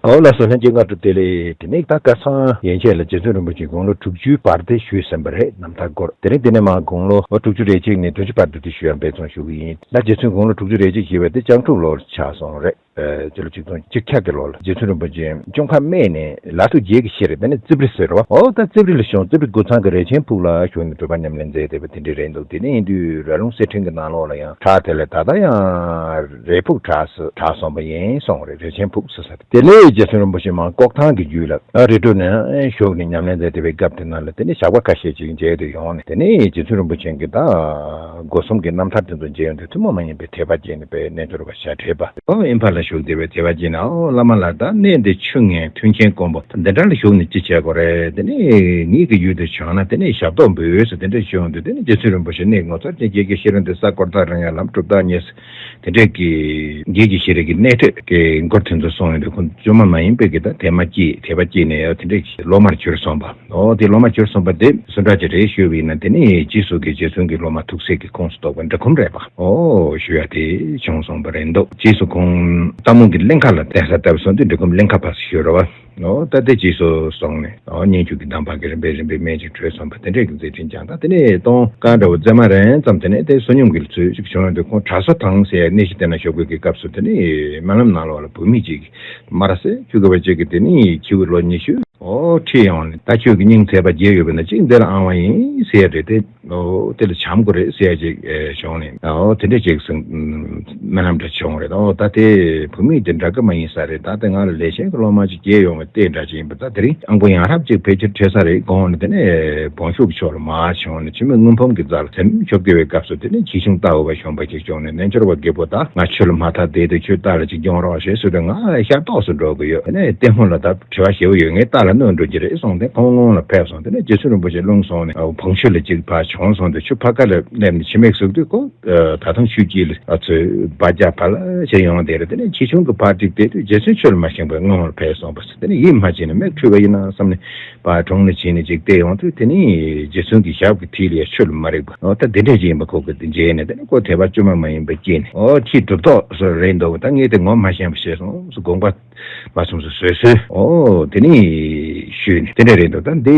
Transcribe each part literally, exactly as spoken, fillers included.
ཨོ་ལགས་སོ། ལྷན་རྒྱས་སྔ་དྲོ་བདེ་ལེགས། དེ་ནས་ད་ཁ་སང་ཡན་ཆད་ལ་རྗེ་བཙུན་རིན་པོ་ཆེ་དགུང་ལོ་དྲུག་ཅུའི་བར་དེ་ཞུས་ཟིན་པ་རེད། རྣམ་ཐར་སྐོར། དེ་རིང་དེ་ནས་མར་དགུང་ལོ་དྲུག་ཅུ་རེ་གཅིག་ནས་བདུན་ཅུ་བར་དུ་དེ་ཞུ་ཡང་འབད་བརྩོན་ཞུ་གི་ཡིན། ད་རྗེ་བཙུན་དགུང་ལོ་དྲུག་ཅུ་རེ་གཅིག་ཞེས་པ་དེ་སྤྱང་ཕྲུག་ལོར་ཆགས་སོང་རེད། ཨ་སྤྱི་ལོ་ཆིག་སྟོང་གཅིག་བརྒྱ་གི་ལོ་ལ་རྗེ་བཙུན་རིན་པོ་ཆེ་ཅུང་ཁ་སྨད་ནས་ལ་ཐུག་རྗེ་གི་ཤེས་རེད། དེ་ནས་རྩིབ་རི་ཟེར་བ། ཨོ་ད་རྩིབ་རི་ལ་བྱོན། རྩིབ་རི་དགུ་ཚང་གི་རས་ཆེན་ཕུག་ལ་བཞུགས་ནས་སྒྲུབ་པ་ཉམས་ལེན་མཛད་བསྡད་པ་དེ་འདྲ་རེད་འདུག་དེ་ནས་ཡིན་དུས་ར་ལུང་གསེར་ཕྲེང་གི་ནང་ལོགས་ལ་ཡང་བྲག་དེ་ལ་ད་ལྟ་ཡང་རས་ཕུག་བྲག་ཟེར་གྲགས་སོང་བ་ཡིན་གསུངས་རེད། རས་ཆེན་ཕུག་ཟེར་ས་དེ། དེ་ལས་རྗེ་བཙུན་རིན་པོ་ཆེ་མར་ལྐོག་ཐང་གི་རྒྱུད་ལ་ཨ་རི་ཀྲོ་ནས་བཞུགས་ནས་ཉམས་ལེན་མཛད་བསྡད་པའི་སྐབས་དེ་ནང་ལ་དེ་ནས་ཞགས་པ་ཁ་ཤས་ཅིག་མཇལ་དུ་ཡོང་ནས། དེ་ནས་རྗེ་བཙུན་རིན་པོ་ཆེ་གི་ད་སྒོ་གསུམ་གྱི་རྣམ་ཐར་དེ་ཚོ་མཇལ་ཡོང་དུས་ཐུན་མོང་མ་ཡིན་པའི་དད་པ་སྐྱེས་ནས་པའི་རྣལ་འབྱོར་པ་ཞལ་བྲེས་པ། ཨོ་ཨིན་ཕ་ལ་བཞུགས་བསྡད་པའི་དད་པ་སྐྱེས་ནས། ཨོ་བླ་མ་ལགས། ད་གནས་འདི་ཆུ་ངན་མཐུན་རྐྱེན་དཀོན་པོ་འདི་འདྲ་ལ་བཞུགས་ནས་ཅི་བྱེད་དགོས་རེད། དེ་ནས་ངེད་ཀྱི་ཡུལ་དུ་བྱོན་ན་དེ་ནས་ཞབས་ཏོག་འབུལ་ཟེར་དེ་འདྲ་ཞུ་ཡོང་དུས། དེ་ནས་རྗེ་བཙུན་རིན་པོ་ཆེ་གནས་ངོ་མཚར་ཅན་དགེ་བའི་བཤེས་རབ་འདི་ས་བསྐོར་ཐག་རིང་ཡང་ལམ་གྲུབ་རྟགས་ཉེ་ཟེར། དེ་འདྲས་ཀྱི་དགེ་བའི་བཤེས་རབ་ཀྱི་གནས་ཁྲོད་ཀྱི་མགུར་དེ་ཚོ་གསུངས་ཡོང་དུས། ཁོང་བཅོས་མ་མ་ཡིན་པའི་གི་ད་དད་མ་སྐྱེས། དད་པ་སྐྱེས་ནས་ཡང་དེ་འདྲས་ཀྱི་སློབ་མར་གྱུར་སོང་བ། ཨོ་དེ་སློབ་མར་གྱུར་སོང་བ་དེ་སུ་འདྲ་ཅིག་རེད་ཞུས་པ་ཡིན་ན། དེ་ནི་རྗེས་སུ་གི་རྗེ་བཙུན་གྱི་སློབ་མ་ཐུགས་སྲས་ཀྱི་ཁོངས་སུ་གཏོགས་པའི་འབྲི་གུང་རས་པ། ཨོ་ཞུ་ཡ་དེ་བྱུང་སོང་བ་རེད་འདུག་རྗེས་སུ་ཁོང་རྟ་མོ་གི་གླིང་ཁ་ལ་གདན་ས་བཏབ་སོང་དུས་འབྲི་གུང་གླིང་ཁ་ཕར་ཞུ་ར་བ། ཨོ་ད་དེ་རྗེས་སུ་སོང་ནས། ཨོ་སྙན་བརྒྱུད་ཀྱི་གདམས་པ་གི་རིམ་པས་རིམ་པས་སྨིན་ཅིང་གྲོལ་སོང་བ་དེ་འདྲས་ཀྱི་མཛད་འཕྲིན་བསྐྱངས། ད་དེ་ནས་སྟོན་ཁ་འདྲ་བོ་མཛད་མ་རན་ཙམ། དེ་ནས་དེ་བསོད་སྙོམས་ཀྱི་ཚུལ་ཞིག་བྱུང་ཡོང་དུས། ཁོང་དྲ་སོ་ཐང་ཟེར་ཡ་གནས་གཞི་དེ་ན་བཞུགས་དགོས་ཀྱི་སྐབས་སུ། དེ་ནས་སྨོན་ལམ་ནང་ལོགས་ལ་བུད་མེད་ཅིག་མ་ར་སེ་ཁྱུ་གི་བ་ཅིག་གི་དེ་ནས་ཁྱེའུ་ལོ་ཉི་ཤུ། ཨོ་ཁྲིད་ཡོང་ནས། ད་ཁྱོད་ཀྱི་སྙིང་ཚད་པ་བརྒྱད་ཡོད་པ་ན་གཅིག་འདི་ལ་ཨང་བ་ཡིན་ཟེར་ཡ་རེད་དེ། ཨོ་དེ་ལ་བྱམས་དགོས་རེད་ཟེར་ཡ་ཅིག་ཨེ་བྱུང་ནས། ཨོ་དེ་འདྲ་ཅིག་སེམས་སྨོན་ལམ་འདྲ་བྱུང་རེད། ཨོ་ད་དེ་བུད་མེད་དེ་འདྲ་གི་མ་ཡིན་ས་རེད། ད་དེ་ང་ལ་ལས་ཆེན་གྱི་སློབ་མ་ཅིག་སྐྱེས་ཡོང་བ་དེ་འདྲ་ཅིག་ཡིན་པ། ད་དེ་རིང་ཨང་པོ་ཡང་རབ་ཅིག་ཕལ་ཆེར་ཁྲིད་ས་རེད་དགོངས་ནས། དེ་ནས་བང་ཤུག་ཕྱོགས་ལ་མར་བྱུང་ནས་མཆི་མའི་རྔུལ་ཕུང་གི་རྩ་ལ་ཚེམ་ཆོབ་སྐྱེ་བའི་སྐབས་སུ། དེ་ནས་ཁྱི་ཆུང་ལྟ་བུ་བ་གཞོན་པ་ཅིག་བྱུང་ནས། རྣལ་འབྱོར་པ་རྒད་པོ། ད་ང་ཆུ་ལ་མ་ཐག་བསྡད་དུས་ཁྱོད་རྟ་ལ་ཅིག་རྒྱུགས་རོགས་བྱེད་ཟེར་དུས། ང་ཤར་ཏོག་སུ་འགྲོ་གི་ཡོད། དེ་ནས་ལྟད་མོ་ལ་ད་བྲེལ་བ་ཞེ་པོ་ཡོད། ངས་རྟ་ལ་གནོད་འགྲོ་གི་རེད་གསུངས་ཏེ་ཁོང་སྔོན་ལ་ཕེབས་སོང་། དེ་ནས་རྗེ་བཙུན་རིན་པོ་ཆེ་རླུང་བཟུང་ནས་བང་ཤུག་ལ་ཅིག་ཕར་བྱོན་སོང་དུས། ཆུ་ཕར་ཁ་ལ་སླེབས་ནས་མཆི་མ་ཟུག་དུས། ཁོ་ད་དུང་ཆུ་དཀྱིལ་ལ་ཨ་ཚོས་སྦ་རྒྱག་ཕར་ལ་བྱས་ཡོང་བསྡད་རེད། དེ་ནས་ཁྱི་ཆུང་གི་ཕར་ཅིག་བལྟས་དུས་རྗེ་བཙུན་ཆུ་ལ་མ་ཞེན་པར་སྔོན་ལ་ཕེབས་སོང་བ་ཟེར། དེ་ནས་ཡིད་མ་ཆེས་ནས་མིག་འཁྲུལ་བ་ཡིན་ན་བསམ་ནས་ཕར་དྲུང་ལ་ཕྱིན་ནས་ཅིག་བལྟས་ཡོང་དུས། དེ་ནས་རྗེ་བཙུན་གྱི་ཞབས་ཀྱི་མཐིལ་ལ་ཡ་ཆུ་ལ་མ་རེག་པ། ཨོ་ད་དེ་འདྲས་ཅིག་ཡིན་པ་ཁོ་གིས་དེ་མཇལ་ནས། དེ་ནས་ཁོ་དད་པ་བཅོས་མ་མ་ཡིན་པ་སྐྱེས་ནས། ཨོ་ཁྱི་གྲུབ་ཐོབ་སུ་རེད་འདུག་ད་ངས་དེ་ངོ་མ་ཤེས་པ་བྱས་སོང་ཟེར་དགོངས་པ་མ་ཚོམས་སུ་བཟོད་གསོལ། ཨོ་དེ་ནས་ཞུས་ནས། དེ་འདྲས་རེད་འདུག་ད་འདི་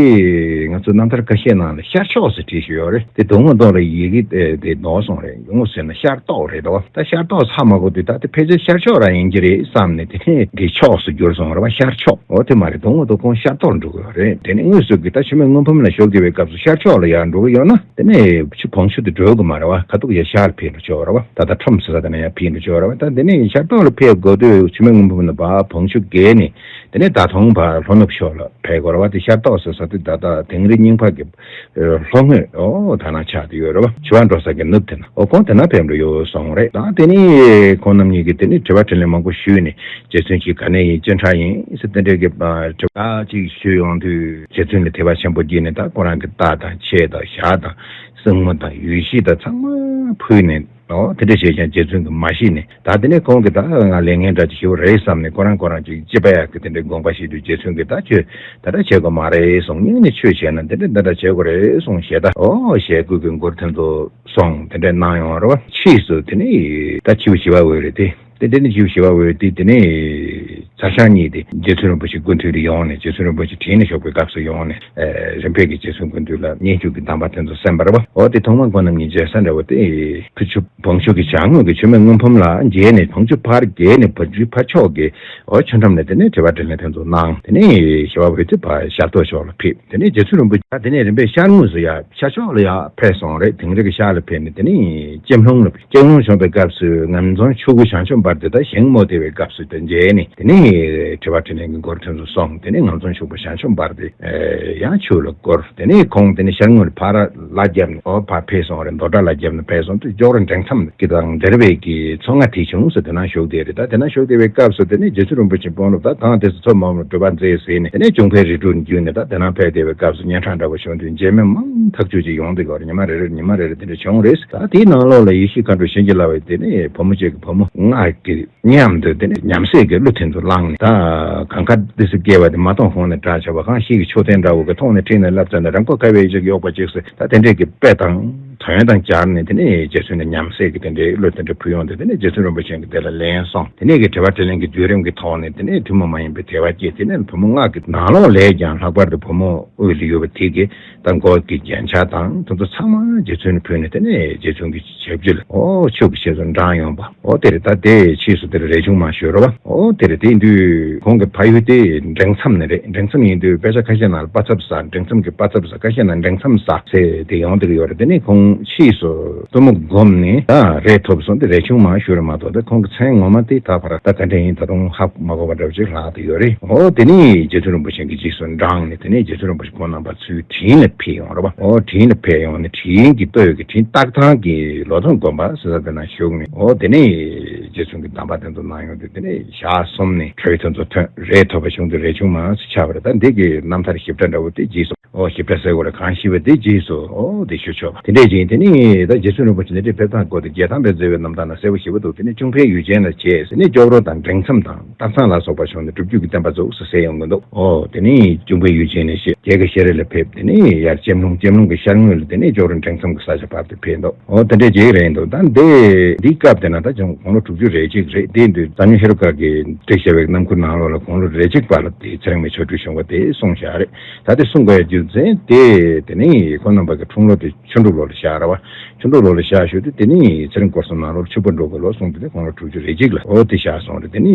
ང་ཚོ་རྣམ་ཐར་ཁ་ཤས་ནང་ལ་ཤར་ཕྱོགས་སུ་བྲིས་ཞུས་ཡོད་རེད། དེ་དོན་ངོ་ཐོག་ལ་ཡི་གེ་དེ་དེ་ནོར་སོང་རེད། དོན་ངོ་ཟེར་ན་ཤར་ཏོག་རེད་འདུག་ད་ཤར་ཏོག་ཧ་མ་གོ་དུས། ད་དེ་ཕལ་ཆེར་ཤར་ཕྱོགས་རང་ཡིན་གྱི་རེད་བསམ་ནས། དེ་ནས་དེ་ཕྱོགས་སུ་བསྒྱུར་སོང་རེད་བ། ཤར་ཕྱོགས། འོ་དེ་མ་རེད། དོན་ངོ་ཐོག་ཁོང་ཤར་ཏོག་ལ་འགྲོ་གི་ཡོད་རེད། དེ་ནས་དངོས་སུ་གི་ད་མཆི་མའི་རྔུལ་ཕུང་ལ་ཞོགས་ཀྱི་བའི་སྐབས་སུ་ཤར་ཕྱོགས་ལ་ཡར་འགྲོ་གི་ཡོད་ན། དེ་ནས་ཆུ་བང་ཤུག་དེ་འགྲོ་གི་མ་རེད་བ། ཁ་ཐུག་ཡར་ཤར་ལ་ཕེབས་འགྲོ་ཆོག་རེད་བ། ད་ལྟ་ཁྲོམ་ཟེར་ས་དེ་ན་ཡར་ཕེབས་འགྲོ་ཆོག་རེད་བ། ད་དེ་ནས་ཤར་ཏོག་ལ་ཕེབས་དགོས་དུས་མཆི་མའི་རྔུལ་ཕུང་ལ་བ་བང་ཤུག་བརྒལ་ནས། དེ་ནས་ད་དུང་བ་ལྷོ་ནུབ་ཕྱོགས་ལ་ཕེབས་དགོས་རེད་བ། དེ་ཤར་ཏོག་ཟེར་ས་དེ་ད་ལྟ་དིང་རི་རྙིང་པ་གི་ལྷོ་ངོས། ཨོ་ད་ན་ཆགས་དེ་ཡོད་རེད་བ། ཆུ་བ་འགྲོ་ས་གི་ནུབ་དེ་ན། ཨོ་ཁོང་དེ་ན་ཕེབས་འགྲོ་ཡོད་སོང་རེད། ད་དེ་ནས་ཁོང་རྣམ་གཉིས་ཀྱིས་དེ་ནས་དྲི་བ་དྲིས་ལན་མང་པོ་ཞུས་ནས། རྗེ་བཙུན་གྱིས་ག་ནས་ཡིན། ཅི་འདྲ་ཡིན་ཟེར་དེ་འདྲས་ཀྱི་དྲི་བ་ཅིག་ཞུས་ཡོང་དུས། རྗེ་བཙུན་ལ་དད་པ་ཆེན་པོ་སྐྱེས་ནས། ད་ཁོ་རང་གི་རྟ་དང་ཆས་དང་ཞག་དང་སྲིང་མོ་དང་ཡོད་གཞི་དང་ཚང་མ་ཕུལ་ནས། ཨོ་དེ་འདྲ་བྱས་ཀྱང་རྗེ་བཙུན་གྱིས་མ་ཤེས་ནས། ད་དེ་ནས་ཁོང་གིས་ད་ང་ལས་ངན་འདྲ་ཅིག་ཞུ་རེད་བསམ་ནས། ཁོ་རང་ཁོ་རང་ཅིག་ཅི་པ་ཡག་གི་དེ་འདྲའི་དགོངས་པ་བཞེས་དུས། རྗེ་བཙུན་གྱིས་ད་ཁྱོད་ད་ལྟ་བྱེད་དགོས་མ་རེད་གསུངས། སྙིང་ནས་ཆོས་བྱས་ན་འདི་འདྲ་འདི་འདྲ་བྱེད་དགོས་རེད་གསུངས། ཞེ་ད་ཨོ་ཞེ་སྐུལ་གྱི་མགུར་དེ་ཚོ་གསུངས། དེ་འདྲའི་གནང་ཡོང་རེད་བ། ཕྱིས་སུ་དེ་ནས་ད་ཁྱེའུ་ཞི་བ་འོད་རེད་དེ། དེ་དེ་ནས་ཁྱེའུ་ཞི་བ་འོད་དེ་དེ་ནས་ཚ་ཞང་གཉིས་དེ་རྗེ་བཙུན་རིན་པོ་ཆེ་སྐུ་མདུན་དུ་ཡོང་ནས། རྗེ་བཙུན་རིན་པོ་ཆེ་དྲིན་ལ་བཞུགས་པའི་སྐབས་སུ་ཡོང་ནས། ཨེ་རིམ་པས་ཀྱི་རྗེ་བཙུན་སྐུ་མདུན་ལ་སྙན་བརྒྱུད་ཀྱི་གདམས་པ་དེ་ཚོ་གསན་པ་རེད་བ། འོ་དེ་ཐོག་མར་ཁོང་རྣམ་གཉིས་མཇལ་ས་འདྲ་བོ་དེ། ཕུ་ཆུ་བང་ཤུག་གི་བྱང་ངོས་ཀྱི་མཆི་མའི་རྔུལ་ཕུང་ལ་མཇལ་ནས། བང་ཆུ་ཕར་བརྒལ་ནས་བ་ཕྱོགས་ཕར་ཕྱོགས་ཀྱི་ཨོ་ཆུ་འགྲམ་ནས་དེ་ནས་དྲི་བ་དྲིས་ལན་དེ་ཚོ་གནང་། དེ་ནས་ཞི་བ་འོད་དེ་ཕར་ཤར་ཏོག་ཕྱོགས་ལ་ཕེབས། དེ་ནས་རྗེ་བཙུན་རིན་པོ་ཆེ་དེ་ནས་རིམ་པས་ཤར་ངོས་སུ་ཡར་ཤར་ཕྱོགས་ལ་ཡར་ཕེབས་སོང་རེད། དིང་རི་གི་ཤར་ལ་ཕེབས་ནས་དེ་ནས་ལྕེ་ལྷུང་ལ། ལྕེ་ལྷུང་བྱུང་བའི་སྐབས་སུ་ངམ་རྫོང་ཕྱུག་པོ་ཞང་ཆུང་འབར་དེ་དང་ཞིང་རྨོ་བསྡད་པའི་སྐབས་སུ་དེ་མཇལ་ནས། དེ་ནས་དྲི་བ་དྲིས་ལན་གྱི་མགུར་དེ་ཚོ་གསུངས། དེ་ནས་ངམ་རྫོང་ཕྱུག་པོ་ཞང་ཆུང་འབར་དེ་ཡང་ཆུ་ལ་བསྐོར། དེ་ནས་ཁོང་དེ་ནས་ཤར་ངོས་ལ་ཕར་ལ་བརྒྱབ་ནས། ཨོ་ཕར་ཕེབས་སོང་རེད། མདོ་བྲག་ལ་བརྒྱབ་ནས་ཕེབས་སོང་དུས། ཇོ་རུ་འབྲིང་མཚམས་ཀྱི་དང་འདིར་བས་ཀྱི་མཚོ་རྔ་དེ་བྱུང་ཟེར་དེ་ན་བཞུགས་བསྡད་རེད། ད་དེ་ན་བཞུགས་བསྡད་པའི་སྐབས་སུ་དེ་ནས་རྗེ་བཙུན་རིན་པོ་ཆེ་དཔོན་སློབ་ད་གང་དེ་སུ་མཚོ་མོ་ལ་སྒྲུབ་པ་མཛད་ཟེར་ནས། དེ་ནས་ཅུང་ཕའི་རི་ཁྲོད་བརྒྱུད་ནས་ད་དེ་ན་ཕེབས་བསྡད་པའི་སྐབས་སུ་གཉན་འཕྲང་འདྲ་བོ་བྱུང་དུས་མཇལ་མི་མང་ཐག་ཆོད་ཅིག་ཡོང་བསྡད་ཀྱི་ཡོད་རེད། ཉི་མ་རེ་རེར་ཉི་མ་རེ་རེ་དེ་འདྲ་བྱུང་རེད། ད་དེའི་ནང་ལོགས་ལ་ཡེ་ཤེས་མཁའ་འགྲོ་བྱིན་གྱིས་བརླབས་པའི་དེ་ནས་བུ་མོ་གཅིག་གི་བུ་མོ་ང་གི་མཉམ་དུ་དེ་ནས་ཉམས་སད་ཀྱི་གླུ་དེ་ཚོ་བླངས་ནས། ད་གངས་དཀར་ཏི་སེ་བསྐྱལ་བ་དེ་མ་མཐོང་ཧོང་ནས་བྲག་ཆགས་པ། གངས་ཤེལ་གྱི་མཆོད་རྟེན་འདྲ་བོ་གི་མཐོང་ནས་ཁྲིད་ནས་བརླབས་ཙམ་ན། རང་མགོ་ཁ་བའི་ཡིག་ཅིག་གཡོགས་པ་ཅིག་ཟེར། ད་དེ་འདྲས་ཀྱི་དཔེ་དང་ དོན་དང་སྦྱར་ནས་དེ་ནས་རྗེ་བཙུན་ལ་ཉམས་སད་ཀྱི་དེ་འདྲའི་བློ་དེ་འདྲ་ཕུལ་ཡོང་དུས། དེ་ནས་རྗེ་བཙུན་རིན་པོ་ཆེ་གིས་དེ་ལ་ལན་གསུངས། དེ་ནས་ཀྱི་དྲི་བ་དྲིས་ལན་གྱི་བརྒྱུད་རིམ་གྱི་ཐོག་ནས་དེ་ནས་ཐུན་མོང་མ་ཡིན་པའི་དད་པ་སྐྱེས། དེ་ནས་བུ་མོ་མངལ་གྱི་ནང་ལོགས་ལས་ཀྱང་ལྷག་པར་དུ་བུ་མོ་དབུས་ལ་ཡོད་པ་དེ་གི་ད་མགོ་གི་རྒྱན་ཆ་དང་དེ་ཚོ་ཚང་མ་རྗེ་བཙུན་ལ་ཕུལ་ནས། དེ་ནས་རྗེ་བཙུན་གྱི་ཞབས་ཕྱི་ལ་ཨོ་མཆོག་གི་རྗེས་སུ་འབྲངས་ཡོང་བ། ཨོ་དེ་རེད། ད་དེ་ཕྱིས་སུ་དེར་རས་ཆུང་མ་ཞུ་རོ་བ། ཨོ་དེ་རེད། དེ་ཡིན་དུས་ཁོང་གི་ཕ་ཡུལ་དེ་འབྲིང་མཚམས་ནས་རེད། འབྲིང་མཚམས་ཡིན་དུས་དཔེ་ཆ་ཁ་ཤས་ནང་ལ་པ་ཚབ་ཟ། འབྲིང་མཚམས་ཀྱི་པ་ཚབ་ཟ། ཁ་ཤས་ནང་འབྲིང་མཚམས་ཟ་ཟེར་དེ་ཡོང་བསྡད་ཀྱི་ཡོད་རེད། དེ་ནས་ཁོང་ཕྱིས་སུ་སྟོན་མོ་བསྒོམས་ནས་ད་རས་ཐོབ་སོང་སྟེ་རས་ཆུང་མ་ཞུ་རེད་མ་གཏོགས། ད་ཁོང་གི་མཚན་ངོ་མ་དེ་ད་བར་ད་ག་འདྲ་ཡིན་ད་དུང་ཧ་མ་གོ་བ་འདྲ་བོ་ཅིག་ལྷག་བསྡད་ཡོད་རེད། ཨོ་དེ་ནས་རྗེ་བཙུན་རིན་པོ་ཆེ་གི་རྗེས་སུ་འབྲངས་ནས། དེ་ནས་རྗེ་བཙུན་རིན་པོ་ཆེ་ཁོང་རྣམ་པ་ཚུར་དྲིན་ལ་ཕེབས་ཡོང་རེད་བ། ཨོ་དྲིན་ལ་ཕེབས་ཡོང་ནས་དྲིན་གྱི་སྟོད་ཀྱི་དྲིན་སྟག་ཚང་གི་ལོ་ཐོག་དགོན་པ་ཟེར་ས་དེ་ན་བཞུགས་ནས། ཨོ་དེ་ནས་རྗེ་བཙུན་གྱི་གདམས་པ་དེ་ཚོ་གནང་ཡོང་དུས། དེ་ནས་ཞག་གསུམ་ནས་གྲོལ་དེ་ཚོ་ཐོན། རས་ཐོབ་པ་བྱུང་དུས་རས་ཆུང་མ་ཟེར་ཆགས་པ་རེད། ད་འདི་གི་རྣམ་ཐར་ཞིབ་ཕྲ་འདྲ་བོ་དེ་རྗེས་སུ། ཨོ་ཞིབ་ཕྲ་ཟེར་དགོས་རེད། གང་ཞིབ་པ་དེ་རྗེས་སུ་ཨོ་དེ་ཞུ་ཆོག་པ་དེ་འདྲས་ཅིག་དེ་ནས་ད་རྗེ་བཙུན་རིན་པོ་ཆེ་འདི་འདྲའི་ཕེབས་སྟངས་སྐོར་དེ་རྒྱལ་ཐང་པའི་མཛད་པའི་རྣམ་ཐར་ན་གསལ་པོ་ཞེ་པོ་འདུག་དེ་ནས་ཅུང་ཕའི་ཡུལ་ཅན་ལ་བྱས་ཟེར་ནས་ཅོག་རོ་དང་འབྲིང་མཚམས་དང་སྟག་ཚང་ལ་སོགས་པ་བྱུང་ནས་སྒྲུབ་བརྒྱུད་ཀྱི་བསྟན་པ་བཙུགས་ཟེར་ཟེར་ཡོང་གི་འདུག་ཨོ་དེ་ནས་ཅུང་ཕའི་ཡུལ་ཅན་ནས་ཤེ་རྒྱལ་བ་ཤེས་རིག་ལ་ཕེབས། དེ་ནས་ཡར་ལྕེམ་ལུང་། ལྕེམ་ལུང་གི་ཤར་ངོས་ལ་དེ་ནས་ཅོག་རོ་འབྲིང་མཚམས་ཀྱི་ས་ཆ་བར་དུ་ཕེབས་འདུག་ཨོ་དེ་འདྲས་ཅིག་རེད་འདུག་ད་འདི་འདིའི་སྐབས་དེ་ན་ད་ཅུང་དགུང་ལོ་དྲུག་ཅུ་རེ་གཅིག་རེད། དེ་དུས་འཛམ་གླིང་ཧེ་རུ་ཀ་གི་བྲིས་བཞག་པའི་རྣམ་མགུར་ནང་ལོགས་ལ་དགུང་ལོ་རེ་གཅིག་པ་ལ་དེ་ཚེ་རིང་མའི་ཆོ་འཕྲུལ་བྱུང་བ་དེ་གསུངས་བཞག་རེད། ད་དེ་གསུང་དགོས་རྒྱུ་མཚན་དེ་དེ་ནི་ཁོང་རྣམ་པ་གི་འཁྲུངས་ལོ་དེ་ཆུ་འབྲུག་ལོ་ལ་བཞག་ར་བ། ཆུ་འབྲུག་ལོ་ལ་བཞག་ཞུ་དུས་དེ་ནི་ཚེ་རིང་སྐོར་གསུམ་ནང་ལོ་ཆུ་འབྲུག་གི་ལོ་གསུངས་དུས་དེ་ཁོང་ལོ་དྲུག་ཅུ་རེ་གཅིག་ལ་འོ་དེ་བཞག་སོང་རེད། དེ་ནི་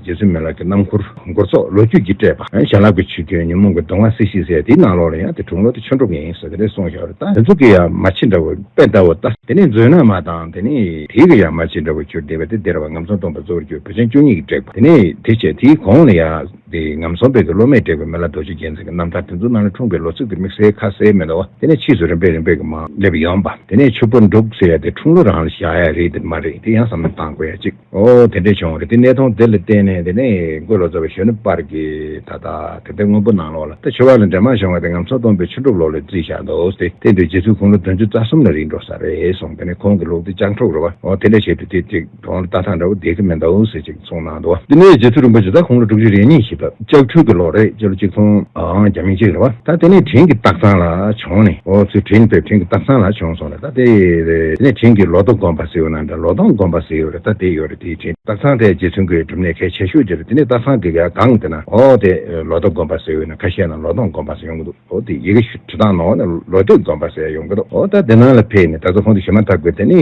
རྗེ་བཙུན་མི་ལ་གི་རྣམ་མགུར་མགུར་ཚོགས་ལོ་རྒྱུས་ཀྱིས་སྤྲས་པ། བྱིན་རླབས་ཀྱི་ཆུ་རྒྱུན་ཉོན་མོངས་ཀྱི་གདུང་བ་སིལ་ཞིང་ཟེར་དེའི་ནང་ལོགས་ལ་ཡང་དེ་འཁྲུངས་ལོ་དེ་ཆུ་འབྲུག་ཡིན་ཟེར་དེ་འདྲ་གསུངས་བཞག་རེད། ད་དེ་ཚོ་གི་ཡང་མ་ཕྱི་འདྲ་བོ་དཔེ་ལྟ་བོ་ལྟ། དེ་ནས་མཛོད་ནག་མ་དང་དེ་ནས་དེའི་གི་ཡང་མ་ཕྱི་འདྲ་བོ་གྱུར་བསྡད་པ་དེ་སྡེ་ར་བ་ངམ་ཚང་སྟོན་པ་གཙོ་བོར་གྱུར་བོད་ཆེན་བཅུ་གཉིས་ཀྱིས་བསྒྲིགས་པ། དེ་ནས་དེ་བྱས་དེའི་གོང་ལ་ཡང་དེ་ངམ་ཚང་པའི་གི་སློབ་མས་བསྒྲིགས་པའི་མི་ལ་རྡོ་རྗེ་རྒྱལ་མཚན་གྱི་རྣམ་ཐར། དེ་ཚོ་ནང་ལ་འཁྲུངས་པའི་ལོ་ཚིགས་དེ་དམིགས་བསལ་ཁ་གསལ་མི་འདུག་བ། དེ་ནས་ཕྱིས་སུ་རིམ་པས་རིམ་པས་ཀྱི་མར་སླེབས་ཡོང་པ། དེ་ནས་ཆུ་འབྲུག་ཟེར་ཡ་དེ་འཁྲུངས་ལོ་རང་ལ་བཞག་ཡ་རེད་དེ་མ་རེད། དེ་ཡང་བསམ་བློ་བཏང་དགོས་ཡ་གཅིག་ཨོ་དེ་འདྲས་བྱུང་བ་རེད། དེ་གནས་སྟངས་དེ་ལ་བརྟེན་ནས་དེ་ནས་མགོན་ལོ་ཙཱ་བ་གཞོན་ནུ་པར་གྱི་ད་ལྟ་དེ་ལྟའི་དངོས་པོ་ནང་ལོགས་ལ་ད་ཆུ་བར་ལ་འདྲེས་མ་བྱུང་བ་དེ་ངམ་ཚང་སྟོན་པའི་ཆུ་འབྲུག་ལོ་ལ་བརྩིས་བཞག་འདུག་སྟེ། དེ་དུས་རྗེ་བཙུན་དགུང་ལོ་བདུན་ཅུ་རྩ་གསུམ་ལ་རེད་འགྲོ་ས་རེད་གསུངས། དེ་ནས་ཁོང་གི་ལུགས་དེ་སྤྱང་ཕྲུག་རེད་བ། ཨོ་དེ་འདྲས་བྱས་དུས་དེ་ཅིག་གདོང་ལ་ལྟ་སྟངས་འདྲ་བོ་བསྡད་ཀྱི་མི་འདུག་ཟེར་ཅིག་གསུངས་གནང་འདུག་བ། དེ་ནས་རྗེ་བཙུན་རིན་པོ་ཆེ་ད་དགུང་ལོ་དྲུག་ཅུ་རེ་གཉིས་ཤི་སྟབས་ལྕགས་ཁྲུས་ཀྱི་ལོ་རེད། སྤྱི་ལོ་གཅིག་སྟོང་ཨང་བརྒྱ་མེད་གཅིག་རེད་བ། ད་དེ་ནས་དྲིན་གྱི་སྟག་ཚང་ལ་བྱོན་ནས། ཨོ་ཚུར་དྲིན་ཕེབས་དྲིན་གྱི་སྟག་ཚང་ལ་བྱོན་སོང་རེད། ད་དེ་དེ་ནས་དྲིན་གྱི་ལོ་ཏོག་དགོན་པ་ཟེར་ཡོད་ན་འདྲ། ལོ་ཏོག་དགོན་པ་ཟེར་ཡོད་རེད། ད་དེ་ཡོད་རེད། དེའི་དྲིན་སྟག་ཚང་དེ་རྗེ་བཙུན་གྱི་སྒྲུབ་གནས་གལ་ཆེ་ཤོས་ཅིག་རེད། དེ་ནས་སྟག་ཚང་གི་ཡ་སྒང་དེ་ན་ཨོ་དེ་ལོ་ཏོག་དགོན་པ་ཟེར་ཡོད་ན་ཁ་ཤས་ན་ལོ་ཏོག་དགོན་པ་ཟེར་ཡོང་གི་འདུག་ཨོ་དེ་ཡི་གེ་ཞུ་བྲིས་སྟངས་ནང་ནས་ལོ་ཏོག་དགོན་པ་ཟེར་ཡོང་གི་འདུག་ཨོ་ད་དེ་ནང་ལ་ཕེབས་ནས་ད་ལྟ་ཁོང་དུ་ཞུ་མ་ཐག་གི་དེ་ནས་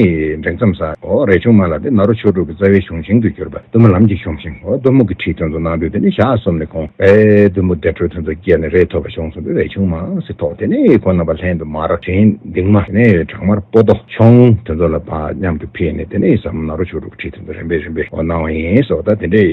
འབྲིང་མཚམས་ས་ཨོ་རས་ཆུང་མ་ལ་དེ་ནཱ་རོ་ཆོས་དྲུག་གི་རྩ་བའི་གཞུང་ཤིང་དུ་གྱུར་པ། གཏུམ་མོ་ལམ་གྱི་གཞུང་ཤིང་། འོ་གཏུམ་མོ་གི་ཁྲིད་དོན་དུ་གནང་དུས་དེ་ནས་ཞག་གསུམ་ནས་ཁོང་ཨེ་གཏུམ་མོ་བདེ་དྲོད་དོན་དུ་སྐྱེས་ནས་རས་ཐོབ་པ་བྱུང་སོང་དུས་རས་ཆུང་མ་ཟེར་ཐོགས། དེ་ནས་ཁོང་རྣམ་པ་ལྷན་དུ་མར་དྲིན་ལྡིང་མ་དེ་ནས་བྲག་དམར་སྤོ་ཏོ་ཆུང་དེ་ཚོ་ལ་ཕར་མཉམ་དུ་ཕེབས་ནས་དེ་ནས་ཟབ་མོ་ནཱ་རོ་ཆོས་དྲུག་ཁྲིད་དོན་དུ་རིམ་པས་རིམ་པས་འོ་གནང་བ་ཡིན་ཟེར་བ། ད་དེ་འདྲའི་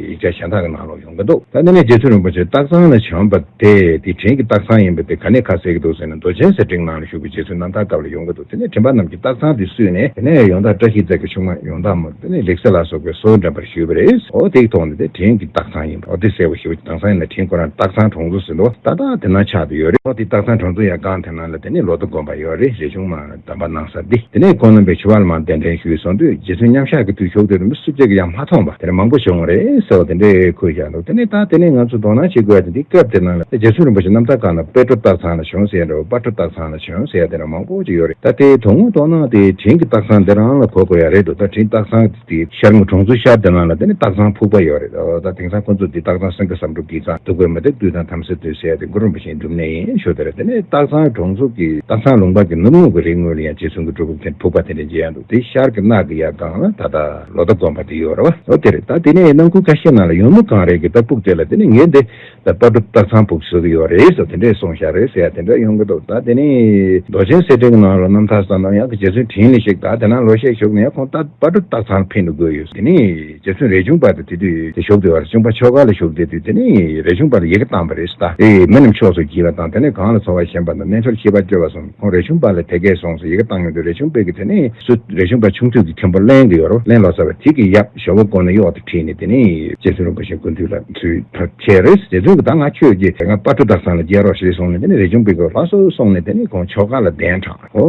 ཡིག་ཆ་གཞན་དག་གི་ནང་ལོགས་ཡོང་གི་འདུག་ད་དེ་ནས་རྗེ་བཙུན་རིན་པོ་ཆེ་སྟག་ཚང་ལ་བྱོན་པ་དེ་དེ་དྲིན་གྱི་སྟག་ཚང་ཡིན་པ་དེ་ག་ནས་ཁ་གསལ་གྱི་འདུག་ཟེར་ན་མདོ་ཆེན་ཟེར་འབྲིང་ནང་ལ་བཞུགས་པའི་རྗེ་བཙུན་རྣམ་ཐར་སྐབས་ལ་ཡོང་གི་འདུག་དེ་ནས་དྲན་པ་རྣམས་ཀྱིས་སྟག་ཚང་དེ་བསུས་ནས་དེ་ནས་ཡོན་བདག་བཀྲ་ཤིས་རྩེ་གི་ཆུང་མ་ཡོན་བདག་མོ་དེ་ནས་ལེགས་བཤད་ལ་སོགས་པའི་སྲོལ་འདྲེན་པར་ཞུས་པ་རེད། འོ་དེའི་ཐོག་ནས་དེ་དྲིན་གྱི་སྟག་ཚང་ཡིན་པ། འོ་དེ་གསལ་པོ་ཞེ་པོ་ཅིག་དེང་སང་ཡིན་ན་དྲིན་ཁོ་རང་སྟག་ཚང་གྲོང་ཚོ་ཟེར་འདུག་ད་ལྟ་དེ་ན་ཆགས་བསྡད་ཡོད་རེད། འོ་དེ་སྟག་ཚང་གྲོང་ཚོ་ཡ་སྒང་དེ་ནང་ལ་དེ་ནས་ལོ་ཏོག་དགོན་པ་ཡོད་རེད། རས་ཆུང་མ་གདམས་པ་གནང་ས་འདི། དེ་ནས་ཁོང་རྣམ་པས་ཆུ་བར་མར་གདན་འདྲེན་ཞུས་སོང་དུས་རྗེ་བཙུན་མཉམ་བཞག་གི་དུས་ཞུགས་དེ་རིམ་པ་སུ་གཅིག་གིས་ཡང་མ་མཐོང་བ་དེ་འདྲ་མང་པོ་བྱུང་བ་རེད་ཟེར་བ་དེ་འདྲའི་ཁུལ་བཞག་འདུག་དེ་ནས་ད་དེ་ནས་ང་ཚོ་དོ་སྣང་བྱེད་དགོས་ཡ་དེ་འདི་སྐབས་དེ་ནང་ལ་རྗེ་བཙུན་རིན་པོ་ཆེ་རྣམ་ཐར་སྒང་ན་དཔལ་སྤྲུལ་སྟག་ཚང་ལ་བྱོན་ཟེར་ཡ་འདྲ་བོ་དཔལ་སྤྲུལ་སྟག་ཚང་ལ་བྱོན་ཟེར་ཡ་དེ་འདྲ་མང་པོ་ཅིག་ཡོད་རེད། ད་དེ་དོན་དངོས་དོ་སྣང་དེ་དྲིན་གྱི་སྟག་ཚང་འདི་རང་ལ་གོ་དགོས་ཡ་རེད་འདུག་ད་དྲིན་སྟག་ཚང་དེ་ཤར་ངོས་གྲོང་ཚོའི་ཤར་དེ་ནང་ལ་དེ་ནས་སྟག་ཚང་ཕུག་པ་ཡོད་རེད། ད་དེང་སང་ཁོ་ཚོ་འདི་སྟག་ཚང་སེང་གེ་བསམ་འགྲུབ་དགེ་ཚང་འདུ་དགོས་མི་འདུག་བདུད་དང་དམ་སྲི་འདུལ་ཟེར་ཡ་དེ་གུ་རུ་རིན་པོ་ཆེའི་སྒྲུབ་གནས་ཡིན་ཞུ་དེ་རེད། དེ་ནས་སྟག་ཚང་གྲོང་ཚོ་གི་སྟག་ཚང་ལུང་པ་གི་ནུབ་ངོས་ཀྱི་རི་ངོས་ལ་ཡང་རྗེ་བཙུན་གྱི་སྒྲུབ་ཕུག་དེ་ཕུག་པ་དེ་འདྲ་མཇལ་ཡ་འདུག་དེ་ཤར་གྱི་སྣ་གི་ཡ་སྒང་ལ་ད་ལྟ་ལོ་ཏོག་དགོན་པ་དེ་ཡོད་རེད་བ། འོ་དེ་རེད། ད་དེ་ནས་ནང་ཁུལ་ཁ་ཤས་ནང་ལ་ཡོད་མུ་གང་རེད་ཀྱི་ད་ཕུག་དེ་ལ་དེ་ནས་ངས་འདི་ད་དཔལ་སྤྲུལ་སྟག་ཚང་ཕུག་ཟེར་གྱི་ཡོད་རེད་ཟེར་དེ་འདྲས་གསུངས་བཞག་རེད་ཟེར་ཡ་དེ་འདྲ་ཡོང་གི་འདུག་ད་དེ་ནས་མདོ་ཆེན་གསེར་ཕྲེང་གི་ནང་ལ་རྣམ་ཐར་ཙམ་ལ་ཡང་གི་རྗེ་བཙུན་དྲིན་ལས་ཤིག་ད་དེ་ན་ལོ་ཤས་བཞུགས་ནས་ཡང་ཁོང་ད་དཔལ་སྤྲུལ་སྟག་ཚང་ཕེབས་འགྲོ་དགོས་ཡོད། དེ་ནས་རྗེ་བཙུན་རས་ཆུང་པ་དེ་དེ་དུས་དེ་བཞུགས་དེ་བར་ཆུང་པ་ཆོ་ག་ལ་བཞུགས་དེ་དུས་དེ་ནས་རས་ཆུང་པ་ལ་ཡི་གེ་བཏང་བ་རེད་ཟེར། ད་དེ་མི་རྣམས་ཕྱོགས་སུ་བགྱིས་པ་དང་དེ་ནས་གང་ལ་འཚོ་བ་ཞེན་པ་དང་རྣལ་འབྱོར་ཤེས་པ་སྤྱོད་པ་སོགས་ཁོང་རས་ཆུང་པ་ལ་དེ་སྐད་གསུངས་སོ། ཡི་གེ་བཏང་ཡོང་དུས་རས་ཆུང་པའི་གི་དེ་ནས་སུ་རས་ཆུང་པ་ཆུང་དུས་ཀྱི་མཁན་པོ་གླེན་གི་ཡོད་རོ། གླེན་ལོ་ཙཱ་བ་དེ་གི་ཡབ་ཞོགས་པ་དགོང་ནས་གཡོག་དེ་ཁྲིད་ནས་དེ་ནས་རྗེ་བཙུན་རིན་པོ་ཆེ་སྐུ་མདུན་ལ་ཚུར་ཕེབས་བྱས་རེད། རྗེ་བཙུན་གྱིས་ད་ང་ཁྱོད་ཀྱིས་ང་དཔལ་སྤྲུལ་སྟག་ཚང་ལ་སྐྱེལ་རོགས་ཞེས་གསུངས་ནས་དེ་ནས་རས་ཆུང་པའི་གི་ལགས་སོ་གསུངས་ནས་དེ་ནས་ཁོང་ཆོ་ག་ལ་གདན་དྲངས། ཨོ་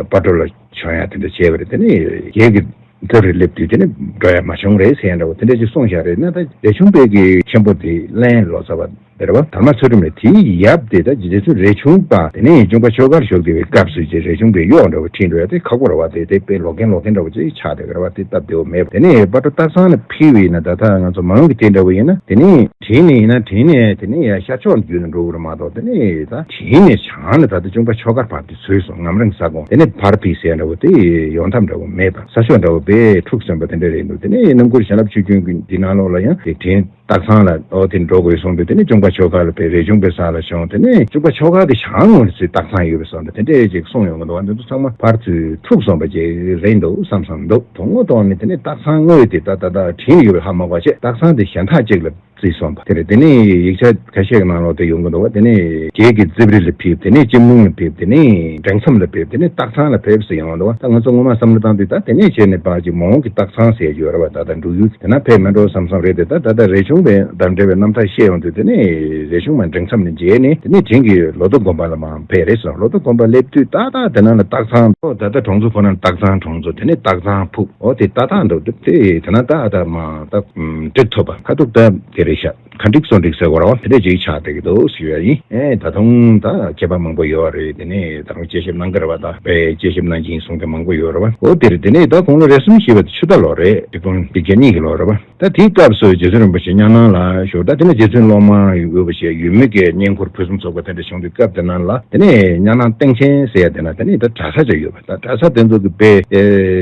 དཔལ་སྤྲུལ་ལ་བྱོན་ཡ་དེ་འདྲ་བྱས་པ་རེད། དེ་ནས་རྒྱལ་གྱི་ཐབ་རེ་སླེབས་དུས་དེ་ནས་འགྲོ་ཡ་མ་བྱུང་རེད་ཟེར་ཡ་འདྲ་བོ་དེ་འདྲ་ཅིག་གསུངས་བཞག་རེད། ན་ད་རས་ཆུང་པའི་གི་མཁན་པོ་དེ་གླེན་ལོ་ཙཱ་བ་ དེ་རེད་བ། དར་མ་ཚུལ་ཁྲིམས་ལ། དེའི་ཡབ་དེ་ད་རྗེ་བཙུན་རས་ཆུང་པ་དེ་ནས་གཅུང་པ་ཆོས་དཀར་ཞོགས་དེ་བའི་སྐབས་སུ་རྗེ་རས་ཆུང་པའི་གཡོག་འདྲ་བོ་ཁྲིད་འགྲོ་ཡ་དེ་ཁག་པོ་རེད་བ། དེ་དེ་དཔེ་ལོག་གིན་ལོག་གིན་འདྲ་བོ་ཅིག་ཆགས་བསྡད་ཀྱི་རེད་བ། དེ་སྟབས་བདེ་བོ་མེད། དེ་ནས་སྤ་གྲོ་སྟག་ཚང་ལ་ཕེབས་པ་ཡིན་ན། ད་ལྟ་ང་ཚོ་མ་འོངས་ཀྱི་དེ་འདྲ་བོ་ཡིན་ན། དེ་ནས་དྲིན་ནས་ཡིན་ན་དྲིན་ནས་དེ་ནས་ཡ་ཤར་ཕྱོགས་བརྒྱུད་ནས་འགྲོ་དགོས་རེད་མ་གཏོགས། དེ་ནས་ད་དྲིན་ནས་བྱང་ནས་ད་ལྟ་གཅུང་པ་ཆོས་དཀར་བར་དུ་ཚུད་སོང་། ངམ་རིང་ས་ཁོངས། དེ་ནས་བར་ཕེབས་ཟེར་འདྲ་བོ་དེ་ཡོང་ཐབས་འདྲ་བོ་མེད་པ། ས་ཕྱོགས་འདྲ་བོ་དཔེ་འཁྲུགས་སོང་བ་དེ་འདྲ་རེད་འདུག་དེ་ནས་རྣམ་མགུར་བྱིན་རླབས་ཆུ་རྒྱུན་གྱི་འདི་ནང་ལོགས་ལ་ཡང་དེ་དྲིན། སྟག་ཚང་ལ་འོ་དེ་འགྲོ་དགོས་གསུངས་དུས། དེ་ནས་གཅུང་པ་ཆོས་དཀར་ལ་ཕེབས། རས་ཆུང་པའི་ས་ལ་བྱོན། དེ་ནས་གཅུང་པ་ཆོས་དཀར་དེ་བྱང་ངོས་ནས་ཚུར་སྟག་ཚང་ཡོད་པའི་ས་འདྲ་དེ་འདྲས་ཅིག་གསུངས་ཡོང་གི་འདུག་འདི་ཚོ་ཚང་མ་ཕར་ཚུར་འཁྲུགས་སོང་བ་ཅིག་རེད་འདུག་བསམ་བསམ་འདུག་དོན་དངོས་ཐོག་ནས་དེ་ནས་སྟག་ཚང་དངོས་དེ་ད་ད་ད་དྲིན་ཡོད་པའི་ཧ་མ་གོ་བྱས། སྟག་ཚང་དེ་གཞན་དག་ཅིག་ལ་བརྩིས་སོང་བ་དེ་རེད། དེ་ནས་ཡིག་ཆ་ཁ་ཤས་ཀྱི་ནང་ལོགས་དེ་ཡོང་གི་འདུག་བ། དེ་ནས་རྒྱལ་གྱི་རྩིབ་རི་ལ་ཕེབས། དེ་ནས་སྤྱི་མུང་ལ་ཕེབས། དེ་ནས་འབྲིང་མཚམས་ལ་ཕེབས། དེ་ནས་སྟག་ཚང་ལ་ཕེབས་ཟེར་ཡོང་འདུག་བ། ད་ང་ཚོ་སྔོན་མ་བསམ་བློ་བཏང་དུས་ད་དེ་ནས་བྱས་ནས་ཕར་ཅིག་མ་འོངས་ཀྱི་སྟག་ཚང་ཟེར་རྒྱུ་ཡོད་རེད་བ། ད་ད་འབྲུག་ཡུལ་དེ་ན་ཕེབས་མེད་འགྲོ་བསམ་བསམ་རེད་དེ། ད་ད་ལྟ་རས་ཆུང་པས་གདམས་ངག་པའི་རྣམ་ཐར་བཤད་ཡོང་དུས། དེ་ནས་རས་ཆུང་པ་འབྲིང་མཚམས་ནས་མཇལ་ནས། དེ་ནས་དྲིན་གྱིས་ལོ་ཏོག་དགོན་པ་ལ་མར་ཕེབས་རེད་ཟེར། ལོ་ཏོག་དགོན་པ་སླེབས་དུས་ཏག་ཏག་དེ་ན་ལ་སྟག་ཚང་། ཨོ་ད་ལྟ་གྲོང་ཚོ་ཁོ་ན་སྟག་ཚང་གྲོང་ཚོ། དེ་ནས་སྟག་ཚང་ཕུག་ཨོ་དེ་ཏག་ཏག་འདུག་དེ་དེ་ན་ཏག་ཏག་མར་ད་འགྲིག་ཐུབ་པ་ཁ་ཐུག་ད་དེ་རེད་ཤག་ཁ་འགྲིག་སོ་འགྲིག་ཟེར་བ་རེད་བ། དེ་འདྲ་ཅིག་ཆགས་བསྡད་ཀྱི་འདུག་ཟེར་བ་ཡིན། ཨེ་ད་དུང་ད་མཁས་པ་མང་པོ་ཡོད་རེད། དེ་ནས་ད་རུང་དཔྱད་ཞིབ་གནང་གི་རེད་བ། ད་དཔེ་དཔྱད་ཞིབ་གནང་གི་ཡིན་གསུང་མཁན་མང་པོ་ཡོད་རེད་བ། འོ་དེ་རེད། དེ་ནས་ད་དགུང་ལོ་རེ་གསུམ་བཞི་བ་དེ་ཆུ་རྟ་ལོ་རེད། དེ་དགུང་དེ་བརྒྱ་གཉིས་ཀྱི་ལོ་རེད་བ། ད་དེའི་སྐབས་སུ་རྗེ་བཙུན་རིན་པོ་ཆེ་གཉའ་ནང་ལ་བཞུགས། ད་དེ་ནས་རྗེ་བཙུན་སློབ་མ་འོད་པོ་ཆེ་ཡུལ་མི་གི་བསྙེན་བཀུར་ཕུན་སུམ་ཚོགས་པ་དེ་འདྲ་བྱུང་དུས། སྐབས་དེ་ནང་ལ་དེ་ནས་གཉའ་ནང་སྟེང་ཆེན་ཟེར་ཡ་དེ་ན་དེ་ནས་ད་གྲྭ་ས་ཅིག་ཡོད་པ། ད་གྲྭ་ས་དེ་ཚོ་གི་དཔེ་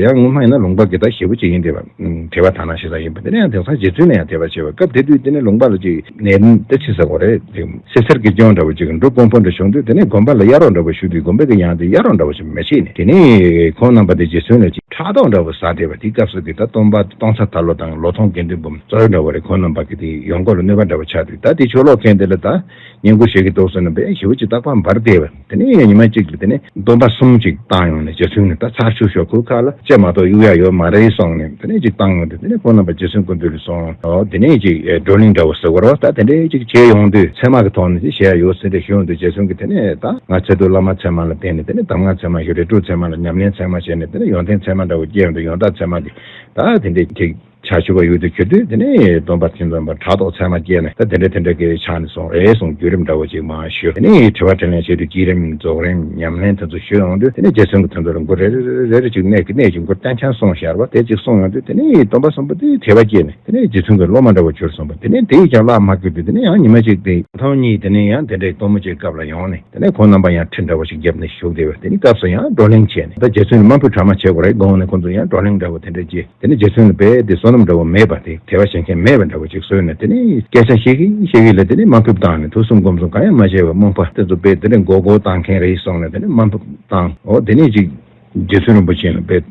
ཡང་སྔོན་མ་ཡིན་ན་ལུང་པ་གི་ད་ཞེ་པོ་ཅིག་ཡིན་བསྡད་པ། དད་པ་དག་སྣང་ཞེ་དྲག་ཡིན་པ། དེ་ནས་ཡང་དེང་སང་རྗེ་བཙུན་ལ་ཡང་དད་པ་ཆེ་བ། སྐབས་དེ་དུས་དེ་ནས་ལུང་པ་ལ་ཅིག་ནས་ད་ཅི་ཟེར་དགོས་རེད། དེ་སེར་སེར་གྱི་སྐྱོན་འདྲ་བོ་ཅིག་འབྲུ་སྐོམ་པོ་འདྲ་བྱུང་དུས། དེ་ནས་དགོན་པ་ལ་གཡར་རོགས་འདྲ་བོ་ཞུ་དུས། དགོན་པ་གི་ཡང་དེ་གཡར་རོགས་འདྲ་བོ་ཞིག་མི་བྱེད་ནས། དེ་ནས་ཁོང་རྣམ་པ་དེ་རྗེ་བཙུན་ལ་ཅིག་ཕྲག་དོག་འདྲ་བོ་ཟ་བསྡད་པ། དེའི་སྐབས་སུ་གི་ད་སྟོན་པ་སྟོང་རྩ་དར་ལོ་དང་ལོ་ཐོང་དགེ་འདུན་འབུམ་གཙོ་བོ་འདྲ་བོ་རེད། ཁོང་རྣམ་པ་གི་དེ་ཡོང་སྒོ་ལ་གནོད་པ་འདྲ་བོ་ཆགས་དུས། ད་དེ་ཆོས་ལོག་མཁན་དེ་ལ་ད་བསྙེན་བཀུར་བྱེད་ཀྱི་འདུག་ཟེར་ནས་དཔེ་ཞེ་པོ་ཅིག་རྟག་པར་འབར་བསྡད་པ། དེ་ནས་ཉི་མ་གཅིག་ལ་དེ་ནས་སྟོན་པ་གསུམ་ཅིག་བཏང་ཡོང་ནས། རྗེ་བཙུན་ནས་ད་ཚར་ཆུ་ཞོག་ཁུལ་ཁ་ལ་ལྕེ་མ་གཏོགས་གཡུག་ཡ་ཡོད་མ་རེད་གསུངས་ནས། དེ་ནས་ཅིག་བཏང་ཡོང་དུས། དེ་ནས་ཁོང་རྣམ་པ་རྗེ་བཙུན་སྐུ་མདུན་ལ་སོང་། ཨོ་དེ་ནས་ཅིག་ཨེ་བགྲོ་གླེང་འདྲ་བོ་ཟེར་དགོས་རེད་བ། ད་དེ་འདྲའི་ཅིག་བྱས་ཡོང་དུས། ཚད་མ་གི་ཐོག་ནས་ཅིག་བཤད་ཡ་ཡོད་ཟེར་འདྲ་ཞུ་ཡོང་དུས། རྗེ་བཙུན་གྱིས་དེ་ནས་ད་ང་ཚེ་ཐུབ་བླ་མ་ཚད་མ་ལ་བརྟེན་ནས། དེ་ནས་གདམས་ངག་ཚད་མ་ཞུ། རིགས་དྲུག་ཚད་མ་ལ་ཉམས་ལེན་ཚད་མ་བྱས་ནས། དེ་ནས་ཡོན་ཏན་ཚད་མ་འདྲ་བོ་སྐྱེས་ཡོང་དུས། ཡོན་བདག་ཚད་མ་གི་ད་དེ་འདྲའི་ཅིག་ཕྱག་ཕྱི་བ་ཡུལ་དུ་གྱུར་དུས། དེ་ནས་སྟོན་པ་ཐུན་ཚང་པ་ཕྲག་དོག་ཚད་མ་སྐྱེས་ནས། ད་དེ་འདྲ་དེ་འདྲ་གི་ཆགས་ནས་སོང་རེད་གསུངས། བརྒྱུད་རིམ་འདྲ་བོ་ཅིག་མར་ཞུ། དེ་ནས་དྲི་བ་དྲིས་ལན་བྱེད་དུས། བསྐྱེད་རིམ་རྫོགས་རིམ་ཉམས་ལེན་དེ་ཚོ་ཞུ་ཡོང་དུས། དེ་ནས་རྗེ་བཙུན་གྱི་མདུན་དུ་མགུར་རེ་རེ་རེ་རེ་ཅིག་གནས་ཀྱི་གནས་ཀྱི་མགུར་རྐྱང་རྐྱང་གསུངས་བཞག་པ་དེ་ཅིག་གསུངས་ཡོང་དུས། དེ་ནས་སྟོན་པ་གསུམ་པོ་དེ་དད་པ་སྐྱེས་ནས། དེ་ནས་རྗེ་བཙུན་གྱི་སློབ་མ་འདྲ་བོ་གྱུར་སོང་བ། དེ་ནས་དེ་ཡིས་ཀྱང་བརླག་མ་དགོས་དུས། དེ་ནས་ཡང་ཉི་མ་གཅིག་དེ་ཐོག་གཉིས་དེ་ནས་ཡང་དེ་འདྲའི་དོན་མོ་ཅིག་སྐབས་ལ་ཡོང་ནས། དེ་ནས་ཁོང་རྣམ་པ་ཡང་ཁྲིད་འདྲ་བོ་ཞིག་བརྒྱབ་ནས་བཞུགས་བསྡད་པ། དེ་ནས་སྐབས་སུ་ཡང་བགྲོ་གླེང་བྱས་ནས། ད་རྗེ་བཙུན་ལ་དམའ་ཕབ་གྲ་མ་བྱེད་དགོས་རེད་དགོངས་ནས། ཁོང་ཚོ་ཡང་བགྲོ་གླེང་འདྲ་བོ་དེ་འདྲ་བྱས། དེ་ནས་རྗེ་བཙུན་ལ་རྦད་དེ་བསོད་ནམས་འདྲ་བོ་མེད་པ། དེ་དད་པ་བྱེད་མཁན་མེད་པ་འདྲ་བོ་ཅིག་བཟོས་ནས། དེ་ནས་སྐད་ཆ་བཤད་གི་བཤད་གི་ལ་དེ་ནས་དམའ་ཕབ་བཏང་ནས། ཐོས་བསམ་སྒོམ་གསུམ་གང་ཡང་མ་བྱས་པ། རྨོངས་པ་དེ་ཚོ་རྦད་དེ་ནས་མགོ་སྐོར་བཏང་མཁན་རེད་གསུངས་ནས། དེ་ནས་དམའ་ཕབ་བཏང་། འོ་དེ་ནས་ཅིག་རྗེ་བཙུན་རིན་པོ་ཆེ་ལ་རྦད་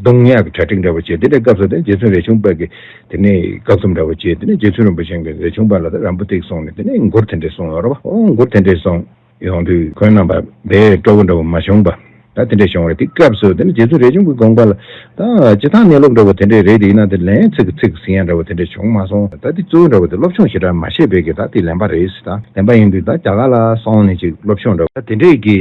རྡུང་ཡག་གི་གྲ་སྒྲིག་འདྲ་བོ་བྱས། དེ་འདྲའི་སྐབས་སུ་དེ་རྗེ་བཙུན་རས་ཆུང་པ་གིས་དེ་ནས་བཀའ་སློབ་འདྲ་བོ་བྱས། དེ་ནས་རྗེ་བཙུན་རིན་པོ་ཆེ་གིས་རས་ཆུང་པ་ལ་ད་རམ་བུ་ཏིག་གསུངས་ནས། དེ་ནས་མགུར་དེ་འདྲ་གསུངས་ཡོད་རེད་བ། འོ་མགུར་དེ་འདྲ་གསུངས་ཡོང་དུས། ཁོང་རྣམ་པ་དཔེ་སྤྲོ་བོ་འདྲ་བོ་མ་བྱུང་པ། ད་དེ་འདྲ་བྱུང་བ་རེད། དེ་སྐབས་སུ་དེ་ནས་རྗེ་བཙུན་རས་ཆུང་པའི་དགོངས་པ་ལ། ད་སྤྱིར་བཏང་གནས་ལུགས་འདྲ་བོ་དེ་འདྲ་རེད། དེ་ཡིན་ན་དེ་ལན་ཚིག་གི་ཚིག་ཟིན་ཡ་འདྲ་བོ་དེ་འདྲ་བྱུང་མ་སོང་། ད་དེ་གཙོ་བོ་འདྲ་བོ་དེ་སློབ་སྦྱོང་ཞེ་དྲག་མ་བྱས་པའི་གི་ད་དེ་ལན་པ་རེད་ཟེར། ད་ལན་པ་ཡིན་དུས་ད་རྒྱ་གར་ལ་སོང་ནས་ཅིག་སློབ་སྦྱོང་འདྲ་བོ་ད་དེ་འདྲས་ཀྱི་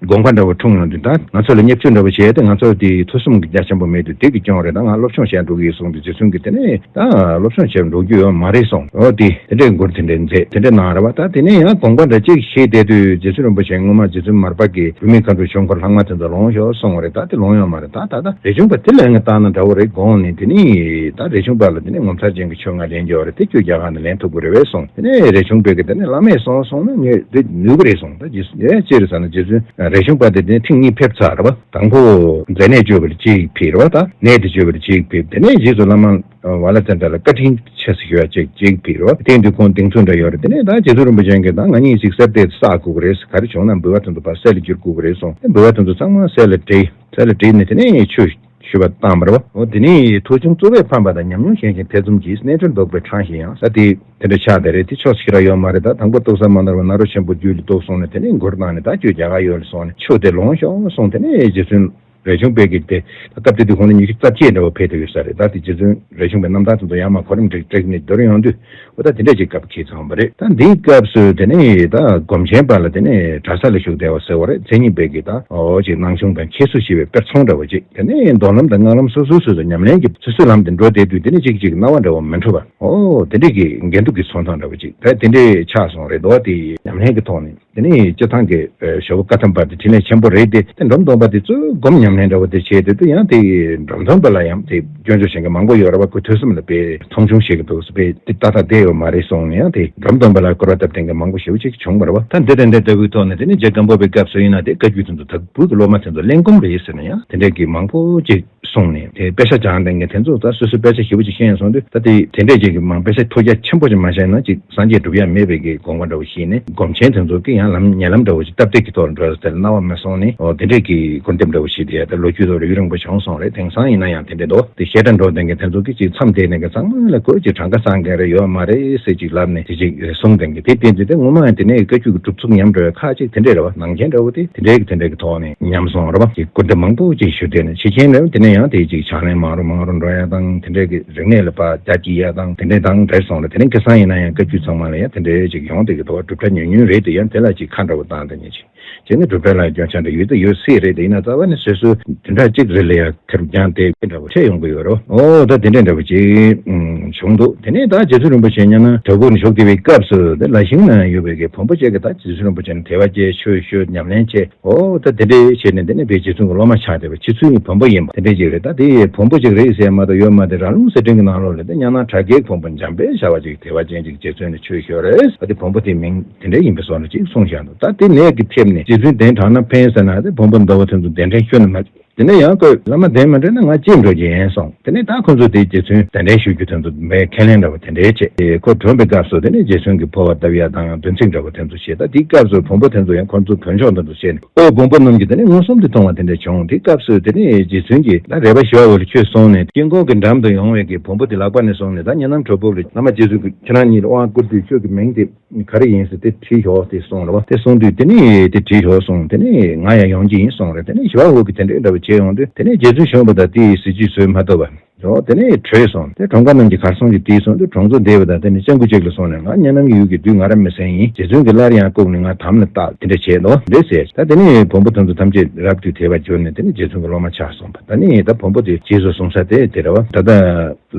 དགོངས་པ་འདྲ་བོ་འཁྲུངས་ཡོང་དུས། ད་ང་ཚོ་ལ་བརྙས་བཅོས་འདྲ་བོ་བྱས་ཏེ། ང་ཚོ་དེ་ཐོས་བསམ་གྱི་རྒྱ་ཆེན་པོ་མེད་དུས། དེ་གི་སྐྱོན་རེད། ད་ང་སློབ་སྦྱོང་བྱས་འགྲོ་གི་ཡོད་གསུངས་དུས། རྗེ་བཙུན་གྱིས་དེ་ནས་ད་སློབ་སྦྱོང་བྱས་འགྲོ་རྒྱུ་ཡོད་མ་རེད་གསུངས། འོ་དེ་དེ་འདྲས་མགུར་དེ་འདྲས་མཛད། དེ་འདྲས་གནང་རེད་བ། ད་དེ་ནས་ཡང་དགོངས་པ་འདྲ་གཅིག་བཞེས་བསྡད་དུས། རྗེ་བཙུན་རིན་པོ་ཆེ་སྔོན་མ་རྗེ་བཙུན་མར་པ་གིས་བོད་མིའི་མཁའ་འགྲོ་ཆོས་འཁོར་ལྷག་མ་དེ་ཚོ་ལོངས་ཤོག་གསུངས་པ་རེད། ད་དེ་ལོངས་ཡོད་མ་རེད། ད་ད་ད་རས་ཆུང་པ་དེ་ལ་ཡང་བཏང་ན་འདྲ་བོ་རེད་དགོངས་ནས། དེ་ནས་ད་རས་ཆུང་པ་ལ་དེ་ནས་ངོ་མཚར་ཅན་གྱི་ཆོས་ལྔ་ལེན་རྒྱུ་རེད། དེ་ཁྱོད་རྒྱ་གར་ནས་ལེན་ཐུབ་ཀྱི་རེད་པས་གསུངས། དེ་ནས་རས་ཆུང་པས་གི་དེ་ནས་བླ་མས་གསུངས་སོང་ན་ངས་དེ་ནུས་ཀྱི་རེད་གསུངས། ད་རྗེ་བཙུན་ཡང་ཅི་རེད་ཟེར་ན། རྗེ་བཙུན་རས་ཆུང་པ་དེ་དེ་ནས་ཐེངས་གཉིས་ཕེབས་ཚར་རེད་བ། དང་པོ་མཛེ་ནད་བཅོས་པར་གཅིག་ཕེབས་རེད་བ། ད་ནད་དེ་བཅོས་པར་གཅིག་ཕེབས། དེ་ནས་རྗེས་སུ་བླ་མ་ཝ་ལ་ཙན་དྲ་ལ་བཀའ་དྲིན་ཆེ་ཟེར་ཞུ་ཡ་གཅིག་གཅིག་ཕེབས་རེད་བ། དེ་དུས་ཁོང་གདེང་ཚོད་འདྲ་ཡོད་རེད། དེ་ནས་ད་རྗེ་བཙུན་རིན་པོ་ཆེ་གིས་ད་ང་གཉིས་ཅིག་གསེར་དེ་བསགས་དགོས་ཀྱི་རེད། ག་རེ་བྱུང་ན་འབུལ་བ་དེ་ཚོ་ཕར་གསེར་ལ་བསྒྱུར་དགོས་ཀྱི་རེད་གསུངས། འབུལ་བ་དེ་ཚོ་ཚང་མ་གསེར་ལ་བྲིས། གསེར་ལ་བྲིས་ནས་དེ་ནས་ཆུ་བཤུས་པ་བཏང་བ་རེད་བ། འོ་དེ་ནས་ཐུགས་བྱུང་རྩོལ་བས་ཕམ་པ་དང་། ཉམས་མྱོང་ཞན་ཞིང་ཐེ་ཚོམ་གྱིས། རྣལ་འབྱོར་ལྡོག་པའི་འཕྲང་ཞིག་ཡང་། ས་དེ་དེ་འདྲ་ཆགས་བསྡད་རེད། དེ་ཕྱོགས་སུ་ཞེ་དྲག་ཡོད་མ་རེད། ད་དང་པོ་ཏོག་ཙམ་མ་ནོར་བ་ནཱ་རོ་ཆེན་པོ་རྒྱུད་ལ་གཏུགས་གསུངས་ནས། དེ་ནས་མགུར་བཏང་ནས་ད་ཁྱོད་རྒྱ་གར་ཡུལ་ལ་སོང་ནས་ཆུ་དེ་ལོངས་ཤོག་གསུངས། དེ་ནས་རྗེ་བཙུན་ རས་ཆུང་པས་ཀྱིས་དེ་ད་སྐབས་དེ་དུས་ཁོང་ལ་ཉི་ཤུ་རྩ་བརྒྱད་འདྲ་བོ་ཕེབས་བསྡད་ཡོད་ས་རེད། ད་དེ་རྗེ་བཙུན་རས་ཆུང་པའི་རྣམ་ཐར་དེ་ཚོ་ཡར་མར་གོ་རིམ་བསྒྲིགས་བསྒྲིགས་ནས་བསྡུར་ཡོང་དུས། འོ་ད་དེ་འདྲས་ཅིག་སྐབས་འཁེལ་སོང་བ་རེད། ད་འདིའི་སྐབས་སུ་དེ་ནས་ད་སྒོམ་ཆེན་པ་ལ་དེ་ནས་གྲྭ་ས་ལ་བཞུགས་བསྡད་པ་ཟེར་བ་རེད། མཚན་ཉིད་པས་ཀྱིས་ད་འོ་ཅིག་སྣང་ཆུང་དང་ཁྱད་གསོད་ཞེས་པའི་དཔེར་མཚོན་འདྲ་བོ་ཅིག་དེ་ནས་མདོ་ལམ་དང་སྔགས་ལམ་སོ་སོའི་སོ་སོ་ཉམས་ལེན་གྱི་སོ་སོའི་ལམ་དུ་འགྲོ་བསྡད་དུས། དེ་ནས་ཅིག་ཅིག་སྣང་བ་འདྲ་བོ་མི་འཕྲོད་པ། འོ་དེ་འདྲས་ཀྱི་འགལ་འདུ་གི་མཚོན་སྟངས་འདྲ་བོ་ཅིག་ད་དེ་འདྲས་ཆགས་སོང་རེད། འདུག་བ་དེ་ཉམས་ལེན་གྱི་ཐོག་ནས། དེ་ནས་སྤྱིར་བཏང་གི་ཨ་ཞོགས་པ་བཀའ་ཐམ་པ་དེ་ཕྲིན་ལས་ཆེན་པོ་རེད་དེ། དེ་འབྲོམ་སྟོན་པ་དེ་གཙོ་བོ་སྒོམ་ཉམས་ལེན་འདྲ་བོ་དེ་བྱས་དུས། དེ་ཡང་དེ་འབྲོམ་སྟོན་པ་ལ་ཡང་དེ་སྐྱོན་བརྗོད་བྱེད་མཁན་མང་པོ་ཡོད་རེད་བ། ཁོ་ཐོས་བསམ་ལ་དཔེ་མཐོང་ཆུང་བྱེད་ཀྱི་འདུག་ཟེར། དཔེ་དེ་ཏག་ཏག་བསྡད་ཡོད་མ་རེད་གསུངས་ནས། ཡང་དེ་འབྲོམ་སྟོན་པ་ལ་སྐུར་བ་བཏབ་མཁན་གྱི་མང་པོ་ཞེ་པོ་ཅིག་བྱུང་བ་རེད་བ། ད་འདི་དང་འདི་ལྟ་བུའི་ཐོག་ནས་དེ་ནས་རྗེ་སྒམ་པོ་པའི་སྐབས་སུ་ཡིན་ན་དེ་བཀའ་བརྒྱུད་དེ་ཚོ་དྭགས་པོའི་གི་སློབ་མ་དེ་ཚོ་གླེན་སྐོམ་རེད་ཟེར་ནས་ཡང་དེ་འདྲས་ཀྱི་མང་པོ་ཅིག་གསུངས་ནས། དེ་དཔེ་ཆ་སྦྱང་མཁན་དེ་ཚོ་ད་སོ་སོའི་དཔེ་ཆ་ཞེ་པོ་ཅིག་ཤེས་སོང་དུས། ད་དེ་དེ་འདྲས་ཅིག་གི་མང་དཔེ་ཆ་ཐོ་རྒྱ་ཆེན་པོ་ཅིག་མ་ཤེས་ན་ཅིག་སངས་རྒྱས་འགྲུབ་ཡ་མེད་པའི་གི་དགོངས་པ་འདྲ་བོ་ཞིག་ནས། སྒོམ་ཆེན་དེ་ཚོ་གི་ཡང་ལམ་ཉེ་ལམ་འདྲ་བོ་ཅིག་སྟབས་བདེ་གི་ཐོག་ལ་འགྲོ་ཡ་དེ་ལ་སྣང་བ་མི་སོང་ནས། འོ་དེ་འདྲས་ཀྱི་སྐུར་འདེབས་འདྲ་བོ་ཞིག་དེ་ཡ་ད་ལོ་རྒྱུས་ཐོག་ལ་ཡུན་རིང་པོ་བྱུང་སོང་རེད། དེང་སང་ཡིན་ན་ཡང་དེ་འདྲས་འདུག་དེ་བཤད་གྲྭ་འགྲོ་བསྡད་མཁན་དེ་ཚོ་གི་ཅིག་མཚམས་བསྡད་ནས་གི་ཚང་མ་ལ་ཁོས་ཅིག་གྲངས་ཀ་བསགས་མཁན་རེད། ཡོད་མ་རེད་ཟེར་ཅིག་ལབ་ནས་དེ་ཅིག་གསུངས་བསྡད་མཁན་དེ། དེ་དེ་དེ་ངོ་མ་ཡང་དེ་ནས་བཀའ་བརྒྱུད་ཀྱི་སྒྲུབ་ཚུལ་ཉམས་འགྲོ་བའི་ཁ་ཅིག་དེ་འདྲས་རེད་བ། ནང་ཆེན་འདྲ་བོ་དེ་དེ་འདྲས་ཀྱི་དེ་འདྲས་ཀྱི་ཐོག་ནས་ཉམས་སོང་རེད་བ། ཅིག་སྐུར་འདེབས་མང་པོ་ཅིག་ཞུ་བསྡད་ནས། ཕྱི་རྐྱེན་རེད་བ། དེ་ནས་ཡང་དེ་ཅིག་ཕྱག་ལེན་མང་རུ་མང་རུ་འགྲོ་ཡ་དང་། དེ་འདྲས་ཀྱི་རིག་གནས་ལ་ཕར་རྒྱ་སྐྱེད་ཡ་དང་དེ་འདྲས་དང་འདྲ་སོང་རེད། དེ་ནས་ཁ་སང་ཡིན་ན་ཡང་བཀའ་བརྒྱུད་ཚང་མ་ལ་ཡང་དེ་འདྲས་ཅིག་ཡོང་བསྡད་ཀྱི་འདུག་བ། སྒྲུབ་གྲྭ་ཉུང་ཉུང་རེད་དེ། ཡང་དེ་ལ་ཅིག་ཁ་འདྲ་བོ་བཏང་བསྡད་མཁན་ཅིག་བྱས་ན་སྒྲུབ་གྲྭ་ལ་སྐྱོན་ཆ་འདྲ་ཡོད་ད་ཡོད་སྲིད་རེད་དེ། ཡིན་ན་རྩ་བ་ནས་སོ་སོ་བདུན་ཕྲག་གཅིག་རེ་ལ་ཡ་ཁེར་རྐྱང་དེ་འདྲ་བོ་འཕྲད་ཡོང་གི་ཡོད་རེད། ཨོ་ད་དེ་འདྲ་འདྲ་བོ་ཅིག་ཨུམ་བྱུང་འདུག་དེ་ནས་ད་རྗེ་བཙུན་རིན་པོ་ཆེ་ཉམས་ལེན་གྲྭ་ཁོག་ནས་བཞུགས་བསྡད་པའི་སྐབས་སུ། དེ་ལ་ཞིང་ན་ཡོད་པའི་གི་བོན་པོ་ཅིག་གིས་ད་རྗེ་བཙུན་རིན་པོ་ཆེ་ནས་དད་པ་སྐྱེས། ཆོས་ཞུས། ཉམས་ལེན་བྱས། ཨོ་ད་དེ་འདྲའི་བྱས་ནས་དེ་ནས་དཔེ་རྗེ་བཙུན་གྱི་སློབ་མ་ཆགས་བསྡད་པ། ཕྱི་ཚུལ་ནི་བོན་པོ་ཡིན་པ་དེ་འདྲ་ཅིག་རེད། ད་དེ་བོན་པོ་ཅིག་རེད་ཟེར་མ་གཏོགས་ཡོད་མ་རེད། ར་ལུང་གསེར་ཕྲེང་གི་ནང་ལོགས་ལ་དེ་ཉམས་ལེན་གྲྭ་རྒྱའི་བོན་པོ་འཇམ་དཔལ་ཞབས་པ་ཅིག་དད་པ་ཅན་ཅིག་རྗེ་བཙུན་ནས་ཆོས་ཞུས་རེད། ད་དེ་བོན་པོ་དེའི་མིང་དེ་འདྲ་ཡིན་པའི་བཟོ་འདྲ་ཅིག་གསུངས་བཞག་འདུག་ད་དེ་ནས་ཀྱི་ཐེབས་ནས་རྗེ་བཙུན་གདན་དྲངས་ན་ཕན་ཟེར་ན། དེ་བོན་པོ་འདྲ་བོ་དེ་ཚོ་གདན་འདྲེན་ཞུས་ནས་མ། དེ་ནས་ཡང་ཁོས་བླ་མ་གདན་མ་འདྲེན་ན་ང་ཅིས་འགྲོ་རྒྱུ་ཡིན་གསུངས། དེ་ནས་ད་ཁོ་ཚོ་དེ་རྗེ་བཙུན་གདན་འདྲེན་ཞུ་རྒྱུ་དེ་ཚོ་མའི་ཁས་ལེན་འདྲ་བོ་དེ་འདྲས་བྱས། དེ་ཁོ་གྲོངས་པའི་སྐབས་སུ་དེ་ནས་རྗེ་བཙུན་གྱི་འཕོ་བ་བཏབ་ཡ་དང་། འདོན་ཚིག་འདྲ་བོ་དེ་ཚོ་བྱས། ད་དེའི་སྐབས་སུ་བོན་པོ་དེ་ཚོ་ཡང་ཁོ་ཚོ་བོན་ཕྱོགས་དེ་ཚོ་བྱས་ནས། ཨོ་བོན་པོ་རྣམས་ཀྱིས་དེ་ནས་མངོན་སུམ་དུ་མཐོང་བ་དེ་འདྲ་བྱུང་། དེའི་སྐབས་སུ་དེ་ནས་རྗེ་བཙུན་གྱིས་ད་རས་པ་ཞི་བ་འོག་ལ་ཁྱོད་སོང་ནས་དཀྱིལ་འཁོར་གྱི་འགྲམ་དུ་ཡོང་བའི་གི་བོན་པོ་དེ་ལག་པ་ནས་བཟུང་ནས། ད་གཉའ་ནམ་གྲོགས་པོ་ལ་བླ་མ་རྗེ་བཙུན་གྱིས་ཁྱེད་རང་གཉིས་ལ་དབང་བསྐུར་དུས་ཁྱོད་ཀྱི་མིང་དེ་ག་རེ་ཡིན་ཟེར་དེ་བྲིས་ཤོག་དེ་གསུངས་རེད་བ། དེ་གསུངས་དུས་དེ་ནས་དེ་བྲིས་ཤོག་གསུངས། དེ་ནས་ང་ཡང་ཡོང་གི་ཡིན་གསུངས་རེད། དེ་ནས་ཞི་བ་འོག་གིས་དེ་འདྲའི་འདྲ་བོ་བྱས་ཡོང་དུས། དེ་ནས་རྗེ་བཙུན་བྱོན་པ་དང་དེའི་གཟི་བརྗིད་བཟོད་མ་ཐུབ་པ། འོ་དེ་ནས་བྲོས་སོང་། དེ་གྲོངས་ཁ་རྣམས་ཀྱིས་གར་སོང་གི་དེའི་སོང་དུས། གྲོང་ཚོ་བསྡད་པ་དང་དེ་ནས་སྤྱང་ཀི་གཅིག་ལ་སོང་ནས། ང་གཉའ་ནམ་གྱི་ཡུལ་གྱི་བདུད་ང་རང་མི་སེམས་ཡིན། རྗེ་བཙུན་གྱིས་སླར་ཡང་བཀུག་ནས་ང་དམ་ལ་བཏགས། དེ་འདྲ་བྱས་ནོ་འདྲ་ཟེར། ད་དེ་ནས་བོན་པོ་དེ་ཚོ་ཐམས་ཅད་རབ་ཏུ་དད་པར་གྱུར་ནས་དེ་ནས་རྗེ་བཙུན་གྱི་སློབ་མ་ཆགས་སོང་བ། ད་ནི་ད་བོན་པོ་དེ་རྗེས་སུ་བཟུང་ས་དེ་དེ་རེད་བ། ད་ལྟ་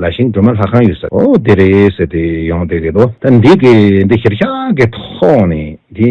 ལ་ཤིང་སྒྲོལ་མ་ལྷ་ཁང་ཡོད་ས་འོ་དེ་རེད་ཟེར་ཏེ་ཡོང་བསྡད་ཀྱི་འདུག་ད་འདི་གི་འདི་གཞིར་བཞག་གི་ཐོག་ནས་འདི་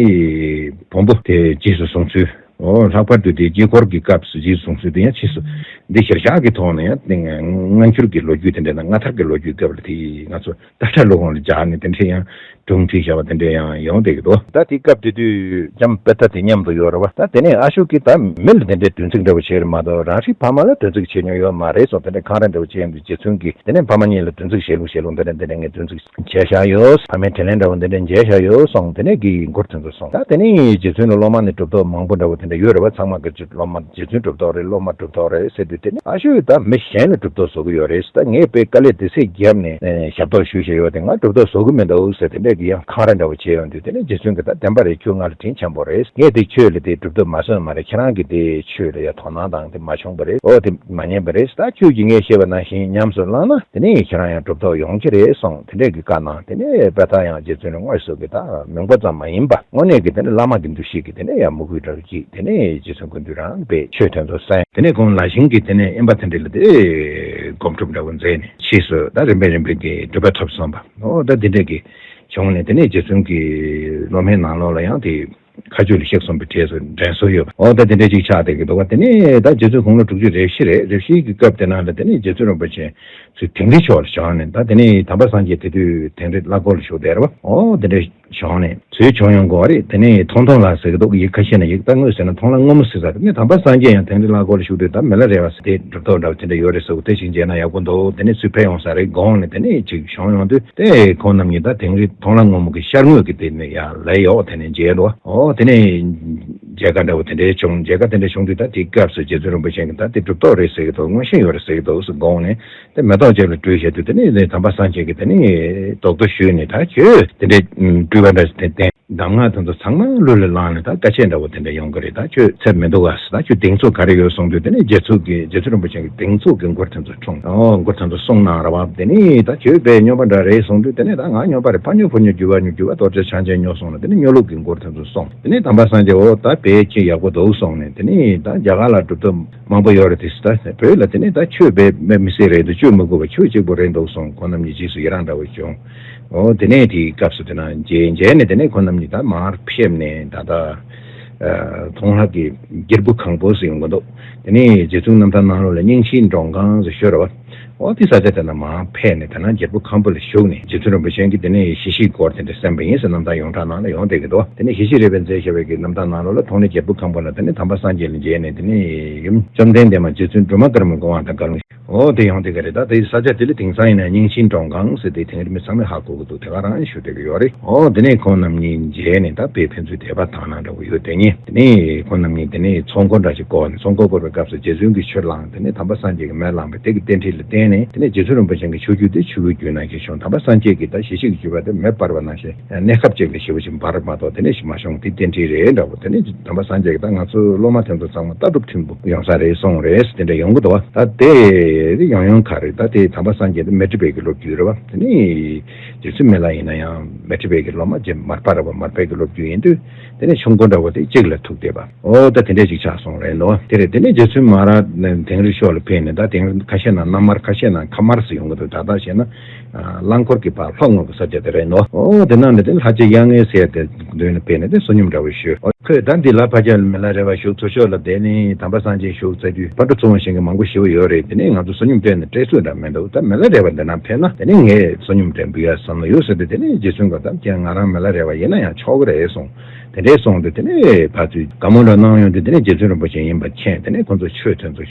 བོན་པོ་དེ་རྗེས་སུ་བཟུང་ཚུལ། འོ་ལྷག་པར་དུ་དེ་དཀྱིལ་འཁོར་གྱི་སྐབས་སུ་རྗེས་སུ་བཟུང་ཚུལ་དེ་ཡང་ཕྱིས་སུ། འདི་གཞིར་བཞག་གི་ཐོག་ནས་ཡང་དེ་སྔ་འགྱུར་གྱི་ལོ་རྒྱུས་དེ་འདྲ་དང་། སྔ་དར་གྱི་ལོ་རྒྱུས་སྐབས་ལ་དེ་ང་ཚོ་ཏ་ཁྲ་ཀློག་ཁང་ལ་སྦྱར་ནས་དེ་འདྲ་ཡང་སྒྲུང་བྲིས་བཞག་པ་དེ་འདྲ་ཡང་ཡོང་བསྡད་ཀྱི་འདུག་ད་དེ་སྐབས་དེ་དུས་ལྕམ་པེ་ཏ་དེ་མཉམ་དུ་ཡོད་རེད་བ། ད་དེ་ནས་ཨ་ཤོ་གིས་ད་མི་ལ་དེ་འདྲའི་སྡོམ་ཚིག་འདྲ་བོ་བྱས་རེད་མ་གཏོགས། རང་རེའི་ཕ་མ་ལ་སྡོམ་ཚིག་བྱེད་མྱོང་ཡོད་མ་རེད་གསུངས། དེ་འདྲའི་འཁང་ར་འདྲ་བོ་བྱས་ཡོང་དུས། རྗེ་བཙུན་གྱིས་དེ་ནས་ཕ་མ་གཉིས་ལ་སྡོམ་ཚིག་བྱེད་ལུགས་བྱེད་ལུགས་འདི་འདྲ་འདི་འདྲ་ངས་སྡོམ་ཚིག་བྱས་བཞག་ཡོད། ཕ་མའི་དྲིན་ལན་འདྲ་བོ་འདི་འདྲ་འཇལ་བཞག་ཡོད་གསུངས། དེ་ནས་གི་མགུར་དེ་ཚོ་གསུངས། ད་དེ་ནས་རྗེ་བཙུན་ལ་སློབ་མ་ནི་གྲུབ་ཐོབ་མང་པོ་འདྲ་བོ་དེ་འདྲ་ཡོད་རེད་བ། ཚང་མ་གི་སློབ་མ་རྗེ་བཙུན་གྲུབ་ཐོབ་རེད། སློབ་མ་གྲུབ་ཐོབ་རེད་ཟེར་དུས། དེ་ནས་ཨ་ཤོ་ཡིས་ད་མི་གཞན་ལ་གྲུབ་ཐོབ་བཟོ་གི་ཡོད་རེད། ད་ངས་དཔེ་དཀའ་ལས་དེ་ཚོ་བརྒྱབ་ནས་ཨེ་ཞབས་ཏོག་ཞུས་བཞག་ཡོད་དེ་ང་གྲུབ་ཐོབ་བཟོ་གི་མི་འདུག་ཟེར་དེ་འདྲས་ཀྱི་ཡང་འཁང་ར་འདྲ་བོ་བྱས་ཡོང་དུས། དེ་ནས་རྗེ་བཙུན་གྱིས་ད་བདེན་པ་རེད། ཁྱོད་ང་ལ་དྲིན་ཆེན་པོ་རེད། ངས་དེ་ཁྱོད་ལ་དེ་གྲུབ་ཐོབ་མ་བཟོས་མ་རེད། ཁྱེད་རང་གིས་དེ་ཆོས་ལ་ཡ་དོ་སྣང་དང་དེ་མ་བྱུང་བ་རེད། འོ་དེ་མ་ཉན་པ་རེད། ད་ཁྱོད་ཀྱིས་ངས་བཤད་པ་ནང་བཞིན་ཉམས་སུ་བླངས་ན་དེ་ནས་ཁྱེད་རང་ཡང་གྲུབ་ཐོབ་ཡོང་གི་རེད་གསུངས། དེ་འདྲས་ཀྱི་བཀའ་གནང་། དེ་ནས་པེ་ཏ་ཡང་རྗེ་བཙུན་ལ་དངོས་སུ་གི་ད་མོས་པ་ཙམ་མ་ཡིན་པ་དངོས་གནས་ཀྱི་དེ་ནས་བླ་མ་གི་འདུ་ཤེས་ཀྱི་དེ་ནས་ཡང་མོས་གུས་འདྲ་བོ་ཅིག་དེ་ནས་རྗེ་བཙུན་སྐུ་མདུན་རང་དཔེ་ཆོས་དོན་དུ་གསན། དེ་ནས་ཁོང་ལ་ཤིང་གི་དེ་ནས་དབེན་པ་དེ་འདྲ་ལ་དེ་སྒོམ་སྒྲུབ་འདྲ་བོ་མཛད་ནས་ཕྱིས་སུ་ད་རིམ་པས་རིམ་པས་ཀྱི་སྒྲུབ་པ་ཐོབ་སོང་བ། འོ་ད་དེ་འདྲས་ཀྱི་བྱུང་ནས་དེ་ནས་རྗེ་བཙུན་གྱི་སློབ་མའི་ནང་ལོགས་ལ་ཡང་དེ་མཁའ་སྤྱོད་ལ་གཤེགས་སོང་བའི་གྲས་སུ་འདྲེན་སྲོལ་ཡོད་པ། འོ་ད་དེ་འདྲས་ཅིག་ཆགས་བསྡད་ཀྱི་འདུག་བ། དེ་ནས་ད་རྗེ་བཙུན་དགུང་ལོ་དྲུག་ཅུ་རེ་བཞི་རེད། རེ་བཞིའི་གི་སྐབས་དེ་ནང་ལ་དེ་ནས་རྗེ་བཙུན་རིན་པོ་ཆེ་ཚུར་དིང་རི་ཕྱོགས་ལ་བྱོན་ནས། ད་དེ་ནས་དམ་པ་སངས་རྒྱས་དེ་དུས་དིང་རི་གླ་འཁོར་ལ་བཞུགས་བསྡད་རེད་བ། འོ་དེ་འདྲས་བྱོན་ནས་ཚུར་བྱོན་ཡོང་དགོས་བ་རེད། དེ་ནས་མཐོང་སྟོན་ལ་ཟེར་གི་འདུག་ཡིག་ཁ་ཤས་ན་ཡིག་ད་དངོས་ཟེར་ན་མཐོང་ལ་སྔོན་མོ་ཟེར་ས་རེད། ནས་དམ་པ་སངས་རྒྱས་ཡང་དིང་རི་གླ་འཁོར་ལ་བཞུགས་དུས་ད་མི་ལ་རས་པ་ཟེར་དེ་གྲུབ་ཐོབ་འདྲ་བ་དེ་འདྲ་ཡོད་རེད་ཟེར་གོ། དེ་ཞིག་མཇལ་ན་ཡག་པོ་འདུག་དེ་ནས་ཚུར་ཕེབས་ཡོང་ས་རེད་དགོངས་ནས། དེ་ནས་ཅིག་བྱོན་ཡོང་དུས་དེ་ཁོང་རྣམ་གཉིས་ད་དིང་རི་མཐོང་ལ་སྔོན་མོ་གི་ཤར་ངོས་ཀྱི་དེ་ནས་ཡར་ལ་ཡོག་དེ་ནས་མཇལ་འདུག་འོ་དེ་ནས་མཇལ་ཁ་འདྲ་བོ་དེ་འདྲའི་བྱུང་། མཇལ་ཁ་དེ་འདྲ་བྱུང་དུས་ད་དེའི་སྐབས་སུ་རྗེ་བཙུན་རིན་པོ་ཆེ་གིས་ད་དེ་གྲུབ་ཐོབ་རེད་ཟེར་གི་འདུག་མངོན་ཤེས་ཡོད་རེད་ཟེར་གི་འདུག་ཟེར་དགོངས་ནས། དེ་མེ་ཏོག་ཅིག་ལ་སྤྲུལ་བྱས་དུས་དེ་ནས་དེ་དམ་པ་སངས་རྒྱས་ཀྱིས་དེ་ནས་རྡོག་ཐོ་གཞུས་ནས། ད་ཁྱོད་དེ་འདྲའི་སྤྲུལ་པ་འདྲ་དེ་བསྟན། གདམས་ངག་དེ་ཚོ་ཚང་མ་གླུ་ལ་བླངས་ནས་ད་བཀའ་ཆད་འདྲ་བོ་དེ་འདྲ་ཡོང་གི་རེད། ད་ཁྱོད་ཚེ་མི་འདུག་ག་ཟེར། ད་ཁྱོད་གདེང་ཚོད་ག་རེ་ཡོད་གསུངས་དུས། དེ་ནས་རྗེ་བཙུན་གྱིས་རྗེ་བཙུན་རིན་པོ་ཆེ་གིས་གདེང་ཚོད་ཀྱི་མགུར་དེ་ཚོ་འཁྲུངས། ཨོ་མགུར་དེ་ཚོ་གསུངས་གནང་ར་བ། དེ་ནས་ད་ཁྱོད་དཔེ་སྨྱོན་པ་འདྲ་རེད་གསུངས་དུས། དེ་ནས་ད་ང་སྨྱོན་པ་རེད། ཕ་སྨྱོ་བུ་སྨྱོ་རྒྱུ་བ་སྨྱོ་རྒྱུ་བ་རྡོ་རྗེ་འཆང་ཆེན་སྨྱོ་གསུངས་ནས། དེ་ནས་སྨྱོ་ལུགས་ཀྱི་མགུར་དེ་ཚོ་གསུངས། དེ་ནས་དམ་པ་སངས་རྒྱས། འོ་ད་དཔེ་ཁྱེད་ཡག་པོ་འདུག་གསུངས་ནས། དེ་ནས་ད་རྒྱ་གར་ལ་གྲུབ་ཐོབ་མང་པོ་ཡོད་རེད་དེ། ད་བོད་ལ་དེ་ནས་ད་ཁྱོད་དཔེ་མི་སྲིད་རེད་འདུག་ཁྱོད་མི་དགོས་པ་ཁྱོད་གཅིག་པོ་རེད་འདུག་གསུངས། ཁོང་རྣམ་གཉིས་རྗེས་སུ་ཡི་རང་འདྲ་བོ་བྱུང་། འོ་དེ་ནས་དེའི་སྐབས་སུ་དེ་ན་མཇལ་མཇལ་ནས། དེ་ནས་ཁོང་རྣམ་གཉིས་ད་མར་ཕེབས་ནས། ད་ལྟ་ཨ་མཐོང་ལྷ་གི་རྒྱལ་པོ་ཁང་པོ་ཟེར་ཡོང་གི་འདུག་དེ་ནས་རྗེ་བཙུན་རྣམ་ཐར་ནང་ལོགས་ལ་སྙིང་ཕྱིའི་མགྲོན་ཁང་ཟེར་ཤོད་ར་བ། འོ་དེ་ས་ཆ་དེ་ན་མར་ཕེབས་ནས། དེ་ན་རྒྱལ་པོ་ཁང་པོ་ལ་བཞུགས་ནས། རྗེ་བཙུན་རིན་པོ་ཆེ་གིས་དེ་ནས་ཞི་བྱེད་སྐོར་དེ་འདྲ་གསན་པ་ཡིན་ཟེར་རྣམ་ཐར་ཡོངས་གྲགས་ནང་ལ་ཡོང་བསྡད་ཀྱི་འདུག་དེ་ནས་ཞི་བྱེད་རོལ་པའི་མཛད་བྱ་བའི་གི་རྣམ་ཐར་ནང་ལོགས་ལ། ཐོག་ནས་རྒྱལ་པོ་ཁང་པོ་ལ་དེ་ནས་དམ་པ་སངས་རྒྱས་ལ་མཇལ་ནས། དེ་ནས་ཡུམ་བཅོམ་ལྡན་འདས་མ་རྗེ་བཙུན་སྒྲོལ་མ་དཀར་མོའི་དགོངས་པ་དང་བཀའ་ལུང་། འོ་དེ་ཡོང་དེ་ག་རེད། ད་དེ་ས་ཆ་དེ་ལ་དེང་སང་ཡིན་ན་སྙིང་ཕྱིའི་མགྲོན་ཁང་ཟེར་ཏེ། དེང་རིང་མི་ཚང་མས་ཧ་གོ་གི་འདུག་དེ་ག་རང་ཞུ་བསྡད་ཀྱི་ཡོད་རེད། འོ་དེ་ནས་ཁོང་རྣམ་གཉིས་མཇལ་ནས། ད་དཔེ་ཕན་ཚུན་དད་པ་དག་སྣང་འདྲ་བོ་ཡོད་དེ་ནས། དེ་ནས་ཁོང་རྣམ་གཉིས་དེ་ནས་ཚོགས་འཁོར་འདྲ་ཞིག་བསྐོར་ནས། ཚོགས་འཁོར་བསྐོར་བའི་སྐབས་སུ་རྗེ་བཙུན་གྱིས་ཆུ་བླངས། དེ་ནས་དམ་པ་སངས་རྒྱས་ཀྱིས་མེ་བླངས་པས། དེ་གི་རྟེན་འབྲེལ་ལ་བརྟེན་ནས། དེ་ནས་རྗེ་བཙུན་རིན་པོ་ཆེ་གི་ཆོས་བརྒྱུད་དེ་ཆུ་བོའི་རྒྱུད་ནང་བཞིན་བྱུང་། དམ་པ་སངས་རྒྱས་ཀྱིས་ད་ཞི་བྱེད་ཀྱི་བརྒྱུད་པ་དེ་མེ་སྤར་བ་ནང་བཞིན་གནས་སྐབས་གཅིག་ལ་ཞི་བ་ཞིག་འབར་མ་གཏོགས། དེ་ནས་ཞིག་མ་བྱུང་། དེ་རྟེན་འབྲེལ་རེད་འདྲ་བོ། དེ་ནས་དམ་པ་སངས་རྒྱས་ཀྱིས་ད་ང་ཚོའི་སློབ་མ་དེ་ཚོ་ཚང་མ་ལྟ་གྲུབ་མཐུན་པོ་ཡོང་ས་རེད་གསུངས་རེད། དེ་འདྲ་ཡོང་གི་འདུག་བ། ད་དེ་ཡང་ཡང་ག་རེ། ད་དེ་དམ་པ་སངས་རྒྱས་དེ་མཻ་ཏྲི་པའི་གི་སློབ་བརྒྱུད་རེད་བ། དེ་ནས་རྗེ་བཙུན་མི་ལ་ཡིན་ན་ཡང་མཻ་ཏྲི་པའི་གི་སློབ་མ། རྗེ་མར་པ་རེད་བ། མར་པའི་གི་སློབ་བརྒྱུད་ཡིན་དུས། དེ་ནས་ཆུ་མགོ་འདྲ་བོ་དེ་གཅིག་ལ་ཐུག་བསྡད་པ། འོ་ད་དེ་འདྲས་ཅིག་ཆགས་སོང་རེད་འདུག་བ། དེ་རེད། དེ་ནས་རྗེ་བཙུན་མ་ར་དིང་རི་ཤོད་ལ་ཕེབས་ནས། ད་དིང་རི་ཁ་ཤས་ན་གནམ་མར། ཁ་ཤས་ན་ཁ་མར་ཟེར་ཡོང་གི་འདུག་ད་ལྟ་བཤད་ན་ཨ་རླངས་འཁོར་གྱི་བར་ལྷོ་ངོས་ཀྱི་ས་ཆ་དེ་རེད་འདུག་འོ་དེ་ནང་ནས་དེ་ལྷ་རྗེ་གཡང་ངེ་ཟེར་དེ་མདུན་ལ་ཕེབས་ནས་དེ་བསོད་སྙོམས་འདྲ་བོ་ཞུས། འོ་ཁོས་ད་འདི་ལ་ཕ་ཁྱབ་ལ་མི་ལ་རས་པ་བཞུགས་ཚུར་ཕྱོགས་ལ་བསྡད་ནས་དམ་པ་སངས་རྒྱས་བཞུགས་ཚར་དུས་ཕ་དྲུག་ཚོ་བ་ཞིང་གི་མང་པོ་ཞེ་པོ་ཡོད་རེད། དེ་ནས་ང་ཚོ་བསོད་སྙོམས་སྤྲད་ནས་སྤྲད་ཚུལ་འདྲ་མི་འདུག་ད་མི་ལ་རས་པ་འདི་ན་ཕེབས་ན་དེ་ནས་ངས་བསོད་སྙོམས་སྤྲད་འབུལ་ཡ་བསམ་བློ་ཡོད་ཟེར་དུས། དེ་ནས་རྗེ་བཙུན་གྱིས་ད་ཀྱང་ང་རང་མི་ལ་རས་པ་ཡིན་ན་ཡང་ཆོག་གི་རེད་གསུངས། དེ་འདྲས་གསུངས་དུས། དེ་ནས་ཕར་ཚུར་དགའ་མོ་འདྲ་གནང་ཡོང་དུས། དེ་ནས་རྗེ་བཙུན་རིན་པོ་ཆེ་ཡིན་པ་མཁྱེན། དེ་ནས་ཁོང་ཚོ་ཆོས་དེ་ཚོ་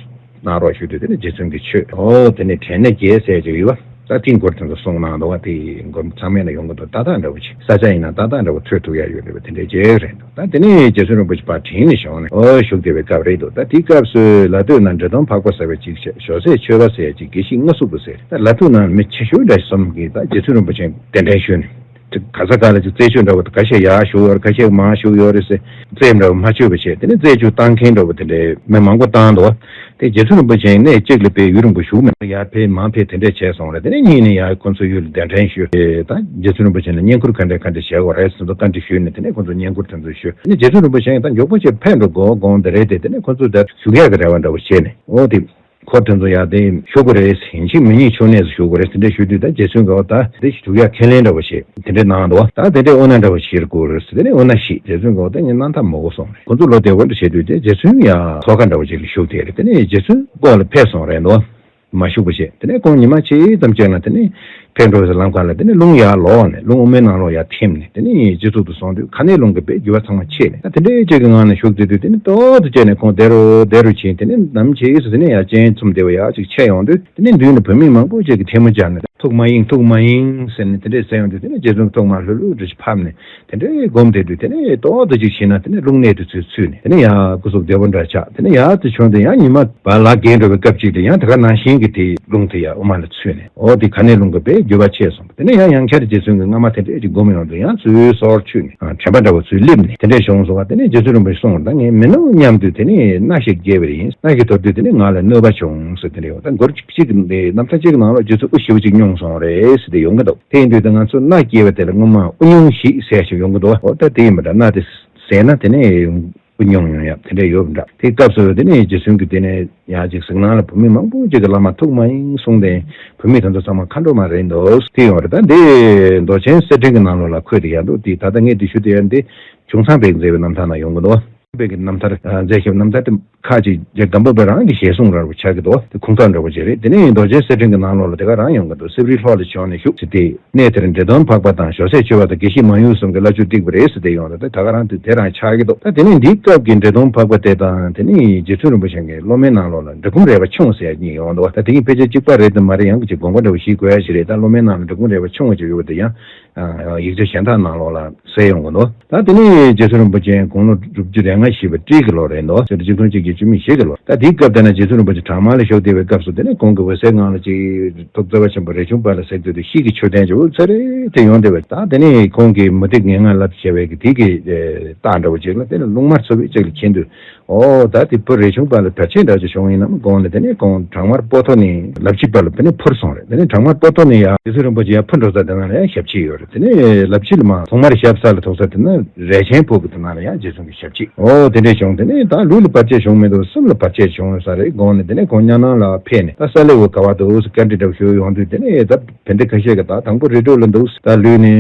གནང་རོགས་ཞུས་དུས། དེ་ནས་རྗེ་བཙུན་གྱིས་ཆོས། འོ་དེ་ནས་དྲན་ནས་རྒྱལ་ཟེར་ཅིག་ཡོད་བ། ད་དེའི་མགུར་དེ་ཚོ་གསུངས་གནང་འདུག་བ། དེའི་མགུར་ཚང་མའི་ནང་ཡོང་གི་འདུག་ཏག་ཏག་འདྲ་བོ་ཅིག་ས་ཆ་ཡིན་ན་ཏག་ཏག་འདྲ་བོ་ཐོས་ཐུབ་ཡ་ཡོད་རེད་བ། དེ་འདྲས་ཅིག་རེད་འདུག་ད་དེ་ནས་རྗེ་བཙུན་རིན་པོ་ཆེ་ཕར་དྲིན་ནས་བྱུང་ནས། འོ་བཞུགས་བསྡད་པའི་སྐབས་རེད་འདུག་ད་དེའི་སྐབས་སུ་ལ་སྟོད་ན་འབྲི་སྟོན་འཕགས་པ་ཟེར་བ་ཅིག་བྱས། ཞོ་སེ་ཆོས་པ་ཟེར་ཡ་ཅིག་དགེ་བཤེས་ལྔ་གཟུགས་པོ་ཟེར། ད་ལ་ཐུག་ན་མི་ཆེ་ཤོས་འདྲ་གསུམ་གྱིས་ད་རྗེ་བཙུན་རིན་པོ་ཆེ་གདན་འདྲེན་ཞུས་ནས། ག་ས་ག་ལ་ཅིག་རྩད་གཅོད་འདྲ་བོ། ག་ཤེད་ཡར་བཞུགས་ཡོད་རེད། ག་ཤེད་མར་བཞུགས་ཡོད་རེད་ཟེར། རྩད་འདྲ་བོ་མ་གཅོད་པ་བྱས། དེ་ནས་རྩད་གཅོད་བཏང་མཁན་འདྲ་བོ་དེ་འདྲའི་མི་མང་པོ་བཏང་འདུག་བ། དེ་རྗེ་བཙུན་རིན་པོ་ཆེ་གནས་གཅིག་ལ་དཔེ་ཡུན་རིང་པོ་བཞུགས་མེད། ཡར་ཕེབས་མར་ཕེབས་དེ་འདྲས་བྱས་སོང་རེད། དེ་ནས་གཉིས་ནས་ཡར་ཁོང་ཚོའི་ཡུལ་ལ་གདན་འདྲེན་ཞུས། དེ་ད་རྗེ་བཙུན་རིན་པོ་ཆེ་ལ་བསྙེན་བཀུར་ག་འདྲས་ག་འདྲས་བྱེད་དགོས་རེད་ཟེར་དུས་བཀའ་འདྲི་ཞུས་ནས། དེ་ནས་ཁོང་ཚོ་བསྙེན་བཀུར་དེ་ཚོ་ཞུས། དེ་ནས་རྗེ་བཙུན་རིན་པོ་ཆེ་ད་མགྱོགས་པོ་བྱས་ཕེབས་འགྲོ་དགོས་དགོངས་དེ་རེད་དེ། དེ་ནས་ཁོང་ཚོ་ད་བཞུགས་ཡག་གི་རེ་བ་འདྲ་བོ་བྱས་ནས། འོ་དེ། འཁོར་དེ་ཚོ་ཡར་དེ་བཞུགས་དགོས་རེད། ཡིན་གཅིག་མིན་གཉིས་མཆོད་གནས་སུ་བཞུགས་དགོས་རེད། དེ་འདྲས་ཞུ་དུས་ད་རྗེ་བཙུན་གྱིས་ད་དེ་ཞིག་བཞུགས་ཡ་ཁས་ལེན་འདྲ་བོ་བྱས། དེ་འདྲས་གནང་འདུག་ད་དེ་འདྲས་དབུ་མནའ་འདྲ་བོ་ཞིག་དགོས་རེད་ཟེར། དེ་ནས་དབུ་མནའ་ཞིག་རྗེ་བཙུན་གྱིས་ད་ངས་གནང་ཐབས་མི་དགོས་གསུངས་རེད། ཁོ་ཚོ་ལོ་བདེ་བོ་འདྲ་བྱས་དུས་དེ་རྗེ་བཙུན་ཡང་ཐོག་ཁ་འདྲ་བོ་ཞིག་ལ་བཞུགས་བསྡད་རེད། དེ་ནས་རྗེ་བཙུན་ལྐོག་ལ་ཕེབས་སོང་རེད་འདུག་མ་བཞུགས་པ་བྱས། དེ་ནས་ཁོང་ཉི་མ་གཅིག་ཙམ་ཅིག་ལ་དེ་ནས་ཕེབས་འགྲོ་བའི་ལམ་ཁ་ལ་དེ་ནས་རླུང་ཡར་ལོག་ནས། རླུང་དབུ་མའི་ནང་ལོགས་ཡར་ཐིམ་ནས། དེ་ནས་སྤྱི་གཙུག་ཏུ་སོང་དུས་ཁ་གནས་རླུང་གིས་དཔེ་རྒྱུ་བ་ཚང་མ་ཕྱེས་ནས། ད་དེ་འདྲའི་ཅིག་གི་ངང་ནས་བཞུགས་བསྡད་དུས། དེ་ནས་ཏོག་ཙམ་བྱས་ནས་ཁོང་བདེ་རུ་བདེ་རུ་ཕྱིན། དེ་ནས་ནམ་ཕྱེད་སུ་དེ་ནས་ཡར་སྤྱན་ཚུམ་བདེ་བ་ཡག་ཅིག་ཕྱེ་ཡོང་དུས། དེ་ནས་མདུན་ལ་བུད་མེད་མང་པོ་ཅིག་གིས་ཐལ་མོ་སྦྱར་ནས། ཐུགས་མ་ཡེངས། ཐུགས་མ་ཡེངས་ཟེར་ནས་དེ་འདྲས་ཟེར་ཡོང་དུས། དེ་ནས་རྗེ་བཙུན་ཐུགས་མ་ལྷོད་ལྷོད་འདྲ་ཞིག་ཕབ་ནས། དེ་འདྲའི་སྒོམ་བསྡད་དུས། དེ་ནས་ཏོག་ཙམ་ཅིག་ཕྱིན་ན་དེ་ནས་རླུང་གནད་དུ་ཚུད་ཚུད་ནས། དེ་ནས་ཡང་སྐུ་གཟུགས་བདེ་པོ་འདྲ་ཆགས། དེ་ནས་ཡང་དེ་བྱུང་དུས་ཡང་ཉི་མ་བར་ལ་རྒས་འགྲོ་བའི་སྐབས་ཅིག་ཏུ་ཡང་དེ་ག་ནང་བཞིན་གྱི་དེའི་རླུང་དེ་ཡང་དབུ་མ་ལ་ཚུད་ནས། འོ་དེ་ཁ་གནས་རླུང་གིས་དཔེ་རྒྱུ་བ་ཕྱེས་སོང་། དེ་ནས་ཡང་ཡང་བསྐྱར་རྗེ་བཙུན་གྱིས་སྔ་མ་དེ་འདྲས་ཅིག་སྒོམ་ཡོང་དུས་ཡང་ཚུར་སོར་ཆུད་ནས། ཨ། དྲན་པ་འདྲ་བོ་ཚུར་སླེབས་ནས། དེ་འདྲས་བྱུང་སོང་བ། དེ་ནས་རྗེ་བཙུན་རིན་པོ་ཆེ་གསུངས་པ་རེད། ད་ངས་མི་ནུབ་སྙམ་དུས་དེ་ནས་སྣ་ཞིག་བསྐྱལ་བ་ཡིན། སྣ་ཞིག་དོར་དུས་དེ་ནས་ང་ལ་གནོད་པ་བྱུང་ཟེར། དེ་འདྲས་ཡོད། ད་མགུར་གཅིག་གི་རྣམ་ཐར་གཅིག་གི་ནང་ལོགས་རྗེ་བཙུན་དབུ་ཞི་བ་ཅིག་བསྙུངས་སོང་རེད་ཟེར་དེ་ཡོང་གི་འདུག་དེ་ཡིན་དུས་ད་ང་ཚོ་སྣ་བསྐྱལ་བ་དེ་ལ་སྔོན་མ་དབུ་བསྙུང་བཞི་ཟེར་ཞིག་ཡོང་གི་འདུག་འོ་ད་དེ་ཡིན་པ་འདྲ། སྣ་དེ་ཟས་ན་དེ་ནས་དབུ་བསྙུང་ཡོང་ཡག་དེ་འདྲས་ཡོད་པ་འདྲ། དེའི་སྐབས་སུ་དེ་ནས་རྗེ་བཙུན་གྱིས་དེ་ནས་ཡང་ཅིག་གཟིགས་སྣང་ལ་བུད་མེད་མང་པོ་ཅིག་གིས་བླ་མ་ཐུགས་མ་ཡེངས་གསུངས་ཏེ། བུད་མེད་དེ་ཚོ་ཚང་མ་མཁའ་འགྲོ་མ་རེད་འདུག་དེ་ཡོང་རེད། ད་འདི་མདོ་ཆེན་གསེར་ཕྲེང་གི་ནང་ལོགས་ལ་འཁོད་དེ་ཡང་འདུག་དེ་ད་ལྟ་ངས་འདི་ཞུ་དེ་ཡང་འདི་ཁྱུང་ཚང་པས་མཛད་པའི་རྣམ་ཐར་ན་ཡོང་གི་འདུག་པས་ཀྱི་རྣམ་ཐར། ཨ། མཛད་བཞག་པའི་རྣམ་ཐར་དེ་ཁག་ཅིག་རྗེ་སྒམ་པོ་པ་རང་གི་ཞལ་གསུང་འདྲ་བོ་ཆགས་ཀྱི་འདུག་དེ་ཁུངས་དག་འདྲ་བོ་ཅིག་རེད། དེ་ནས་མདོ་ཆེན་གསེར་ཕྲེང་གི་ནང་ལོགས་ལ་དེ་ག་རང་ཡོང་གི་འདུག་སེ་བྲིས་ལྷོ་ལ་བྱོན་ནས་བཞུགས་ཟེར་ཏེ། གནས་དེར་འབྲི་སྟོན་འཕགས་པ་དང་། ཞོ་སེ་ཆོས་པ་དང་། དགེ་བཤེས་མང་ཡུལ་གསུམ་གྱིས་བླ་མཆོད་བཏེགས་པ་རེད་ཟེར་ཏེ་ཡོང་རེད། ད་དེ་ག་རང་དེ་དེ་རང་ཆགས་ཀྱི་འདུག་ད་དེ་ནས་འདིའི་སྐབས་ཀྱི་འབྲི་སྟོན་འཕགས་པ་དེ་དང་། དེ་ནས་རྗེ་བཙུན་རིན་པོ་ཆེ་གི་སློབ་མའི་ནང་ལོགས་ལ་འབྲི་གུང་རས་པ་ཆུང་ཟེར་ཡ་གཉིས་ཡོང་འདུག་ད་དེ་གཉིས་ཕལ་ཆེར་གཅིག་པ་རེད་དམ་མ་རེད། ཡང་གཅིག་དགོངས་པ་འདྲ་བོ་བཞེས་དགོས་ཡ་ཞིག་རེད། ད་སློབ་མའི་ནང་ལ་འབྲི་གུང་རས་པ་ཆུང་ཅིག་ཡོད་པ་དེ་ཡང་། ཡིག་ཆ་གཞན་དག་ནང་ལོགས་ལ་གསལ་ཡོང་གི་འདུག་ད་དེ་ནས་རྗེ་བཙུན་རིན་པོ་ཆེ་དགུང་ལོ་དྲུག་ཅུ་རེ་ལྔ་བཞེས་པའི་སྤྲེལ་གྱི་ལོ་རེད་འདུག་ཕྱི་ལོ་ཆིག་སྟོང་གཅིག་བརྒྱ་བཅུ་མེད་བཞི་གི་ལོ། ད་དེའི་སྐབས་དེ་ན་རྗེ་བཙུན་རིན་པོ་ཆེ་བྲག་དམར་ལ་བཞུགས་བསྡད་པའི་སྐབས་སུ་དེ་ནས་ཁོང་གི་འོད་གསལ་ངང་ལ་ཅིག་ཐུགས་བརྩེ་བ་ཆེན་པོ་རས་ཆུང་པ་ལ་གཟིགས་དུས་དུ་ཤིང་གི་མཆོད་རྟེན་ཅིག་འོད་ཚ་རེ་དེ་ཡོང་བསྡད་པ། ད་དེ་ནས་ཁོང་གིས་མུ་སྟེགས་ངན་སྔགས་བསླབ་བྱས་པའི་གི་དེ་གི་རྟགས་འདྲ་བོ་ཅིག་ལ་དེ་ལ་རླུང་དམར་ཚ་བོ་ཅིག་ལ་ཁྱེར་དུས། ཨོ་ད་དེ་བུ་རས་ཆུང་པ་ལ་བར་ཆད་འདྲ་ཅིག་བྱུང་ཡིན་ནམ་དགོངས་ནས་དེ་ནས་ཁོང་བྲག་དམར་སྤོ་ཐོ་ནས་ལབ་ཅིག་པ་ལ་དེ་ནས་འཕུར་སོང་རེད། དེ་ནས་བྲག་དམར་སྤོ་ཐོ་ནས་ཡང་རྗེ་བཙུན་རིན་པོ་ཆེ་ཡར་འཕུར་འགྲོ་ས་དེ་ན་ལ་ཡང་ཞབས་ཕྱི་ཡོད་རེད། དེ་ནས་ལབ་ཅིག་ལ་མ་ཐོག་མར་ཞབས་ས་ལ་ཐུག་ས་དེ་ན་རས་ཆེན་ཕུག་གི་དེ་ན་ལ་ཡང་རྗེ་བཙུན་གྱི་ཞབས་ཕྱི། ཨོ་དེ་འདྲས་བྱུང་། དེ་ནས་ད་ལུས་ལ་བར་ཆད་བྱུང་མི་འདུག་སེམས་ལ་བར་ཆད་བྱུང་ས་རེད་དགོངས་ནས་དེ་ནས་ཁོང་གཉའ་ནང་ལ་ཕེབས་ནས་ད་ས་ལེ་འུ་ག་བ་དུ་འུ་སུ་བཀའ་འདྲི་འདྲ་བོ་ཞུ་ཡོང་དུས་དེ་ནས་ད། དེ་འདྲ་ཁ་ཤས་ཀྱིས་ད་དང་པོ་རི་ཁྲོད་ལ་འདུག་ད་ལུས་ནི་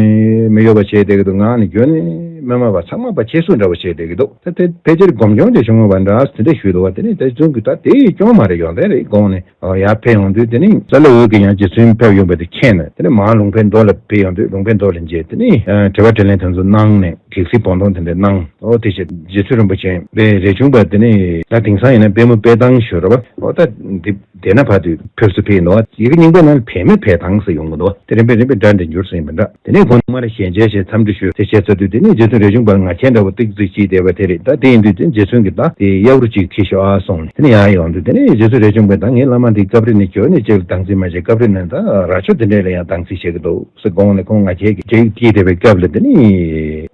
མི་གཡོ་བ་བྱས་བསྡད་ཀྱི་འདུག་ངག་ནི་རྒྱུན་ནི་མི་སྨྲ་བ་ཚང་མ་ཕར་ཁྱེར་སོ་འདྲ་བོ་བྱས་བསྡད་ཀྱི་འདུག་ད་དེ་ཕལ་ཆེར་སྒོམ་སྐྱོན་དེ་བྱུང་བ་འདྲ་དེ་འདྲ་ཞུས་འདུག་བ། དེ་ནི་དེ་བཙུན་གྱིས་ད་དེ་ཡི་སྐྱོན་མ་རེད་ཡོན་ཏན་རེད་དགོངས་ནས་ཡར་ཕེབས་ཡོང་དུས་དེ་ནི་ས་ལེ་འུ་གིས་ཡང་རྗེ་བཙུན་ཕེབས་ཡོང་བ་དེ་མཁྱེན་ནས་དེ་ནི་མར་ལུང་པའི་མདོ་ལ་ཕེབས་ཡོང་དུས་ལུང་པའི་མདོ་ལ་མཇལ། དེ་ནི་དྲི་བ་དྲིས་ལན་དེ་ཚོ་གནང་ནས་གེགས་སེལ་བོགས་འདོན་དེ་འདྲ་གནང་། ཨོ་དེ་བྱས་རྗེ་བཙུན་རིན་པོ་ཆེ་དཔེ་རས་ཆུང་པ་དེ་ནི་ད་དེང་སང་ཡིན་ན་དཔལ་མོ་དཔལ་ཐང་ཞུ་ར་བ། ཨོ་ད་འདི། དེ་ན་བར་དུ་ཕེབས་སུ་ཕེབས་འདུག་ཡི་གེ་རྙིང་པའི་ནང་ལ་བལ་མོའི་བལ་ཐང་ཟེར་ཡོང་གི་འདུག་དེ་རིམ་པས་རིམ་པས་སྒྲ་འདི་འགྱུར་ཟིན་པ་འདྲ། དེ་ནས་དགོང་དམར་ཞལ་མཇལ་ཞེས་འཚམས་འདྲི་ཞུ་དེ་བྱས་ཚར་དུས་དེ་ནས་རྗེ་བཙུན་རས་ཆུང་པ་ལ་ང་ཁྱེད་འདྲ་བོ་ཏིག་ཙི་ཅིག་བསྡད་པ་དེ་རེད། ད་དེ་ཡིན་དུས་དེ་རྗེ་བཙུན་གྱིས་ད་དེ་གཡག་རུ་ཅིག་ཁྱེར་ཤོག་ཨ་གསུངས་ནས་དེ་ནས་ཡར་ཡོང་དུས་དེ་ནས་རྗེ་བཙུན་རས་ཆུང་པས་ད་ངའི་བླ་མ་འདི་སྐབས་རེ་ནས་གྱོད་ནས་ཅིག་ལ་སྡང་རྩིས་མ་བྱེད། སྐབས་རེ་ནས་ད་རྭ་ཅོ་དེ་འདྲས་ལ་ཡང་སྡང་རྩིས་བྱེད་ཀྱི་འདུག་ཟེར་དགོངས་ནས་ཁོང་ང་ཁྱེད་ཀྱི་ཅིག་སྐྱེས་བསྡད་པའི་སྐབས་ལ་དེ་ནས་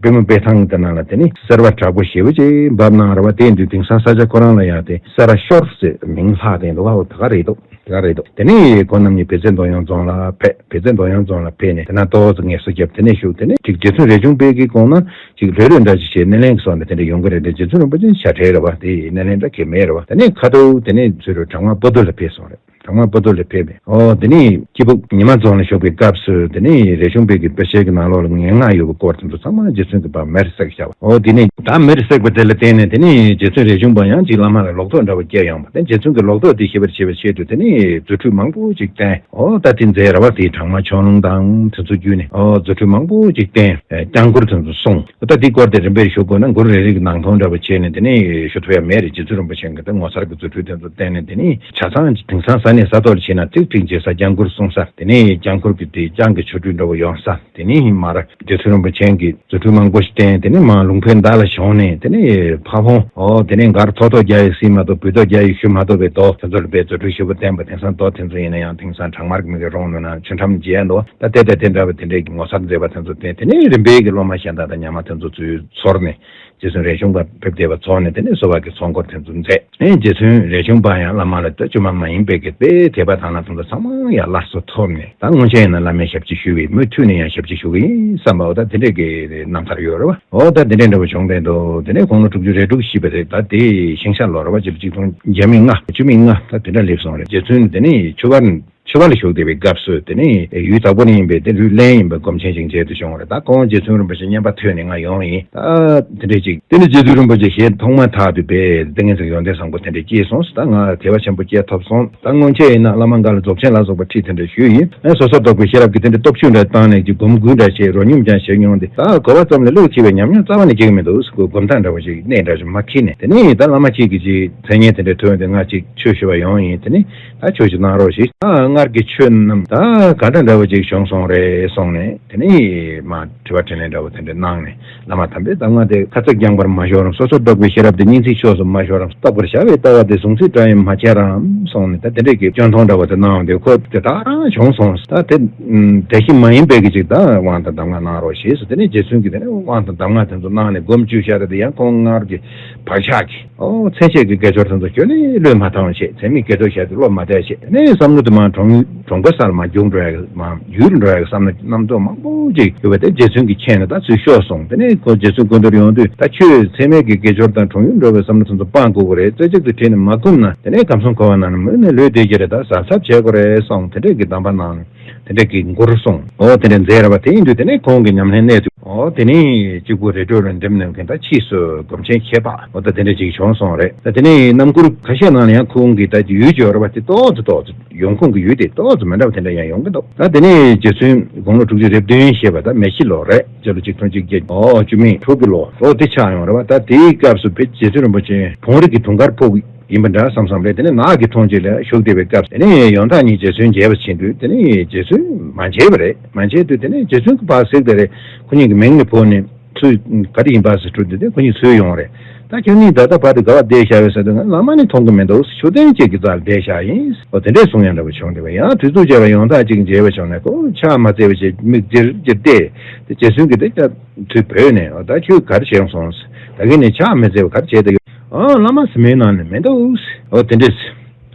དཔལ་མོ་དཔལ་ཐང་དེ་ནང་ལ་དེ་ནས་སེར་བ་དྲག་པོ་ཞེ་པོ་ཅིག་འབབ་གནང་ར་བ། དེ་ཡིན་དུས་དེང་སང་ས་ཆ་ཁོ་རང་ལ་ཡང་དེ། སེ་ར་ཤོར་ཟེར་མིང་ལྷག་དེ་འདུག་ཨ། འོ་དེ་ག་རེད་འདུག་དེ་ག་རེད་འདུག་དེ་ནས་ཁོང་རྣམ་གཉིས་བེ་ཙེ་མདོ་ཡོང་རྫོང་ལ་ཕེབས། བེ་ཙེ་མདོ་ཡོང་རྫོང་ལ་ཕེབས་ནས་དེ་ན་ཏོག་ཙམ་ངལ་གསོ་བརྒྱབ། དེ་ནས་བཞུགས། དེ་ནས་ཅིག་རྗེ་བཙུན་རས་ཆུང་པའི་གི་གོང་ན་ཅིག་ལྷོད་ལྷོད་འདྲ་ཅིག་བྱས་སྣེ་ལེན་གྱི་སོང་ནས་དེ་འདྲ་ཡོང་གི་རེད་དེ། རྗེ་བཙུན་རིན་པོ་ཆེ་ཞབས་ཁྲའི་རེད་བ། དེ་སྣེ་ལེན་འདྲ་གི་མེད་རེད་བ། དེ་ནས་ཁ་ཐུག་དེ་ནས་ཚུར་བྲག་དམར་སྤོ་ཏོ་ལ་ཕེབས་སོང་རེད། བྲག་དམར་སྤོ་ཏོ་ལ་ཕེབས་པས། ཨོ་དེ་ནས་སྐྱིད་སྦུག་ཉི་མ་རྫོང་ལ་བཞུགས་པའི་སྐབས་སུ་དེ་ནས་རས་ཆུང་པའི་གི་དཔེ་ཆའི་གི་ནང་ལོགས་ལ་ངན་སྔགས་ཡོད་པའི་སྐོར་དེ་ཚོ་ཚང་མ་རྗེ་བཙུན་གྱིས་ཕར་མེར་བསྲེགས་བཞག་པ། ཨོ་དེ་ནས་ད་མེར་བསྲེགས་པ་དེ་ལ་བརྟེན་ནས་དེ་ནས་རྗེ་བཙུན་རས་ཆུང་པ་ཡང་ཅིག་བླ་མ་ལ་ལོག་རྟོག་འདྲ་བོ་སྐྱེས་ཡོང་བ། དེ་རྗེ་བཙུན་གྱི་ལོག་རྟོག་དེ་ཤེས་པར་བྱེད་པའི་ཆེད་དུ་དེ་ནས་རྫུ་འཕྲུལ་མང་པོ་ཅིག་བསྟན། ཨོ་ད་དེ་མཛད་ར་བ། དེའི་བྲག་དམར་ཆོས་ལུང་དང་དེ་ཚོ་བརྒྱུད་ནས་ཨོ་རྫུ་འཕྲུལ་མང་པོ་ཅིག་བསྟན། སྐྱབས་མགུར་དེ་ཚོ་གསུངས། ད་དེའི་སྐོར་དེ་རིམ་པས་ཞུ་དགོས་ན་མགུར་རེ་རེ་གི་ནང་དོན་འདྲ་བོ་བྱས་ནས་དེ་ནས་ཞུ་ཐུབ་ཡ་མེད་རེད། རྗེ་བཙུན་རིན་པོ་ཆེ་གིས་དེ་ངོ་མཚར་གྱི་རྫུ་འཕྲུལ་དེ་ཚོ་བསྟན་ནས་དེ་ནས་ཆ་ཚང་དེང་སང་ས་གནས་ས་ཐོག་ལ་ཕྱིན་ན་ཏིག་ཏིག་མཇལ་ས། སྐྱབས་མགུར་གསུང་ས། དེ་ནས་སྐྱབས་མགུར་གྱི་དེ་སྐྱབས་ཀྱི་ཆོ་འཕྲུལ་འདྲ་བོ་ཡོང་ས། དེ་ནས་མར་རྗེ་བཙུན་རིན་པོ་ཆེ་གིས་རྫུ་འཕྲུལ་མང་པོ་ཞིག་བསྟན། དེ་ནས་མར་ལུང་པའི་མདའ་ལ་བྱོན་ནས་དེ་ནས་ཕ་བོང་། ཨོ་དེ་ནས་མགར་ཐོག་ཐོག་རྒྱག་ཡི་སྲིད་མ་གཏོགས་བུ་ཐོག་རྒྱག་ཡི་ཞུ་མ་གཏོགས་པའི་མདོ་དེ་ཚོ་ལ་དཔེ་རྫུ་འཕྲུལ་ཞེ་པོ་བསྟན་པ། དེང་སང་མདོ་དེ་ཚོ་ཡིན་ན་ཡང་དེང་སང་བྲག་དམར་གྱི་མི་གི་རོང་ནང་ན་ཆུ་འགྲམ་མཇལ་འདུག་ད་དེ་དང་དེ་འདྲ་བའི་དེ་འདྲའི་གི་ངོ་མཚར་མཛད་པ་དེ་ཚོ་བསྟན། དེ་ནས་རིམ་པས་ཀྱི་སློབ་མ་གཞན་དག་དང་ཉམས་མ་དེ་ཚོ་ཚུར་ཚོར་ནས་རྗེ་བཙུན་རས་ཆུང་པ་ཕེབས་བསྡད་པ་ཚོར་ནས་དེ་ནས་གསོལ་བ་གི་ཚོགས་འཁོར་དེ་ཚོ་མཛད། ཨེ་རྗེ་བཙུན་རས་ཆུང་པ་ཡང་བླ་མ་ལ་ད་བཅོས་མ་མ་ཡིན་པའི་གི་དཔེ་དད་པ་དང་ལ་དེ་ཚོ་ཚང་མ་ཡང་སླར་གསོ་ཐོབ་ནས། ད་སྔོན་ཆད་ཡིན་ན་བླ་མའི་ཞབས་ཕྱི་ཞུས་པས་མུ་མཐུད་ནས་ཡང་ཞབས་ཕྱི་ཞུ་གི་ཡིན་བསམ་པའོ། ད་དེ་འདྲའི་གི་རྣམ་ཐར་ཡོད་རེད་བ། ཨོ་ད་དེ་འདྲའི་འདྲ་བོ་བྱུང་བསྡད་འདུག་དེ་ནས་དགུང་ལོ་དྲུག་ཅུ་རེ་དྲུག་བཞེས་པ་རེད། ད་དེ་ཤིང་ཤ་ལོ་རེད་བ། ཕྱི་ལོ་ཆིག་སྟོང་བརྒྱ་མེད་ལྔ་བཅུ་མེད་ལྔ་ད་དེ་འདྲ་སླེབས་སོང་རེད། རྗེ་བཙུན་དེ་ནས་ཆུ་བར། ཆུ་བར་ལ་བཞུགས་བསྡད་པའི་སྐབས་སུ་དེ་ནས་ཡུལ་དྭགས་པོ་ནས་ཡིན་པའི་དེ་ལུས་ལེན་ཡིན་པའི་སྒོམ་ཆེན་ཞིག་མཇལ་དུ་བྱུང་བ་རེད། ད་ཁོང་རྗེ་བཙུན་རིན་པོ་ཆེ་བསྙེན་པ་ཐོས་ནས་ང་ཡོང་ཡིན། ད་དེ་འདྲས་ཅིག་དེ་ནས་རྗེ་བཙུན་རིན་པོ་ཆེ་ཞལ་མཐོང་མ་ཐག་ཏུ་པས་ཏིང་ངེ་འཛིན་ཡོན་ཏན་བཟང་པོ་དེ་འདྲས་སྐྱེས་སོང་། ད་ང་དད་པ་ཆེན་པོ་སྐྱེས་ཐོབ་སོང་། ད་སྔོན་ཆད་ཡིན་ན་བླ་མ་འགའ་ལ་རྫོགས་ཆེན་ལ་སོགས་པ་ཁྲིད་དེ་འདྲས་ཞུས་ཡིན། ཨེ་སོ་སོར་རྟོག་པའི་ཤེས་རབ་ཀྱིས་དེ་འདྲས་སྟོབས་ཤུགས་འདྲ་བཏང་ནས་ཀྱི་སྒོམ་དགུ་འདྲ་བྱས་རོ་སྙོམས་ཀྱང་བྱེད་མྱོང་སྟེ། ད་གོ་བ་ཙམ་ལས་བློས་འཁེལ་བའི་ཉམས་མྱོང་རྩ་བ་ནས་སྐྱེ་གི་མི་འདུག་སྒོམ་ཐག་འདྲ་བ་ཞིག་གནད་འདྲ་ཞིག་མ་འཁེལ་ནས། དེ་ནས་ད་བླ་མ་གཅིག་གིས་ཅིག་མཚན་སྙན་དེ་འདྲས་ཐོན་ཏེ་ང་ཅིག་ཆོས་ཞུ་བ་ཡོང་ཡིན། དེ་ནས་ད་ཆོས་ཞུ་གནང་རོགས་ཞེས། ད་སྔར་གྱི་ཆོས་རྣམས་ད་ག་འདྲ་འདྲ་བ་ཅིག་བྱུང་སོང་རེད་གསུངས་ནས། དེ་ནས་མ་དྲི་བ་དྲིས་ལན་འདྲ་བོ་དེ་འདྲ་གནང་ནས། བླ་མ་དམ་པས་ད་ང་དེ་ཁ་ཚིག་རྐྱང་པར་མ་ཤོར་རམ། སོ་སོར་རྟོག་པའི་ཤེས་རབ་དེ་སྙིང་ཚིག་ཕྱོགས་སུ་མ་ཤོར་རམ། རྟོགས་པར་བྱ་བའི་ལྟ་བ་དེ་གཟུང་ཚིག་འདྲ་ཡང་མ་ཁྱེར་རམ་གསུངས་ནས། ད་དེ་འདྲས་ཀྱི་སྐྱོན་མཐོང་འདྲ་བོ་དེ་གནང་བ་དེ་ཁོ་དེ་དག་རང་བྱུང་སོང་། ད་དེ་དེ་བཞིན་མ་ཡིན་པའི་གི་ཅིག་ད་དབང་དང་གདམས་ངག་གནང་རོགས་ཞེས་སུ། དེ་ནས་རྗེ་བཙུན་གྱིས་དེ་ནས་དབང་དང་གདམས་ངག་དེ་ཚོ་གནང་ནས་སྒོམ་བཅུག་བཞག་རེད། དེ་ཡང་ཁོང་སྔར་གྱི་བག་ཆགས་ཀྱིས། ཨོ་མཚན་བཅས་ཀྱི་དགེ་སྦྱོར་དེ་ཚོ་ཁྱོན་ནས་བློས་མ་བཏང་བ་བྱས། མཚན་མེད་དགེ་སྦྱོར་བྱས་ཏེ་བློ་མ་གཏད་བྱས། དེ་ནས་བསམ་བློ་དེ་མར་གྲོང་གྲོང་པ་སར་མར་རྒྱུག་འགྲོ་ཡ་གི་མར་ཡུལ་འགྲོ་ཡ་གི་བསམ་བློ་རྣམ་རྟོག་མང་པོ་ཅིག་ཡོད་པ་དེ་རྗེ་བཙུན་གྱིས་མཁྱེན་ནས་ད་ཚུར་ཤོར་སོང་། དེ་ནས་ཁོ་རྗེ་བཙུན་སྐུ་མདུན་ཡོང་དུས་ད་ཁྱོད་མཚན་མེད་ཀྱི་དགེ་སྦྱོར་དང་གྲོང་ཡུལ་འགྲོ་བའི་བསམ་བློ་དེ་ཚོ་སྤང་དགོས་ཀྱི་རེད། རྩེ་གཅིག་ཏུ་ཁྲིད་ནས་མ་བསྒོམས་ན་དེ་ནས་ཁམས་གསུམ་འཁོར་བ་ནང་ནས་མུ་མེད་ལུས་བསྡད་ཀྱི་རེད། ད་གཟབ་གཟབ་བྱེད་དགོས་རེད་གསུངས། དེ་འདྲས་ཀྱི་གདམས་པ་གནང་ནས། དེ་འདྲ་གི་མགུར་གསུངས། ཨོ་དེ་འདྲ་མཛད་ར་བ། དེ་ཡིན་དུས་དེ་ནས་ཁོང་གི་ཉམས་ལེན་གནས་ཚུལ། ཨོ་དེ་ནས་གཅིག་པུ་རི་ཁྲོད་ལ་འགྲིམས་ནས་མཁན་ད་ཕྱིས་སུ་སྒོམ་ཆེན་ཁྱད་འཕགས། ཨོ་ད་དེ་འདྲ་ཅིག་བྱུང་སོང་རེད། ད་དེ་ནས་རྣམ་མགུར་ཁ་ཤས་ནང་ལ་ཡང་ཁོང་གི་ད་ཡུལ་སྦྱོར་བ་དེ་ཏོག་ཙམ་ཏོག་ཙམ་ཡོང་། ཁོང་གི་ཡུལ་དེ་ཏོག་ཙམ་མི་འདྲ་བ་དེ་འདྲ་ཡང་ཡོང་གི་འདུག་ད་དེ་ནས་རྗེ་བཙུན་དགུང་ལོ་དྲུག་ཅུ་རེ་བདུན་བཞེས་པ་ད་མེ་བྱི་ལོ་རེད། སྤྱི་ལོ་ཆིག་སྟོང་གཅིག་བརྒྱ་ཨོ་བཅུ་མེད་དྲུག་གི་ལོ་ལོ་དེ་ཆགས་ཡོང་རེད་བ། ད་དེའི་སྐབས་སུ་བོད་རྗེ་བཙུན་རིན་པོ་ཆེ་བོང་རི་གི་དུང་དཀར་ཕུག་ཡིན་པ་འདྲ་བསམ་བསམ་རེད། དེ་ནས་ནགས་ཀྱི་འཕྲང་ཅིག་ལ་བཞུགས་བསྡད་པའི་སྐབས་དེ་ནས་ཡོན་བདག་གཉིས་རྗེ་བཙུན་མཇལ་བར་ཕྱིན་དུས་དེ་ནས་རྗེ་བཙུན་མ་མཇལ་བ་རེད། མ་མཇལ་དུས་དེ་ནས་རྗེ་བཙུན་གྱིས་ཕར་གཟིགས་པ་རེད། ཁོ་གཉིས་ཀྱི་མིང་ནས་བོས་ནས་ཚུར་ག་རེ་ཡིན་པ་ཟེར་དྲིས་དུས་དེ་ཁོ་གཉིས་ཚུར་ཡོང་རེད། ད་ཁྱོད་གཉིས་ད་ལྟ་བར་དུ་ག་པར་བསྡད་བཞག་ཡོད་ཟེར་དུས་ང་བླ་མ་ནི་མཐོང་གི་མི་འདུག་ཤུགས་ལྡན་གཅིག་གི་རྩ་ལ་བསྡད་བཞག་ཡིན། འོ་དེ་འདྲས་གསུང་ཡང་འདྲ་པོ་བྱུང་བསྡད་པ། ཡང་དུས་ཚོད་སྐྱེལ་བ་ཡོན་བདག་གཅིག་མཇལ་བ་བྱུང་ནས་ཁོ་ཕྱག་མ་བཙལ་བ་བྱས་མིག་ཅེར་ཅེར་བལྟས། དེ་རྗེ་བཙུན་གྱིས་དེ་ལྟར་ཚུར་བོས་ནས་འོ་ད་ཁྱོད་ག་རེ་བྱས་སོང་། ད་གིན་ནས་ཕྱག་མི་བཙལ་བ་ག་རེ་བྱས་བསྡད་ཡོད། ཨ་བླ་མ་ཟེར་མིའི་ནང་ནས་མི་འདུག་འོ་དེ་འདྲས།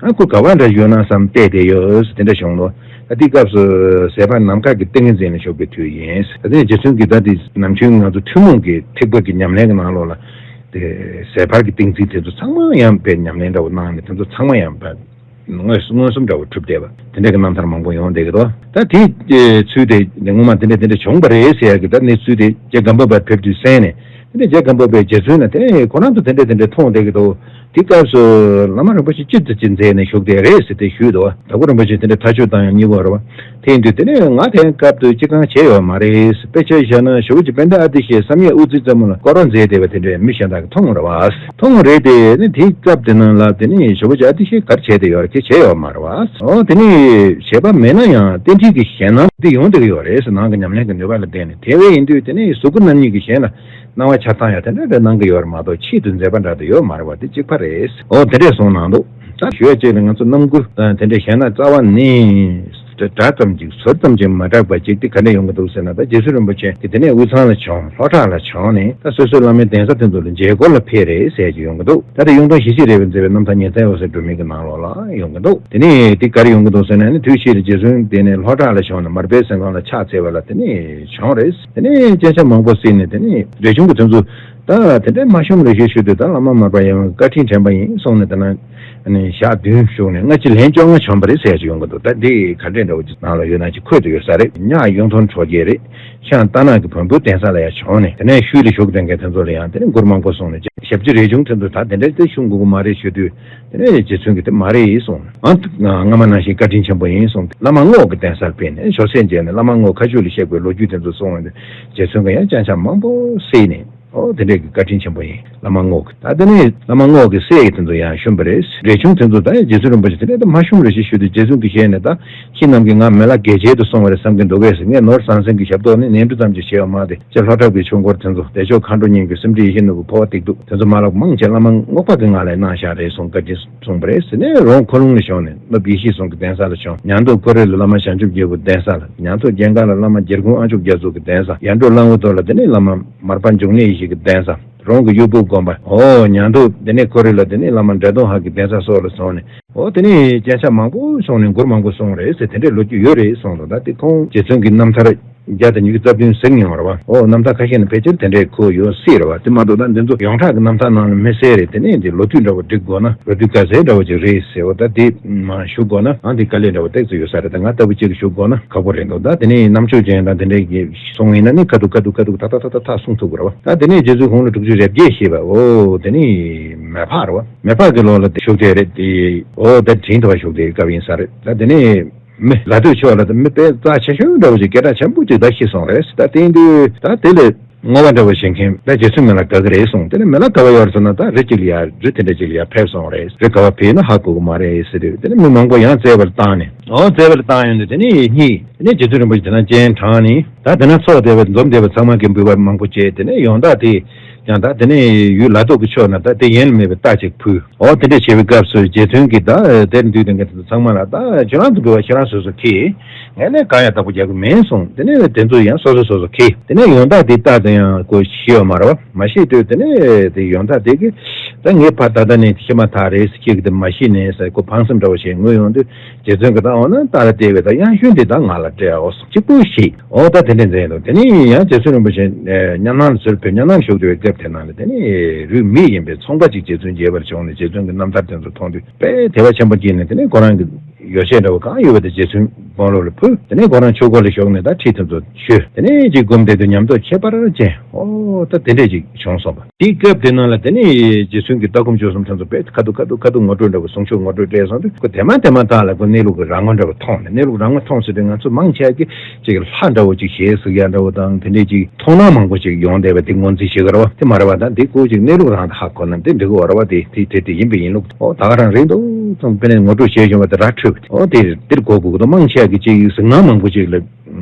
ཨ་ཁོ་ག་པར་འདྲ་ཡོད་ན་བསམ་བལྟས་བསྡད་ཡོད་དེ་འདྲ་བྱུང་ལོ། ད་དེའི་སྐབས་སུ་ཟས་སྤར་ནམ་མཁའ་གི་ཏིང་ངེ་འཛིན་ལ་བཞུགས་པའི་དུས་ཡིན། ད་དེ་ནས་རྗེ་བཙུན་གྱིས་ད་དེ་ནམ་རྒྱུན་ང་ཚོ་ཐུན་མོང་གི་ཐེག་པ་གི་ཉམས་ལེན་གྱི་ནང་ལོགས་ལ་དེ་ཟས་སྤར་གྱི་ཏིང་འཛིན་དེ་ཚོ་ཚང་མ་ཡང་དཔེ་ཉམས་ལེན་འདྲ་བོ་གནང་ནས་དེ་ཚོ་ཚང་མ་ཡང་དཔེ་མངོན་མངོན་སུམ་འདྲ་བོ་གྲུབ་བསྡད་པ་དེ་འདྲ་གི་རྣམ་ཐར་མང་པོ་ཡོང་བསྡད་ཀྱི་འདུག་ད་དེའི་ཚུལ་དེ་སྔོན་མ་དེ་འདྲ་དེ་འདྲ་བྱུང་བ་རེད་ཟེར་ཡག་གི་ད་གནས་ཚུལ་དེ་རྗེ་སྒམ་པོ་པ་ཕེབས་དུས་གསན་ནས། དེ་ནས་རྗེ་སྒམ་པོ་པས་རྗེ་བཙུན་ལ་དེ་ཁོ་རང་ཚོ་དེ་འདྲ་དེ་འདྲ་མཐོང་བསྡད་ཀྱི་འདུག་དེ་སྐབས་སུ་བླ་མ་རིན་པོ་ཆེ་སྤྱིར་དུ་ཅི་མཛད་ནས་བཞུགས་བསྡད་རེད་ཟེར་ཏེ་ཞུས་འདུག་ད་ཁོ་རིན་པོ་ཆེ་དེ་འདྲ་ཐག་གཅོད་བཏང་ཡང་སྙི་པོ་རེད་བ། དེ་ཡིན་དུས་དེ་ནས་ང་དེ་སྐབས་དུ་ཅི་གང་བྱས་ཡོད་མ་རེད། དཔེ་ཆ་བཞག་ན་ཞུ་བ་ཅིག་དཔལ་ལྡན་ཨ་ཏི་ཤའི་བསམ་ཡས་དབུ་རྩེ་རྩེ་མོ་ལ་སྐོར་ར་མཛད་བསྡད་པ་དེ་འདྲ་མི་གཞན་དག་གིས་མཐོང་རེད་བ། མཐོང་རེད་དེ་ནི་དེའི་སྐབས་དེ་ནང་ལ་དེ་ནས་ཞུ་བ་ཅིག་ཨ་ཏི་ཤས་ག་རེ་བྱས་བསྡད་ཡོད་རེད། ཁྱེད་བྱས་ཡོད་མ་རེད་བ། ཨོ་དེ་ནས་བྱས་པ་མེད་ན་ཡང་རྟེན་འབྲེལ་གྱི་ཞེད་སྣང་དེ་ཡོང་བསྡད་ཀྱི་ཡོད་རེད་ཟེར། ནང་གི་ཉམས་ལེན་གྱི་ནུས་པ་ལ་བརྟེན་ནས། དེ་བས་ཡིན་དུས་དེ་ནས་གཟུགས་སྐུ་རྣམ་གཉིས་ཀྱི་གཞན་ལ་སྣང་བ་འཆར་སྟངས་ཡང་དེ་འདྲ་འདྲ་གནང་གི་ཡོད་རེད་མ་གཏོགས་ཆེད་དུ་མཛད་པ་འདྲ་དེ་ཡོད་མ་རེད་བ། དེ་གཅིག་པ་རེད། ཨོ་དེ་འདྲས་གསུངས་གནང་འདུག་ད་ཞུ་ཡ་ཅིག་ལ་ང་ཚོ་རྣམ་མགུར་དང་དེ་འདྲས་གཞན་ན་རྩ་བ་ནས་སྒྲ་ཙམ་ཅིག་ཟུར་ཙམ་ཅིག་མ་གྲགས་པ་ཅིག་དེ་ག་འདྲས་ཡོང་གི་འདུག་ཟེར་ན། ད་རྗེ་བཙུན་རིན་པོ་ཆེ་དེ་དེ་ནས་དབུས་གཙང་ལ་བྱོན། ལྷོ་བྲག་ལ་བྱོན་ནས་ད་སོ་སོའི་བླ་མའི་གདན་ས་དེ་ཚོ་ལ་མཇལ་སྐོར་ལ་ཕེབས་རེད་ཟེར་གྱི་ཡོང་གི་འདུག་ད་དེ་གཡུང་དྲུང་ཞི་བྱེད་རས་པས་མཛད་པའི་རྣམ་ཐར་ཉི་ཚེ་འོད་ཟེར་སྒྲོན་མེ་གི་ནང་ལོགས་ལ་ཡོང་གི་འདུག་དེ་ནས་དེ་ག་རེ་ཡོང་གི་འདུག་ཟེར་ན་ནི། དུས་ཕྱིས་ལ་རྗེ་བཙུན་དེ་ནས་ལྷོ་བྲག་ལ་བྱོན་ནས་མར་པའི་གཟིམ་ཁང་ལ་ཕྱག་འཚལ་བ་ལ་དེ་ནས་བྱོན་རེད། དེ་ནས་སྤྱན་ཆབ་མང་པོ་གཟིགས་ནས་དེ་ནས་རས་ཆུང་གི་དེ་ཚོ་ད་དེ་འདྲའི་དམར་ཤོམ་རེ་ཞིག་ཞུས་དུས་ད་བླ་མ་མར་པ་ཡང་བཀའ་དྲིན་དྲན་པ་ཡིན་གསུངས་ནས། དེ་ན་ནི་ཞག་བདུན་བཞུགས་ནས་སྔ་ཕྱི་ལན་བཅོ་ལྔ་བྱོན་པ་རེད་ཟེར་ཡ་ཅིག་ཡོང་གི་འདུག་ད་འདི་ག་འདྲས་འདྲ་བོ་ཅིག་ནང་ལ་ཡོད་ན་ཅིག་འཁོད་དུ་ཡོད་ས་རེད། ཉག་གཡུང་དྲུང་གྲོལ་རྒྱལ་རེད། ཤངས་རྟ་ནག་གི་བོན་པོའི་གདན་ས་ལ་ཡང་བྱོན་ནས། དེ་ནས་ཤུལ་ལ་བཞུགས་གདན་མཁན་དེ་ཚོ་ལ་ཡང་དེ་ནས་མགུར་མང་པོ་གསུངས་ནས། ཞབས་ཕྱི་རས་ཆུང་དེ་ཚོ་ད་དེ་འདྲ་དེ་ཞུ་དགོས་ཀྱི་མ་རེད་ཞུ་དུས། དེ་ནས་རྗེ་བཙུན་གྱིས་དེ་མ་རེད་གསུངས། ཨ་སྔ་མ་ནང་བཞིན་བཀའ་དྲིན་ཆེན་པོ་ཡིན་གསུངས་ཏེ། བླ་མ་རྔོག་གི་གདན་སར་ཕེབས་ནས་ཞོ་སེར་མཇལ་ནས། བླ་མ་རྔོག་མཁའ་སྤྱོད་ལ་གཤེགས་པའི་ལོ་རྒྱུས་དེ་ཚོ་གསུངས་ནས། རྗེ་བཙུན་གྱིས་ཡང་སྤྱན་ཆབ་མང་པོ་གཟིགས་ནས། ཨོ་དེ་འདྲས་ཀྱི་བཀའ་དྲིན་ཆེན་པོ་ཡིན། བླ་མ་རྔོག་གི་ད་དེ་ནས་བླ་མ་རྔོག་གི་སྲས་ཀྱི་དེ་ཚོ་ཡང་བྱོན་པ་རེད། རས་ཆུང་དེ་ཚོ་ད་རྗེ་བཙུན་རིན་པོ་ཆེ་དེ་འདྲས་ད་དམར་ཤོམ་རེ་ཞིག་ཞུས་ཏེ། རྗེ་བཙུན་གྱི་ཞལ་ནས་ད་ཁྱེད་རྣམས་ཀྱིས་ང་མི་ལ་གལ་ཆེ་དུ་སོང་བ་རེད་བསམ་གྱི་འདུག་གས། ངས་ནོར་ཟང་ཟིང་གི་ཞབས་ཏོག་ནི་ནས་འབྲུ་ཙམ་ཅིག་བྱས་པ་མ་དེ། ཅེས་ལྷོ་བྲག་པའི་ཆོས་འཁོར་དེ་ཚོ། བདེ་མཆོག་མཁའ་འགྲོ་གཉིས་ཀྱི་སེམས་ཁྲིད་ཡེ་ཤེས་ནོར་བུ་འཕོ་བ་ཏིག་ཏུ་དེ་ཚོ་མ་ལག་མང་ཆེ་བླ་མ་རྔོག་པ་གི་ངག་ལས་གནང་བཞག་རེད་གསུངས། བཀའ་དྲིན་གསུངས་པ་རེད་ཟེར་ནས། རོང་ཁོ་ལུང་ལ་བྱོན་ནས་སློབ་ཡེ་ཤེས་གསུམ་གྱི་གདན་ས་ལ་བྱོན། ཉང་སྟོད་ཁོ་རེ་ལ་བླ་མ་བྱང་ཆུབ་རྒྱལ་པོའི་གདན་ས་ལ། ཉང་ཐོད་རྒྱལ་མཁར་ལ་བླ་མ་རྒྱལ་ཀུན་དབང་ཕྱུག་རྒྱ་མཚོ་གི་གདན་ས། ཡར་འབྲོག་གླང་བོ་ཐོག་ལ་དེ་ནས་བླ་མ་མར་པ་འབྱུང་གནས་ཡེ་ཤེས་ཀྱི་གདན་ས། རོང་གི་གཡུ་བུ་དགོན་པ། ཨོ་ཉང་སྟོད་དེ་ནས་ཁོ་རེ་ལ་དེ་ནས་བླ་མ་འབྲས་སྟོང་ཧ་གི་གདན་ས་སོགས་ལ་སོང་ནས། ཨོ་དེ་ནས་སྤྱན་ཆབ་མང་པོ་སོང་ནས་མགུར་མང་པོ་གསུངས་རེད་ཟེར། དེ་འདྲའི་ལོ་རྒྱུས་ཡོད་རེད་གསུངས་འདུག་ད་དེ་ཁོང་རྗེ་བཙུན་གྱི་རྣམ་ཐར་བརྒྱ་དང་ཉི་ཤུ་རྩ་བདུན་གཟིགས་མྱོང་བ་རེད་བ། ཨོ་རྣམ་ཐར་ཁ་ཤས་ནས་ཕལ་ཆེར་དེ་འདྲའི་ཁོ་ཡོད་སྲིད་རེད་བ། དེ་མ་གཏོགས་ད་འདི་ཚོ་ཡོངས་གྲགས་ཀྱི་རྣམ་ཐར་ནང་ལ་མི་གསལ་རེད། དེ་ནས་འདི་ལོ་དུས་འདྲ་བོ་སྒྲིག་དགོས་ན། ལོ་དུས་ག་ཚད་འདྲ་བོ་ཅིག་རེད་ཟེར་བ། ད་དེ་མ་ཞུ་དགོས་ན། ཨང་དེ་དཀའ་ལས་འདྲ་བོ་ཏོག་ཙམ་ཡོད་ས་རེད། ད་ང་ལྟ་བུ་ཅིག་ཞུ་དགོས་ན་ཁག་པོ་རེད་འདུག་ད་དེ་ནས་རྣམ་དཔྱོད་ཅན་དང་དེ་འདྲའི་གི་གསུང་ཡིན་ན་ནི་ཁ་ཐུག་ཁ་ཐུག་ཁ་ཐུག་ཐག་ཐག་ཐག་ཐག་ཐག་གསུང་ཐུབ་དགོས་རེད་བ། ད་དེ་ནས་རྗེ་བཙུན་དགུང་ལོ་དྲུག་ཅུ་རེ་བརྒྱད་བཞེས་པ། ཨོ་དེ་ནས་མེ་ཕག་རེད་བ། མེ་ཕག་གི་ལོ་ལ་བཞུགས་དེ་རེད་དེ། ཨོ་ད་དྲིན་དུ་བ་བཞུགས་དེ་སྐབས་ཡིན་ས་རེད། ད་དེ་ནས་མི་ལ་སྟོད་ཕྱོགས་ལ་ད་མི་དཔེ་རྩ་ཆེ་ཤོས་འདྲ་བོ་ཅིག་སྐད་གྲགས་ཆེན་པོ་ཅིག་ད་ཤི་སོང་རེད། ད་དེ་དུས་ད་དེ་ལས་བསྔོ་བ་འདྲ་བོ་བྱེད་མཁན་ད་རྗེ་བཙུན་མི་ལ་དགའ་གི་རེད་གསུངས། དེ་ནས་མི་ལ་དགའ་བ་ཡོད་རེད་ཟེར་ན་ད་རི་གཅིག་ལ་ཡ་རི་དེ་འདྲ་ཅིག་ལ་ཡ་ཕེབས་སོང་རེད། རི་ག་བ་ཕེབས་ན་ཧ་གོ་གི་མ་རེད་ཟེར་དུས། དེ་ནས་མི་མང་པོ་ཡང་བཙལ་བར་བཏང་ནས། ཨོ་བཙལ་བར་བཏང་ཡོང་དུས་དེ་ནས་གཉིད། དེ་ནས་རྗེ་བཙུན་རིན་པོ་ཆེ་དེ་ན་སྤྱན་དྲངས་ནས། ད་དེ་ན་ཚོགས་བསྡད་པ་འཛོམས་བསྡད་པ་ཚང་མ་གིས་འབུལ་བ་མང་པོ་བྱས། དེ་ནས་ཡོན་བདག་དེ་ཡང་ད་དེ་ནས་ཡུལ་ལ་ཐོག་གི་ཕྱོགས་ན་ད་དེ་ཡིན་ལ་མེད་པའི་རྟ་ཅིག་ཕུལ། ཨོ་དེ་འདྲ་བྱེད་པའི་སྐབས་སུ་རྗེ་བཙུན་གྱིས་ད་དེར་འདུས་དེ་འགའ་དེ་ཚོ་ཚང་མ་ལ་ད་ཁྱེད་རང་ཚོ་འབུལ་བ་ཁྱེད་རང་སོ་སོ་ཁྱེར། ངས་ནས་གང་ཡང་བདག་པོ་རྒྱག་གི་མིན་གསུངས། དེ་ནས་དེ་ཚོ་ཡང་སོ་སོ་སོ་སོ་ཁྱེར། དེ་ནས་ཡོན་བདག་དེ་རྟ་དེ་ཡང་ཁོ་ཤི་ཡོད་མ་རེད་བ། མ་ཤི་དུས་དེ་ནས་དེ་ཡོན་བདག་དེ་གིས་ད་ངས་ཕར་ད་ལྟ་ནས་ཤི་མ་ཐག་རེད་ཟེར། ཁྱེད་ཀྱིས་དེ་མ་ཤི་ནས་ཟེར་ཁོ་ཕངས་སེམས་འདྲ་བོ་བྱས་ངུས་ཡོང་དུས། རྗེ་བཙུན་གྱིས་ད་འོ་ན་རྟ་ལ་བལྟས་པས་ད་གཡང་ཤུན་དེ་ད་ང་ལ་སྤྲད་འོ་གཅིག་པུ་ཞིག་ཨོ་ད་དེ་འདྲ་མཛད་འདུག་དེ་ནས་ཡང་རྗེ་བཙུན་རིན་པོ་ཆེ་ཉམས་སྣང་ལ་ཚུར་ཕེབས། ཉམས་སྣང་ཞུགས་ཏེ་བའི་སྐབས་དེ་ནང་ལ་དེ་ནས་རུས་མེད་ཡིན་པའི་ཚོང་པ་ཅིག་རྗེ་བཙུན་མཇལ་བར་བྱུང་ནས་རྗེ་བཙུན་གྱི་རྣམ་ཐར་དེ་ཚོ་མཐོང་དུས་དཔེ་དད་པ་ཆེན་པོ་སྐྱེས་ནས། དེ་ནས་ཁོ་རང་གི་ ཡོ་བྱད་འདྲ་བོ་གང་ཡོད་པ་དེ་རྗེ་བཙུན་དཔོན་སློབ་ལ་ཕུལ། དེ་ནས་ཁོ་རང་ཆོས་སྒོ་ལ་ཞུགས་ནས་ད་ཁྲིད་དེ་ཚོ་ཞུས། དེ་ནས་ཅིག་སྒོམ་བསྡད་དུས་ཉམས་རྟོགས་ཁྱད་པར་ཅན། ཨོ་ད་དེ་འདྲས་ཅིག་བྱུང་སོང་བ། དེའི་སྐབས་དེ་ནང་ལ་དེ་ནས་རྗེ་བཙུན་གྱི་ལྟ་སྒོམ་སྤྱོད་གསུམ་དེ་ཚོ་དཔེ་ཁ་ཐུག་ཁ་ཐུག་ཁ་ཐུག་ངོ་སྤྲོད་འདྲ་བོ་གསུང་ཆོས་ངོ་སྤྲོད་སྤྲད་སོང་དུས་ཁོ་དེ་མ་དེ་མ་ཐག་ལ་ཁོ་གནས་ལུགས་ཀྱི་རང་ངོ་འདྲ་བོ་མཐོང་ནས། གནས་ལུགས་རང་ངོ་མཐོང་ཟེར་དུས་ང་ཚོ་མང་ཆེ་གིས་ཅིག་ལྷ་འདྲ་བོ་ཅིག་ཞལ་གཟིགས་ཡ་འདྲ་བོ་དང་དེ་འདྲས་ཅིག་མཐོང་སྣང་མང་པོ་ཅིག་ཡོང་བསྡད་པ་དེ་ངོས་འཛིན་བྱེད་ཀྱི་རེད་བ། དེ་མ་རེད་བ། ད་འདི་ཀོ་ཅིག་གནས་ལུགས་རང་དང་ཧ་གོ་ན་འདི་འགྲིག་གི་རེད་བ། དེ་དེ་དེ་དེ་ཡིན་པས་ཡིན་ལུགས། ཨོ་ད་ག་རང་རེད་འདུག་ཙང་དཔེ་ནས་ངོ་སྤྲོད་བྱས་བྱུང་བ་དེ་ར་འཕྲོད་པ་དེ། ཨོ་དེ་དེར་གོ་དགོས་ཀྱི་འདུག་མང་ཆེ་གིས་ཅིག་གཟིགས་སྣང་མང་པོ་ཅིག་ལ་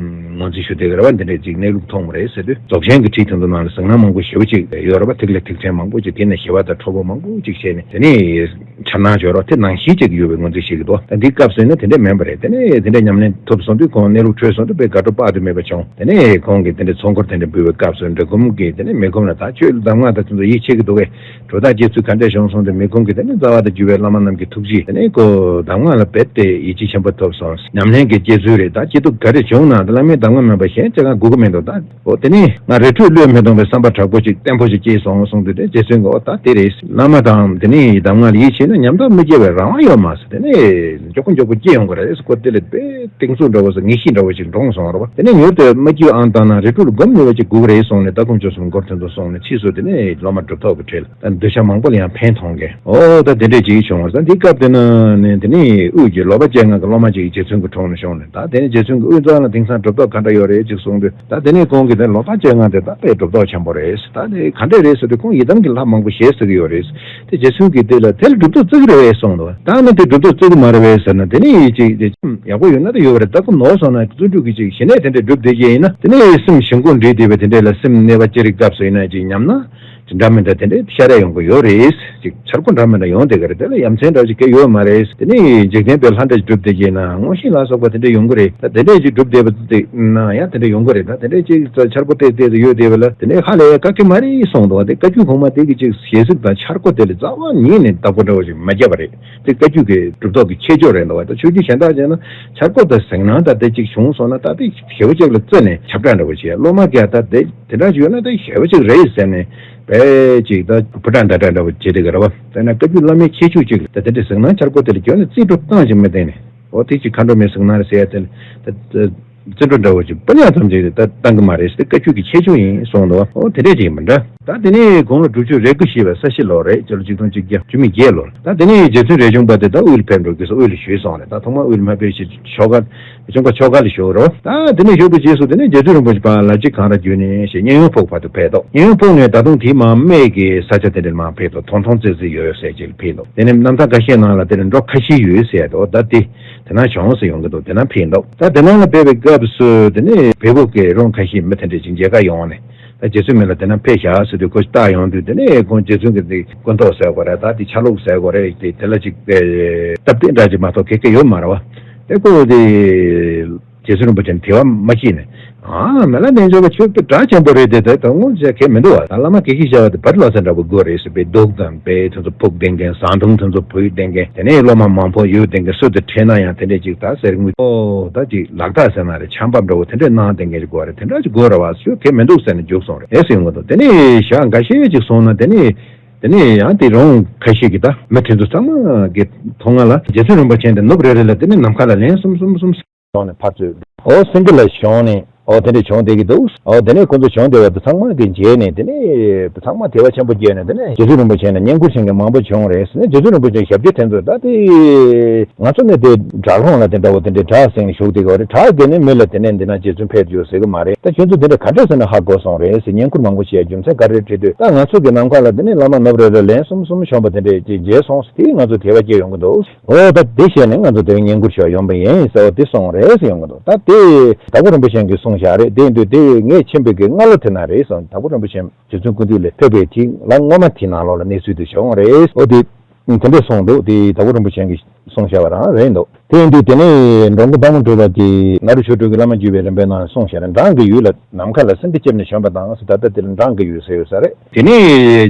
ངོས་འཛིན་ཞུ་བསྡད་ཀྱི་རེད་བ། འདི་འདྲས་ཅིག་གནས་ལུགས་མཐོང་བ་རེད་ཟེར་དུས་རྫོགས་ཆེན་གྱི་ཁྲིད་དེ་ཚོ་ནང་ལ་གཟིགས་སྣང་མང་པོ་ཞེ་པོ་ཅིག་ཡོད་རེད་བ། ཐིག་ལེ་ཐིག་ཕྲན་མང་པོ་ཅིག་དེ་ནས་ཞི་བ་དང་ཁྲོ་བོ་མང་པོ་ཅིག་བཤད་ནས་དེ་ནས་འཆར་སྣང་འབྱོར་བ་དེ་ནང་བཞིན་ཅིག་ཡོད་པའི་ངོས་འཛིན་བྱེད་ཀྱི་འདུག་ད་འདི་སྐབས་སུ་ཡིན་ན་དེ་འདྲས་མིན་པ་རེད། དེ་ནས་དེ་འདྲས་ཉམས་ལེན་ཐུབ་སོང་དུས་ཁོང་གནས་ལུགས་འཕྲོད་སོང་དུས་དཔེ་དགའ་སྤྲོ་དཔག་ཏུ་མེད་པ་བྱུང་། དེ་ནས་ཁོང་གིས་དེ་འདྲས་ཚོགས་འཁོར་དེ་འདྲས་འབུལ་བའི་སྐབས་སུ་འབྲི་གུང་གིས་དེ་ནས་མི་ཁོམ་ལ་ད་ཁྱོད་གདམས་ངག་དང་དེ་ཚོ་ཡིད་ཆེས་ཀྱི་འདུག་གས། གྲུབ་རྟགས་སྐྱེ་ཚུལ་ག་འདྲས་བྱུང་སོང་དུས་མི་ཁོམ་གིས་དེ་ནས་རྩ་བ་དང་བརྒྱུད་པའི་བླ་མ་རྣམས་ཀྱི་ཐུགས་རྗེ། དེ་ནས་ཁོ་གདམས་ངག་ལ་རྦད་དེ་ཡིད་ཆེས་ཆེན་པོ་ཐོབ་སོང་། ཉམས་ལེན་གྱི་སྐྱེ་ཚུལ་རེད། ད་སྐྱེ་སྡུག་ག་རེ་བྱུང་ན་བླ་མའི་གདམས་ངག་མིན་པ་གཞན་ཅི་གང་དགོས་ཀྱི་མི་འདུག་ད་འོ་དེ་ནས་ང་རི་ཁྲོད་བློས་མི་གཏོང་བའི་བསམ་པ་དྲག་པོ་ཅིག་བརྟན་པོ་ཞིག་སྐྱེས་སོང་གསུངས་དུས་དེ་རྗེ་བཙུན་གྱིས་ཨོ་ད་དེ་རེད། བླ་མ་དང་དེ་ནས་གདམས་ངག་ལ་ཡིད་ཆེས་ན་ཉམས་རྟོགས་མི་སྐྱེ་བའི་རང་དབང་ཡོད་མ་རེད། དེ་ནས་མགྱོགས་པོ་མགྱོགས་པོ་སྐྱེ་ཡོང་གི་རེད། ཁོ་དེ་ལ་དཔེ་གཏིང་ཚུགས་འདྲ་བོ་ཟེར་ངེས་ཤེས་འདྲ་བོ་ཞིག་འདྲོངས་སོང་བ་རེད་བ། དེ་ནས་མྱུར་དུ་མ་སྐྱིད་ཨང་བཏང་ན་རི་ཁྲོད་ལ་སྒོམ་ནུས་པ་ཅིག་དགོས་ཀྱི་རེད་གསུངས་ནས་ལྟ་སྒོམ་སྤྱོད་གསུམ་སྐོར་དེ་ཚོ་གསུངས་ནས་ཕྱིས་སུ་དེ་ནས་སློབ་མ་གྲུབ་ཐོབ་ཀྱི་གྲས་ལ་ད་གདུལ་བྱ་མང་པོ་ལ་ཡང་ཕན་ཐོགས་མཁན། ཨོ་ད་དེ་འདྲས་ཅིག་བྱུང་བ་རེད། ད་འདི་སྐབས་དེ་ན་ནས་དེ་ནས་དབུས་ཀྱི་ལོག་པ་བཅོ་ལྔ་གི་སློབ་མ་ཅིག་རྗེ་བཙུན་གྱི་དྲུང་ནས་བྱུང་ནས། ད་དེ་ནས་རྗེ་བཙུན་གྱིས་དབུས་གཙང་ལ་དེང་སང་གྲུབ་ཐོབ་ག་འདྲ་ཡོད་རེད་ཅིག་གསུངས་དུས་ད་དེ་ནས་ཁོང་གིས་དེ་ལོག་པ་བཅོ་ལྔ་དེ་ད་དཔེ་གྲུབ་ཐོབ་ཆེན་པོ་རེད། ད་དེ་ག་འདྲས་རེད་ཟེར་དུས་ཁོང་ཡི་དམ་གྱི་ལྷ་མང་པོ་ཞལ་གཟིགས་ཀྱི་ཡོད་རེད། དེ་རྗེ་བཙུན་གྱིས་དེ་ལ་དེ་ལ་གྲུབ་ཐོབ་བརྩི་གི་རེད་པས་གསུངས་འདུག་ད་ནི་དེ་གྲུབ་ཐོབ་བརྩི་གི་མ་རེད་པས་ཟེར་ན། དེ་ནས་ཡིད་ཆེས་དེ་ཡག་པོ་ཡོད་ན་དེ་ཡོད་པ་རེད། ད་ཁོ་ནོར་སོང་ན་བརྩོན་འགྲུས་ཀྱི་ཅིག་ཞི་གནས་དེ་འདྲ་སྒྲུབ་བསྡད་ཀྱི་ཡིན་ན་དེ་ནས་སེམས་ཞི་འགུལ་འགྲིག་བསྡད་པའི་དེ་འདྲ་ལ་སེམས་གནས་པ་ཅི་རིགས་སྐབས་སུ་ཡིན་ན་ཅིག་ཉམས་ན་ཅིག་འདྲ་མི་འདྲ་དེ་འདྲ་ཤར་ཡ་ཡོང་གི་ཡོད་རེད། ཅིག་འཆར་སྒོ་འདྲ་མི་འདྲ་ཡོང་བསྡད་ཀྱི་རེད། དེ་ལ་ཡ་མཚན་འདྲ་ཅིག་ག་ཡོད་མ་རེད། དེ་ནས་འཇིག་རྟེན་པའི་ལྷ་འདྲ་ཅིག་སྒྲུབ་བསྡད་ཀྱི་ཡིན་ན་མངོན་ཤེས་ལ་སོགས་པ་དེ་འདྲ་ཡོང་གི་རེད། ད་དེ་འདྲ་ཅིག་སྒྲུབ་བསྡད་པ་དེ་ན་ཡང་དེ་འདྲ་ཡོང་གི་རེད། ད་དེ་འདྲ་ཅིག་འཆར་སྒོ་ཏོག་ཙམ་ཡོད་བསྡད་པ་ལ་དེ་ནས་ཧ་ལས་ཡ་དཀའ་གི་མ་རེད་གསུངས་འདུག་དེ་བཀའ་བརྒྱུད་གོང་མ་དེ་གི་ཅིག་ཞལ་གཟིགས་དང་འཆར་སྒོ་དེ་ལ་རྩ་བ་ཉིད་ནས་བདག་པོ་འདྲ་བོ་ཞིག་མ་བརྒྱབ་པ་རེད། དེ་བཀའ་བརྒྱུད་ཀྱི་གྲུབ་ཐོབ་ཀྱི་ཁྱད་ཆོས་རེད་འདུག་བ། ད་ཆོས་བརྒྱུད་གཞན་དག་བྱས་ན་འཆར་སྒོ་དང་གཟིགས་སྣང་དང་དེ་གཅིག་བྱུང་སོང་ན་ད་དེ་ཞེ་པོ་ཅིག་ལ་བརྩིས་ནས་ཁྱབ་བསྒྲགས་འདྲ་བོ་བྱས། སློབ་མ་གིས་ད་དེ་དེ་འདྲ་ཞིག་ཡོད་ན་ད་ཞེ་པོ་ཅིག་རེད་ཟེར་ནས་དཔེ་ཅིག་ད་ཕུ་དྲག་མདའ་དྲག་འདྲ་བོ་བྱེད་དེ་ག་རེ་བ། དཔེར་ན་བཀའ་བརྒྱུད་བླ་མའི་ཁྱད་ཆོས་ཅིག་ལ་ད་དེ་འདྲའི་གཟིགས་སྣང་འཆར་སྒོ་དེ་ལ་ཁྱོན་ནས་རྩིས་སྤྲོད་བཏང་ཅིག་མི་བསྟན་ནས། འོ་དེ་ཅིག་མཁའ་འགྲོ་མའི་གཟིགས་སྣང་རེད་ཟེར་ཡ་དེ་ལ་ད་རྩིས་སྤྲོད་འདྲ་བོ་ཅིག་སྤུ་ཉག་ཙམ་ཅིག་ད་བཏང་གི་མ་རེད་ཟེར། བཀའ་བརྒྱུད་ཀྱི་ཁྱད་ཆོས་ཡིན་གསུངས་འདུག་འོ་དེ་འདྲས་ཅིག་མི་འདྲ། ད་དེ་ནས་གོང་ལ་སྒྲུབ་མཆོད་རེ་དགུ་ཞེས་པ་ས་གཞི་ལོ་རེད། སྤྱི་ལོ་ཆིག་སྟོང་གཅིག་བརྒྱ་བཅུ་མེད་བརྒྱད་ལོར། ད་དེ་ནས་རྗེ་བཙུན་རས་ཆུང་པ་དེ་ད་དབུས་ལ་ཕེབས་འགྲོ་དགོས་ཟེར་དབུས་ལ་ཞུས་སོང་རེད། ད་ཐོག་མར་དབུས་ལ་མ་ཕེབས་ཤིག་ཆོ་ག་ལྗོངས་མཁར་ཆོ་ག་ལ་བཞུགས་རོགས། ད་དེ་ནས་བཞུགས་པའི་རྗེས་སུ་དེ་ནས་རྗེ་བཙུན་རིན་པོ་ཆེ་ཕར་ལ་རྗེ་གངས་ར་བརྒྱུད་ནས་ཞེས་གཉན་ཡོན་ཕུག་བར་དུ་ཕེབས་འདུག་གཉན་ཡོན་ཕུག་ནས་ད་དུང་དེའི་མར་སྨད་ཀྱི་ས་ཆ་དེ་འདྲ་མར་ཕེབས་འདུག་མཐོང་མཐོང་ཙེ་ཙེ་ཡོད་ཟེར་ཅིག་ལ་ཕེབས་འདུག་དེ་ནས་རྣམ་ཐར་འགའ་ཤས་ནང་ལ་དེ་ནས་འབྲོག་ཁ་ཤས་ཡོད་ཟེར་འདུག་ད་དེ་དེ་ན་བྱུང་ཟེར་ཡོང་གི་འདུག་དེ་ན་ཕེབས་འདུག་ད་དེ་ནང་ལ་ཕེབས་པའི་སྐབས་སུ་དེ་ནས་བལ་པོ་གི་རོང་ཁ་ཤས་མི་དེ་འདྲ་ཅིག་མཇལ་ཁ་ཡོང་ནས། ད་རྗེ་བཙུན་མི་ལ་དེ་ན་ཕེབས་བཞག་ཟེར་དུས་ཁོ་བལྟ་ཡོང་དུས་དེ་ནས་ཁོང་རྗེ་བཙུན་གྱི་དེ་སྐུ་མདོག་ཟེར་དགོས་རེད། ད་དེ་ཆ་ལུགས་ཟེར་དགོས་རེད། དེ་དེ་ལ་ཅིག་སྟབས་བདེ་འདྲ་ཅིག་མ་གཏོགས་ག་གེ་ཡོད་མ་རེད་བ། དེ་ཁོ་དེ་རྗེ་བཙུན་རིན་པོ་ཆེ་ནས་དེ་བ་མ་སྐྱིད་ནས། ཨ་མི་ལ་རྣལ་འབྱོར་པ་ཁྱོད་དེ་གྲགས་ཆེན་པོ་རེད་དེ། ད་དོན་དངོས་བྱས་གལ་མི་འདུག་བ། ད་བླ་མ་དགེ་བཤེས་བྱ་བ་དེ་བར་ལོ་ཚན་འདྲ་པོ་དགོས་རེད་ཟེར་བའི་གདུགས་དང་དཔེ་དེ་ཚོ་ཕུག་ལྡན་མཁན་ཟངས་དུང་དེ་ཚོ་བུད་ལྡན་མཁན་དེ་ནས་སློབ་མ་མང་པོ་ཡོད་ལྡན་མཁན་སུ་དེ་ཁྲིད་ན་ཡང་དེ་འདྲས་ཅིག་ད་ཟེར་དངུལ་ཨོ་ད་ཅིག་ལག་རྟགས་ཟེར་ན་རེད། ཆམ་པ་འདྲ་བོ་དེ་འདྲས་གནང་ལྡན་མཁན་ཅིག་དགོས་རེད། དེ་འདྲ་ཅིག་དགོས་རེད་བ་ཞུ་གལ་མི་འདུག་ཟེར་ནས་རྒྱུགས་སོང་རེད་ཟེར་ཡོང་གི་འདུག་དེ་ནས་ཞག་འགའ་ཤས་ཅིག་སོང་ན་དེ་ནས་དེ་ནས་ཡང་དེ་རོང་ཁ་ཤས་ཀྱི་ད་མི་དེ་ཚོ་ཚང་མ་གི་མཐོང་ང་ལ་རྗེ་བཙུན་རིན་པོ་ཆེ་འདི་ནུབ་རེ་རེ་ལ་དེ་ནས་ནམ་མཁའ་ལ་ལན་གསུམ་གསུམ་གསུམ། བྱུང་ནས་ཕར་ཚུར། ཨོ་སེང་གེ་ལ་བྱུང་ནས་ཨོ་དེ་འདྲས་བྱུང་བསྡད་ཀྱི་འདུག་ཨོ་དེ་ནས་ཁོ་ཚོ་བྱུང་བསྡད་པ་དེ་ཚང་མ་གི་མཇལ་ནས་དེ་ནས་དེ་ཚང་མ་དད་པ་ཆེན་པོ་སྐྱེས་ནས་དེ་ནས་རྗེ་བཙུན་རིན་པོ་ཆེ་ལ་བསྙེན་བཀུར་བྱེད་མཁན་མང་པོ་བྱུང་རེད་ཟེར་ནས། རྗེ་བཙུན་རིན་པོ་ཆེ་ཞབས་ཕྱི་དེ་ཚོ་ད་དེ་ང་ཚོ་ནས་དེ་བྲག་ལྷུང་ལ་དེ་འདྲ་བོ་དེ་འདྲས་བྲག་སེང་ལ་བཞུགས་བསྡད་ཀྱི་ཡོད་རེད། བྲག་དེ་ནས་མི་ལ་དེ་ནས་འདི་ན་རྗེ་བཙུན་ཕེབས་ཡོད་ཟེར་གི་མ་རེད། ད་ཁྱོད་ཚོ་དེ་འདྲ་ག་འདྲས་ཟེར་ནས་ཧ་གོ་སོང་རེད་ཟེར། བསྙེན་བཀུར་མང་པོ་བྱས་རྒྱུ་མཚན་ག་རེ་དྲིས་དུས་ད་ང་ཚོ་གི་ནམ་མཁའ་ལ་དེ་ནས་བླ་མ་ནུབ་རེ་རེ་ལན་གསུམ་གསུམ་བྱུང་བ་དེ་འདྲས་ཅིག་མཇལ་སོང་ཟེར། དེས་ང་ཚོ་དད་པ་སྐྱེ་ཡོང་གི་འདུག་ཨོ་ད་དེ་བཤད་ནས་ང་ཚོ་དེ་བས་བསྙེན་བཀུར་ཞུ་བ་ཡོང་པ་ཡིན་ཟེར་བ་དེ་གསུངས་རེད་ཟེར་ཡོང་གི་འདུག་ད་དེ་དྭགས་པོ་རིན་པོ་ཆེ་གིས་གསུངས་བཞག་རེད། དེ་ཡིན་དུས་དེ་ངས་མཁྱེན་པའི་གི་སྔ་ལོ་དེ་ན་རེད་གསུངས། དྭགས་པོ་རིན་པོ་ཆེ་རྗེ་བཙུན་སྐུ་མདུན་ལ་ཕེབས་པའི་དེ་ལ་སྔོན་མ་དེ་ནང་ལོགས་ལ་གནས་ཚུལ་དེ་བྱུང་རེད། ཨོ་དེ་དེ་འདྲས་གསུངས་འདུག་དེ་དྭགས་པོ་རིན་པོ་ཆེ་གིས་གསུངས་བཞག་པ་རང་རེད་འདུག་དེ་ཡིན་དུས་དེ་ནས་འགྲོ་མགོན་དཔལ་མོ་གྲུ་པ་དེ་ནཱ་རོ་ཆོས་དྲུག་གི་བླ་མ་བརྒྱུད་པའི་རིམ་པའི་ནང་གསུངས་བཞག་རེད། འབྲང་གི་ཡུལ་ལ་ནམ་མཁའ་ལ་སེང་གེ་བཅིབས་ནས་བྱོན་པ་དང་ཟེར། ད་ལྟ་དེ་ལ་འབྲང་གི་ཡུལ་ཟེར་ཡོད་ས་རེད། དེ་ནས་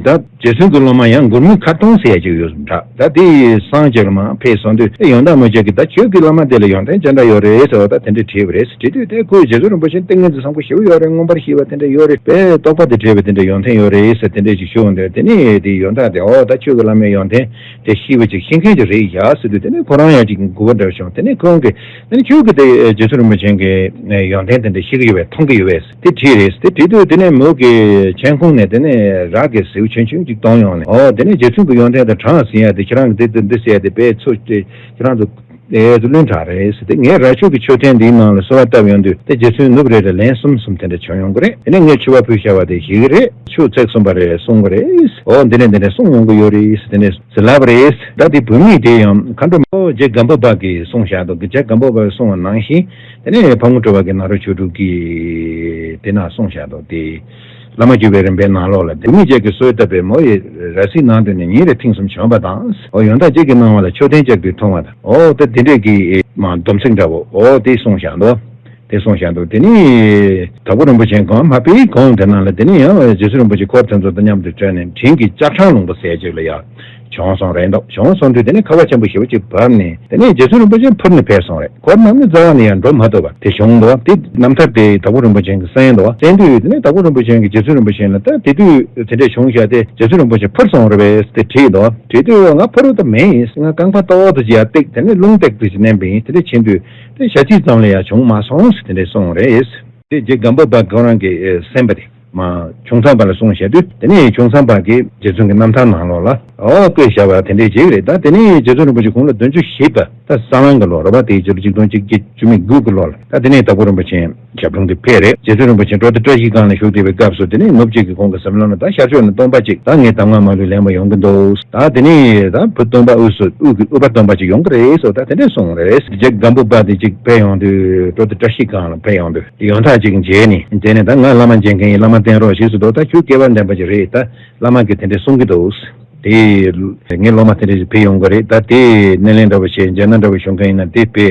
ད་རྗེ་བཙུན་གྱི་སློབ་མ་ཡང་མགུར་མའི་མཁར་གདོང་ཟེར་ཡ་ཅིག་ཡོད་འདྲ། ད་དེ་སངས་རྒྱས་ལ་མར་ཕེབས་སོང་དུས་དེ་ཡོན་བདག་མོ་ཅག་གིས་ད་ཁྱོད་ཀྱི་བླ་མ་དེ་ལ་ཡོན་ཏན་ཅི་འདྲ་ཡོད་རེད་ཟེར་བ་ད་དེ་འདྲས་དྲིས་པ་རེད། དྲིས་དུས་དེ་ཁོས་རྗེ་བཙུན་རིན་པོ་ཆེ་ཏིང་ངེ་འཛིན་བཟང་པོ་ཞེ་པོ་ཡོད་རེད། མངོན་པར་ཤེས་པ་དེ་འདྲ་ཡོད་རེད། དཔེ་རྟོགས་པ་དང་འབྲེལ་བའི་དེ་འདྲ་ཡོན་ཏན་ཡོད་རེད་ཟེར་དེ་འདྲས་ཅིག་ཞུ་འོང་དུས་དེ་ནས་དེ་ཡོན་བདག་དེ་ཨོ་ད་ཁྱོད་ཀྱི་བླ་མའི་ཡོན་ཏན་དེ་ཤེས་པ་ཅིག་ཤེས་མཁན་ཅིག་རེད་ཡ་ཟེར་དུས། དེ་ནས་ཁོ་རང་ཡང་ཅིག་མགུ་བ་འདྲ་བྱུང་། དེ་ནས་ཁོང་གིས་དེ་ནས་ཁྱོད་ཀྱིས་དེ་རྗེ་བཙུན་རིན་པོ་ཆེ་གི་ཡོན་ཏན་དེ་འདྲ་ཤེས་ཀྱི་ཡོད་པས་མཐོང་གི་ཡོད་པས་དེ་དྲིས་རེད། དེ་དྲིས་དུས་དེ་ནས་མོ་གི་མཆན་ཁུང་ནས་དེ་ནས་རག་གི་ཟེའུ་ཆུང་ཆུང་ཅིག་བཏོན་ཡོང་ནས། ཨོ་དེ་ནས་རྗེ་བཙུན་གྱི་ཡོན་ཏན་དེ་དྲངས་ཟིན་ཡ་དེ། ཁྱེད་རང་གིས་དེ་དེ་འདི་ཟེར་ཡ་དེ་དཔེ་ཚོ་ཁྱེད་རང་ཚོ་ཨེ་ཚོ་བླུན་དྲགས་རེད་ཟེར། དེ་ངས་རྭ་ཅོ་གི་མཆོད་རྟེན་འདིའི་ནང་ལ་གསོལ་བ་བཏབ་ཡོང་དུས་དེ་རྗེ་བཙུན་ནུབ་རེ་རེ་ལན་གསུམ་གསུམ་དེ་འདྲ་བྱོན་ཡོང་གི་རེད། དེ་ནས་ངས་མཆོད་པ་ཕུལ་བྱ་བ་དེ་ཞིག་གི་རེད། ཆུ་ཚིགས་གསུམ་པ་རེད་གསུང་གི་རེད། ཨོ་འདི་ནས་འདི་འདྲ་གསུང་ཡོང་གི་ཡོད་རེད་ཟེར། དེ་ནས་ཟེར་ལབ་པ་རེད། ད་དེ་བུད་མེད་དེ་ཡང་མཁའ་འགྲོ་མ་རྗེ་སྒམ་པོ་པ་གིས་གསུངས་བཞག་འདུག་རྗེ་སྒམ་པོ་པས་གསུངས་པ་ནང་བཞིན་དེ་ནས་ཕག་མོ་གྲུ་པ་གིས་ནཱ་རོ་ཆོས་དྲུག་གིས་དེ་ན་གསུངས་བཞག་འདུག་དེ་བླ་མ་བརྒྱུད་པའི་རིམ་པའི་ནང་ལོགས་ལ་བུད་མེད་ཅིག་གིས་གསོལ་བཏབ་པའི་མོ་ཡི་རྭ་རྩེའི་ནང་དུ་ནི་ཉིན་རེ་ཐེངས་གསུམ་བྱོན་པ་དང་། ཨོ་ཡོན་བདག་གཅིག་གི་གནང་བ་ལ་མཆོད་རྟེན་ལྕགས་ཀྱུས་མཐོང་བ་དང་། ཨོ་ད་དེ་འདྲས་ཀྱི་མ་སྡོམ་ཚིག་འདྲ་བོ་ཨོ་དེ་གསུངས་བཞག་འདུག་དེ་གསུངས་བཞག་འདུག་དེ་ནས་དྭགས་པོ་རིན་པོ་ཆེ་གང་མ་པའི་གོང་དེ་ནང་ལ་དེ་ནས་ཡང་རྗེ་བཙུན་རིན་པོ་ཆེ་འཁོར་དེ་ཚོ་དང་མཉམ་དུ་བྱོན་ནས་དྲིན་གྱི་ལྕགས་སྲང་ལུང་པ་ཟེར་ཅིག་ལ་ཡར་བྱོན་སོང་རེད་འདུག་བྱོན་སོང་དུས་དེ་ནས་ཁ་བ་ཆེན་པོ་ཞེ་པོ་ཅིག་བབས་ནས་དེ་ནས་རྗེ་བཙུན་རིན་པོ་ཆེ་འཕུར་ནས་ཕེབས་སོང་རེད། འཁོར་རྣམས་ནི་རྩ་བ་ནས་ཡང་འགྲོ་མ་ཐུབ་པ་དེ་བྱུང་འདུག་དེ་རྣམ་ཐར་དེ་དྭགས་པོ་རིན་པོ་ཆེ་གིས་གསན་འདུག་གསན་དུས་དེ་ནས་དྭགས་པོ་རིན་པོ་ཆེ་གིས་རྗེ་བཙུན་རིན་པོ་ཆེ་ལ་ད་དེ་དུས་དེ་འདྲས་བྱུང་བཞག་སྟེ་རྗེ་བཙུན་རིན་པོ་ཆེ་འཕུར་སོང་རེད་པས་དེ་དྲིས་འདུག་དྲིས་དུས་ང་འཕུར་བ་ད་མེད་ཡིན། ང་རྐང་པ་ཏོག་ཏོ་ཅིག་ཡར་བཏེགས་དེ་ནས་རླུང་བཏེགས་དུས་ཅིག་མནན་པ་ཡིན། དེ་འདྲས་ཕྱིན་དུས་དེ་ཞག་གཅིག་ཙམ་ལས་ཡར་བྱུང་མ་སོང་ཟེར་དེ་འདྲས་གསུངས་རེད། དེ་རྗེ་སྒམ་པོ་པ་ཁོ་རང་གིས་གསན་པ་དེ་མ་ཁྱུང་ཚང་པ་ལ་གསུངས་བཞག་དུས་དེ་ནས་ཁྱུང་ཚང་པ་གིས་རྗེ་བཙུན་གྱི་རྣམ་ཐར་ནང་ལོགས་ལ་ཨོ་བཀོད་བཞག་པ་དེ་འདྲས་ཅིག་རེད། ད་དེ་ནས་རྗེ་བཙུན་རིན་པོ་ཆེ་དགུང་ལོ་བདུན་ཅུ་བཞི་པ་ད་ས་གླང་གི་ལོ་རེད་པ། དེའི་ཕྱི་ལོ་ཆིག་སྟོང་གཅིག་བརྒྱ་བཅུ་མེད་དགུ་གི་ལོ་ལ་ད་དེ་ནས་དྭགས་པོ་རིན་པོ་ཆེ་ཞབས་དྲུང་དུ་ཕེབས་རེད། རྗེ་བཙུན་རིན་པོ་ཆེ་འགྲོ་དེ་བཀྲ་ཤིས་སྒང་ལ་བཞུགས་བསྡད་པའི་སྐབས་སུ་དེ་ནས་ནུབ་གཅིག་གིས་ཁོང་གི་ཟབ་ལམ་ལ་ད་ཤར་ཕྱོགས་ནས་སྟོན་པ་གཅིག་ད་ངའི་གདམས་ངག་མ་ལུས་ལེན་པ་ཡོང་གི་འདུག་ད་དེ་ནས་ད་བུ་སྟོན་པ་དབུས་སུ་དབུས་ཀྱི་དབུས་པ་སྟོན་པ་གཅིག་ཡོང་གི་རེད་ཟེར་ད་དེ་འདྲས་གསུངས་རེད། རྗེ་སྒམ་པོ་པ་དེ་གཅིག་ཕེབས་ཡོང་དུས་འགྲོ་དེ་བཀྲ་ཤིས་སྒང་ལ་ཕེབས་ཡོང་དུས་ཡོན་བདག་ཅིག་མཇལ་ནས་དེ་ནས་ད་ང་བླ་མ་མཇལ་མཁན་ཡིན། བླ་མ་བསྟེན་རོགས་ཞེས་སུ་འདུག་ད་ཁྱོད་སྐལ་བ་ལྡན་པ་ཅིག་རེད། ད་བླ་མ་གིས་དེ་འདྲས་གསུང་གི་འདུག་དེ་ངའི་སློབ་མ་དེ་འདྲ་ཞིག་ཕེབས་ཡོང་གི་རེད། ད་དེ་སྣེ་ལེན་འདྲ་བོ་བྱས་མཇལ་ན་འདྲ་བོ་ཞུ་མཁན་ཡིན་ན་དེ་དཔེ་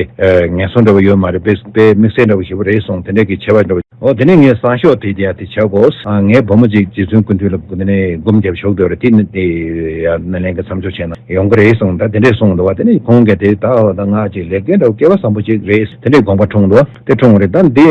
ངན་སོང་འདྲ་བོ་ཡོད་མ་རེད། དཔེ་དཔེ་དམིགས་བསལ་འདྲ་བོ་ཞེ་པོ་རེད་གསུངས། དེ་འདྲ་གི་ཆེ་བ་འདྲ་བོ། ཨོ་དེ་ནས་ངས་བསང་ཤོག་དེ་དེ་ཡ་དེ་བྱ་དགོས། ཨ་ངའི་བུ་མོ་ཅིག་རྗེ་བཙུན་སྐུ་མདུན་ལ་དེ་ནས་སྒོམ་རྒྱབ་ཞོག་འདོད་རེད། དེ་ནི་དེ་ཡ་སྣེ་ལེན་གྱི་མཚམས་འཇོག་བྱས་ན་ཡོང་གི་རེད་གསུངས། ད་དེ་འདྲས་གསུངས་འདུག་བ། དེ་ནས་ཁོང་གིས་དེ་ད་ཨོ་ད་ང་ཅིག་ལས་ཀའི་འདྲ་བོ་སྐལ་བ་བཟང་པོ་ཅིག་རེད། དེ་འདྲས་དགོངས་པ་འཁྲུངས་འདུག་དེ་འཁྲུངས་རེད། ད་འདི་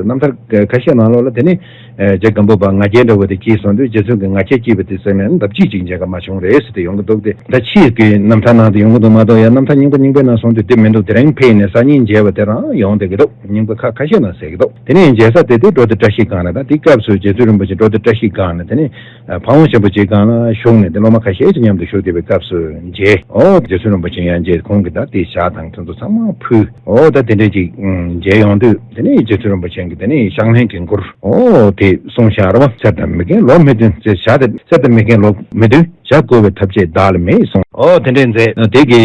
རྣམ་ཐར་ཁ་ཤས་ནང་ལོགས་ལ་དེ་ནས། ཨེ་རྗེ་སྒམ་པོ་པ་ང་རྒྱལ་འདྲ་བོ་དེ་སྐྱེས་སོང་དུས་རྗེ་བཙུན་གྱིས་ང་རྒྱལ་སྐྱེས་པ་དེ་ཟེར་ནས་ལྡབ་གཅིག་ཅིག་མཇལ་ཁ་མ་བྱུང་རེད་ཟེར་ཏེ་ཡོང་གི་འདུག་སྟེ། ད་ཕྱིས་ཀྱི་རྣམ་ཐར་ནང་དུ་ཡོང་གི་འདུག་མ་གཏོགས་ཡང་རྣམ་ཐར་རྙིང་པའི་ནང་སོང་དུས་དེ་མི་འདུག་དེ་རིང་ཕེབས་ནས་སང་ཉིན་མཇལ་བ་དེ་རང་ཡོང་བསྡད་ཀྱི་འདུག་རྙིང་པ་ཁ་ཁ་ཤས་ནང་གསལ་གྱི་འདུག་དེ་ནས་མཇལ་ས་དེ་དེ་འགྲོ་དེ་བཀྲ་ཤིས་སྒང་རེད། ད་དེ་སྐབས་སུ་རྗེ་བཙུན་རིན་པོ་ཆེ་འགྲོ་དེ་བཀྲ་ཤིས་སྒང་ནས་དེ་ནས་ཕ་བོང་ཆེན་པོ་ཆེའི་སྒང་ལ་བཞུགས་ནས་དེ་སློབ་མ་ཁ་ཤས་ཀྱི་མཉམ་དུ་བཞུགས་བསྡད་པའི་སྐབས་སུ་མཇལ། ཨོ་རྗེ་བཙུན་རིན་པོ་ཆེ་ཡང་མཇལ། ཁོང་གིས་ད་དེ་ཞག་དང་དེ་ཚོ་ཚང་མ་ཕུལ། ཨོ་ད་དེ་འདྲས་ཅིག་མཇལ་ཡོང་དུས་དེ་ནས་རྗེ་བཙུན་རིན་པོ་ཆེ་གིས་དེ་ནས་ཕྱག་ལེན་གྱི་མགུར་ཨོ་དེ་གསུངས་བཞག་རེད་བ། གསེར་དང་མི་རྒན་ལོ་མི་བདུན་ཟེར་བཞག་དེ། གསེར་དང་མི་རྒན་ལོ་མི་བདུན་བྱ་བསྐོར་བའི་ཐབས་ཅད་བདག་ལ་མེད་གསུངས། ཨོ་དེ་འདྲས་མཛད། དེ་གི་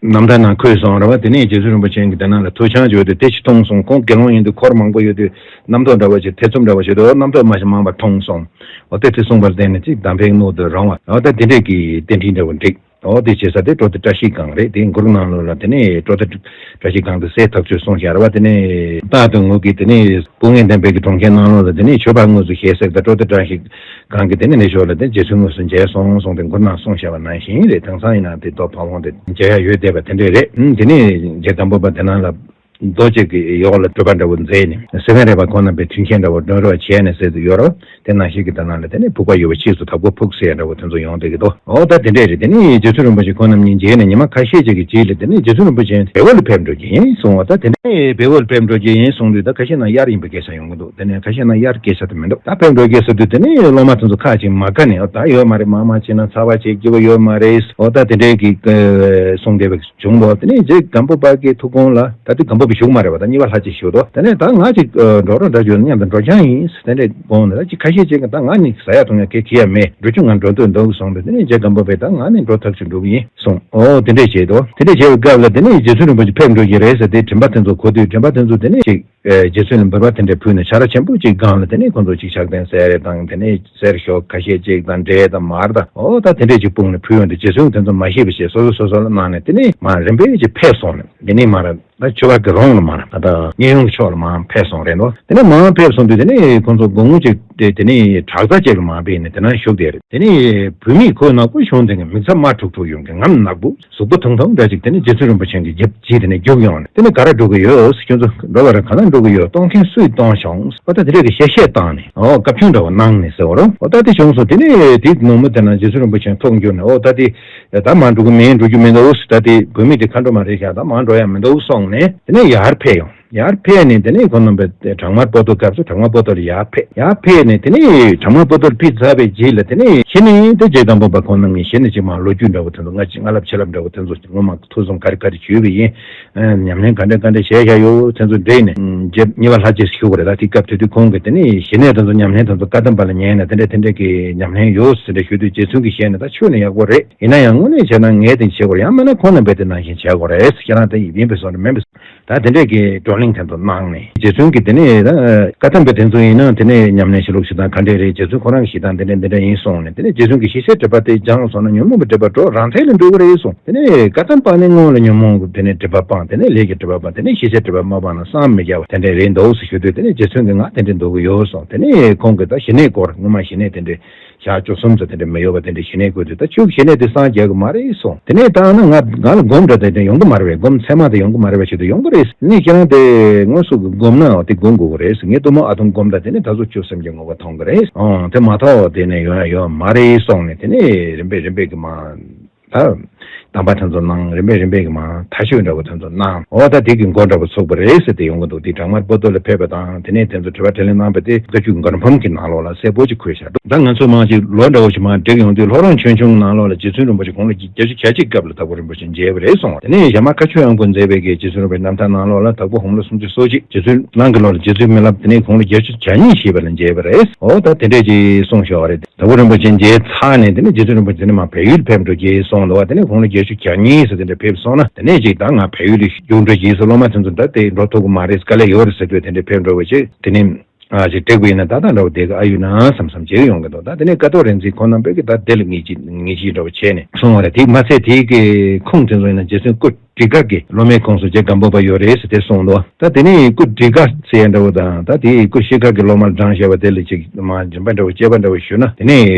རྣམ་ཐར་ནང་འཁོད་སོང་རེད་བ། དེ་ནས་རྗེ་བཙུན་རིན་པོ་ཆེ་གིས་དེ་ནང་ལ་ཐུགས་འཆང་བྱས་ཏེ་དེ་ཅི་མཐོང་གསུངས། ཁོང་དགེ་སློང་ཡིན་དུས་འཁོར་མང་པོ་ཡོད་དུས་རྣམ་རྟོག་འདྲ་བོ་ཞིག་ཐེ་ཚོམ་འདྲ་བོ་ཞིག་འདུག་རྣམ་རྟོག་མ་ཞིག་མང་བ་མཐོང་གསུངས། ཨོ་དེ་དེ་གསུངས་པར་བརྟེན་ནས་ཅིག་གདམས་པའི་སྣོད་དུ་རང་བ། ཨོ་ད་དེ་འདྲས་ཀྱི་རྟེན་འབྲེལ་འདྲ་བོ་འགྲིག་ཨོ་དེ་བྱེད་ས་དེ་འགྲོ་དེ་བཀྲ་ཤིས་སྒང་རེད། དེ་མགུར་ནང་ལོགས་ལ་དེ་ནས་འགྲོ་དེ་བཀྲ་ཤིས་སྒང་དུ་སའི་ཐག་ཆོད་གསུངས་བཞག་རེད་བ། དེ་ནས་རྟག་ཏུ་ངུ་གི་དེ་ནས་སྐུ་ངལ་ལྡན་པའི་གི་གྲོང་ཁྱེར་ནང་ལོགས་ལ་དེ་ནས་མཆོད་པ་དངོས་སུ་ཞལ་གཟིགས་དང་འགྲོ་དེ་བཀྲ་ཤིས་སྒང་གི་དེ་ནས་ནི་ཞོར་ལ་དེ་རྗེ་བཙུན་དངོས་སུ་མཇལ་སོང་གསུངས་ཏེ་མགུར་ནང་གསུངས་བཞག་པ་ནང་བཞིན་རེད། དེང་སང་ཡིན་ན་དེ་ལྟོ་ཕ་བོང་དེ་མཇལ་ཡ་ཡོད་བསྡད་པ་དེ་འདྲས་རེད། དེ་ནས་རྗེ་སྒམ་པོ་པ་དེ་ནང་ལ། རྡོ་གཅིག་གི་འོག་ལ་སྒྲུབ་པ་འདྲ་བོ་མཛད་ནས་སེ་བན་རས་པ་ཁོང་རྣམ་པའི་མཐུན་རྐྱེན་འདྲ་བོ་མགྲོན་རོགས་བྱས་ནས་ཟེར་དུ་ཡོད་རོགས། དེ་ནང་བཞིན་གྱི་དེ་ནང་ལ་དེ་ནས་ཕུག་པ་ཡོད་པ་ཕྱིས་སུ་དྭགས་པོ་ཕུག་ཟེར་འདྲ་བོ་དེ་ཚོ་ཡོང་བསྡད་ཀྱི་འདུག་ཨོ་ད་དེ་འདྲས་རེད། དེ་ནས་རྗེ་བཙུན་རིན་པོ་ཆེ་ཁོང་རྣམ་གཉིས་མཇལ་ནས་ཉི་མ་ཁ་ཤས་ཅིག་གི་རྗེས་ལ་དེ་ནས་རྗེ་བཙུན་རིན་པོ་ཆེ་བལ་པོ་ལ་ཕེབས་འགྲོ་གི་ཡིན་གསུངས་བ། ད་དེ་ནས་བལ་པོ་ལ་ཕེབས་འགྲོ་གི་ཡིན་གསུངས་དུས་ད་ཁ་ཤས་ན་དབྱར་ཡིན་པའི་སྐད་ཆ་ཡོང་གི་འདུག་དེ་ནས་ཁ་ཤས་ན་དབྱར་སྐད་ཆ་དེ་མི་འདུག་ད་ཕེབས་འགྲོ་གི་ཟེར་དུས་དེ་ནས་སློབ་མ་དེ་ཚོ་ཁ་ཅིག་མ་དགའ་ནས་ཨོ་ད་ཡོད་མ་རེད། མང་མང་བྱས་ན་ཚ་བ་བྱེད་སྐྱིད་པོ་ཡོད་མ་རེད། ཨོ་ད་དེ་འདྲས་ཀྱི་གསུངས་བསྡད་པའི། བྱུང་འདུག་དེ་ནས་རྗེ་སྒམ་པོ་པ་གི་ཐུགས་དགོངས་ལ་ད་དེ་སྒམ་པོ་པ་བཞུགས་མ་རེད་པ། ད་གཉིས་པ་ལྷ་གཅིག་བཞུགས་འདུག་དེ་ནས་ད་ང་ཅིག་འགྲོ་རོགས་འདྲ་བྱོས་ན་མཉམ་དུ་འགྲོ་རྐྱང་ཡིན་དེ་འདྲས་དགོངས་ནས། ད་ཅིག་ཁ་ཤས་ཅིག་གིས་ད་ང་ནི་ཟ་ཡ་འཐུང་ཡ་གས་གི་ཡ་མེད། འགྲོ་རྒྱུ་ང་འགྲོ་འདོད་འདུག་གསུངས་པས། དེ་ནས་རྗེ་སྒམ་པོ་པས་ད་ང་ནི་འགྲོ་ཐག་ཆོད་འགྲོ་གི་ཡིན་གསུངས། ཨོ་དེ་འདྲས་བྱས་འདུག་དེ་འདྲས་བྱས་པའི་སྐབས་ལ་དེ་ནས་རྗེ་བཙུན་རིན་པོ་ཆེ་ཕེབས་འགྲོ་གི་རེད་ཟེར་ཏེ་དྲན་པ་དེ་ཚོ་གོ་དུས་དྲན་པ་དེ་ཚོ་དེ་ནས་ཅིག་རྗེ་བཙུན་ལ་འབུལ་བ་དེ་འདྲས་ཕུལ་ནས་ཆར་པ་ཆེན་པོ་ཅིག་སྒང་ལ་དེ་ནས་ཁོང་ཚོ་ཅིག་ཕྱག་རྟེན་གསེར་དང་དེ་ནས་གསེར་ཞོ་ཁ་ཤས་ཅིག་དང་འབྲས་དང་མར་དང་ཨོ་ད་དེ་འདྲས་ཅིག་སྤུངས་ནས་ཕུལ་ཡོང་དུས་རྗེ་བཙུན་དེ་ཚོ་མ་ཤེས་པ་བྱས་སོ་སོ་སོ་སོ་ལ་གནང་ནས་དེ་ནས་མར་རིམ་པས་ཅིག་ཕེབས་སོང་ནས་དེ་ནས་མར་ད་ཆོས་པ་གི་རོང་ལ་མར་ད་ལྟ་གཡས་གཡོན་གྱི་ཕྱོགས་ལ་མར་ཕེབས་སོང་རེད་འདུག་དེ་ནས་མར་ཕེབས་སོང་དུས་དེ་ནས་ཁོང་ཚོ་དགོང་མོ་ཅིག་ དེ་དེ་ནས་བྲག་རྩ་ཅིག་ལ་མར་ཕེབས་ནས་དེ་ན་བཞུགས་བསྡད་རེད། དེ་ནས་བུད་མེད་ཁོ་ནག་པོ་གཞོན་དེ་གི་མིག་རྩ་དམར་ཁྲུག་ཁྲུག་ཡོང་གི་ངམ་ནག་པོ་གཟུགས་པོ་ཐུང་ཐུང་འདྲ་ཅིག་དེ་ནས་རྗེ་བཙུན་རིན་པོ་ཆེ་གི་རྗེས་རྗེས་དེ་ནས་རྒྱུགས་ཡོང་ནས་དེ་ནས་ག་རེ་འགྲོ་གི་ཡོད། ཁྱོད་ཚོ་འགྲོ་བ་རེད། ག་ན་འགྲོ་གི་ཡོད། གཏོང་མཁན་སུས་གཏོང་བྱུང་། ཨོ་ད་དེ་འདྲ་གི་གཤེ་གཤེ་བཏང་ནས་ཨོ་བཀའ་བཀྱོན་འདྲ་བོ་གནང་ནས་ཟེར་བ་རོ། ཨོ་ད་དེ་བྱུང་སོང་། དེ་ནས་དེ་ནུབ་མོ་དེ་ན་རྗེ་བཙུན་རིན་པོ་ཆེ་ཐུགས་འགྱུར་ནས་ཨོ་ད་དེ་ད་མར་འགྲོ་གི་མིན། འགྲོ་རྒྱུ་མི་འདུག་ད་དེ་བུད་མེད་དེ་མཁའ་འགྲོ་མ་རེད་ཤག་ད་མར་འགྲོ་ཡ་མི་འདུག་གསུངས་ནས་དེ་ནས་ཡར་ཕེབས་ཡོང་། ཡར་ཕེབས་ནས་དེ་ནས་ཁོང་རྣམ་པས་བྲག་དམར་པོ་ཏོ་སྐབས་སུ་བྲག་དམར་པོ་ཏོ་ལ་ཡར་ཕེབས། ཡར་ཕེབས་ནས་དེ་ནས་བྲག་དམར་པོ་ཏོ་ལ་ཕེབས་ཚར་བའི་རྗེས་ལ་དེ་ནས་གཞི་ནས་དེ་རྗེ་སྒམ་པོ་པ་ཁོང་རྣམ་གཉིས་གཞི་ནས་ཅིག་མར་ལོ་རྒྱུས་འདྲ་བོ་དེ་ཚོ་སྔ་ཕྱི་སྔ་ལབ་ཕྱི་ལབ་འདྲ་བོ་དེ་ཚོ་ངོ་མ་ཐུགས་བསམ་ག་རེ་ག་རེ་བྱོས་པ་ཡིན། ཨ་ཉམས་ལེན་ག་འདྲ་ག་འདྲ་བྱས་བཞག་ཡོད་དེ་ཚོ་འདྲེས་ནས་རྗེ་གཉིས་པ་ལྷ་རྗེས་ཞུ་དགོས་རེད། ད་དེ་སྐབས་དེ་དུས་ཁོང་གིས་དེ་ནས་གཞི་ནས་དེ་ཚོ་ཉམས་ལེན་དེ་ཚོ་བཀའ་གདམས་པ་ལ་ཉན་ནས་དེ་འདྲ་དེ་འདྲ་གི་ཉམས་ལེན་ཡོད་ཟེར་འདྲ་ཞུ་དུས་རྗེ་བཙུན་གྱི་ཞལ་ནས་ད་ཆོས་ནི་ཡག་པོ་རེད། ཡིན་ན་ཡང་དངོས་གནས་བྱས་ན་ངས་དེ་བྱེད་དགོས་རེད། ཡང་མིན་ན་ཁོང་རྣམ་པས་དེ་ནང་བཞིན་བྱེད་དགོས་རེད། ཁྱེད་རང་དེ་ཡིན་པའི་བཟོ་འདྲ་མིན་པའི་ད་དེ་འདྲས་ཀྱི་བགྲོ་གླེང་དེ་ཚོ་གནང་ནས་རྗེ་བཙུན་གྱིས་དེ་ནས་ད་བཀའ་གདམས་པའི་དེ་ཚོ་ཡིན་ན་དེ་ནས་ཉམས་ལེན་བྱེད་ལུགས་ཞིག་དང་ག་འདྲས་རེད། རྗེ་བཙུན་ཁོ་རང་གི་ཞིག་དང་དེ་འདྲས་འདི་འདྲས་ཡིན་གསུངས་ནས་དེ་ནས་རྗེ་བཙུན་གྱིས་ཤེས་བྱའི་སྒྲིབ་པ་དེ་སྦྱངས་སོང་ན་ཉོན་མོངས་པའི་སྒྲིབ་པ་འགྲོ་རང་འཕེལ་ལ་འགྲོ་གི་རེད་གསུངས། དེ་ནས་བཀའ་གདམས་པ་ནི་སྔོན་ལ་ཉོན་མོངས་ཀྱི་དེ་ནས་སྒྲིབ་པ་སྤངས། དེ་ནས་ལས་ཀྱི་སྒྲིབ་པ་སྤངས། དེ་ནས་ཤེས་བྱའི་སྒྲིབ་པ་མ་སྤངས་ན་བསམ་མི་རྒྱ་བ་དེ་འདྲས་རེད་འདུག་ཟེར་ཞུ་དུས་དེ་ནས་རྗེ་བཙུན་གྱིས་ང་དེ་འདྲས་འདུག་གི་ཡོད་གསུངས། དེ་ནས་ཁོང་གིས་ད་ཞི་གནས་སྐོར་སྔོན་མ་ཞི་གནས་དེ་འདྲས་ཞག་བཅུ་གསུམ་ཙམ་དེ་འདྲ་མི་ཡོད་པ་དེ་འདྲ་ཞི་གནས་དགོས་དུས་ད་ཁྱོད་ཀྱི་ཞི་གནས་དེ་སངས་རྒྱས་དགོས་མ་རེད་གསུངས། དེ་ནས་ད་ཨ་ན་ང་ང་ལ་སྒོམ་འདྲ་དེ་འདྲ་ཡོང་གི་མ་རེད་པས། སྒོམ་ཚད་མ་དེ་ཡོང་གི་མ་རེད་པས། ཞེས་དུས་ཡོང་གི་རེད། ནས་ཁྱེད་རང་དེ་དངོས་སུ་གི་སྒོམ་ན་དེ་སྒོམ་དགོས་གི་རེད། ངས་གཏུམ་མོ་ཨ་དོམ་སྒོམ་ད་དེ་ནས་ད་གཟོད་ཆོས་སེམས་ཀྱི་ངོ་བོ་མཐོང་གི་རེད། ཨོ་དེ་མ་ཐག་དེ་ནས་ཡོང་ཡ་ཡོད་མ་རེད་གསུངས་ནས་དེ་ནས་རིམ་པས་རིམ་པས་ཀྱི་མ། ད་གདམས་པ་དེ་ཚོ་གནང་། རིམ་པས་རིམ་པས་ཀྱི་མ་མཐའ་དཔྱོད་འདྲ་བོ་དེ་ཚོ་གནང་། འོ་ད་དེ་གི་མགོ་འདྲ་བོ་ཚུགས་པ་རེད་ཟེར་ཏེ་ཡོང་གི་འདུག་དེ་བྲག་དམར་པོ་ཏོ་ལ་ཕེབས་པ་དང་དེ་ནས་དེ་ཚོ་དྲི་བ་དྲིས་ལན་གནང་བ་དེ་བཀའ་བརྒྱུད་མགུར་འབུམ་གྱི་ནང་ལོགས་ལ་གསལ་པོ་ཅིག་འཁོད་བཞག་འདུག་ད་ང་ཚོ་མང་ཅིག་ལོ་འདྲ་བོ་ཞིག་མར་བསྒྲིགས་ཡོང་དུས་ལྷོ་རོང་ཆོས་འབྱུང་ནང་ལོགས་ལ་རྗེ་བཙུན་རིན་པོ་ཆེ་དགུང་ལོ་བརྒྱད་ཅུ་གྱ་གཅིག་སྐབས་ལ་དྭགས་པོ་རིན་པོ་ཆེ་མཇལ་བ་རེད་གསུངས་པ། དེ་ནས་གཞན་མ་བཀའ་ཆོས་དབང་པོ་མཛད་པའི་གི་རྗེ་བཙུན་རིན་པོ་ཆེ་རྣམ་ཐར་ནང་ལོགས་ལ་དྭགས་པོ་དགུང་ལོ་སུམ་ཅུ་སོ་གཅིག་རྗེ་བཙུན་གླང་གི་ལོ་ལ་རྗེ་བཙུན་མི་ལ་དེ་ནས་དགུང་ལོ་བརྒྱད་ཅུ་གྱ་གཉིས་བཞེས་པ་ལ་མཇལ་བ་རེད། འོ་ད་དེ་འདྲས་ཅིག་གསུངས་བཞག་པ་རེད། དྭགས་པོ་རིན་པོ་ཆེ་མཇལ་ཚར་ནས་དེ་ནས་རྗེ་བཙུན་རིན་པོ་ཆེ་དེ་ནས་མར་བལ་ཡུལ་ཕེབས་འགྲོ་གི་གསུངས་འདུག་བ། དེ་ནས་དགུང་ལོ་བརྒྱད་ཅུ་གྱ་གཉིས་ཙམ་དེ་འདྲ་ཕེབས་སོང་ན་དེ་ནས་ཅིག་ད་ང་བལ་ཡུལ་ལ་རྒྱུགས་འགྲོ་གི་ཟེར་སློབ་མ་དེ་ཚོ་ད་དེ་འགྲོ་ཐུབ་ཀྱི་མ་རེད། དཀའ་ལས་ཡོད་རེད་ཟེར་དུས་དེ་འདྲ་ཕེབས་འགྲོ་བ་ཅིག་དེ་ནས་ཨ་ཅིག་བསྒྲིགས་པ་ཡིན་ན་ད་ལྟ་འདྲ་བོ་བསྡད་ཀྱི་ཨ་ཡོད་ན་བསམ་བསམ་བྱེད་ཀྱི་ཡོང་གི་འདུག་ད་དེ་ནས་ཀ་ཏོག་རིག་འཛིན་ཁོང་རྣམ་པས་ཀྱི་ད་དེ་ལ་ངེས་ཅི་ངེས་ཅི་འདྲ་བོ་བྱས་ནས་གསུངས་པ་རེད། དེ་མ་ཚད་དེའི་གི་ཁུངས་དེ་ཚོ་ཡིན་ན་རྗེ་བཙུན་སྐུ་བྲི་ཀ་གི་སློབ་མའི་ཁོངས་སུ་རྗེ་སྒམ་པོ་པ་ཡོད་རེད་ཟེར་དེ་གསུངས་འདུག་ད་དེ་ནས་སྐུ་བྲི་ཀ་ཟེར་ཡ་འདྲ་བོ་དང་ད་དེའི་སྐུ་ཤི་ཁ་གི་སློབ་མར་བགྲངས་བཞག་པ་དེ་ལ་ཅིག་མ་སྦྱིན་པ་འདྲ་བོ་སྐྱེས་པ་འདྲ་བོ་ཞུས་ན་དེ་ནས་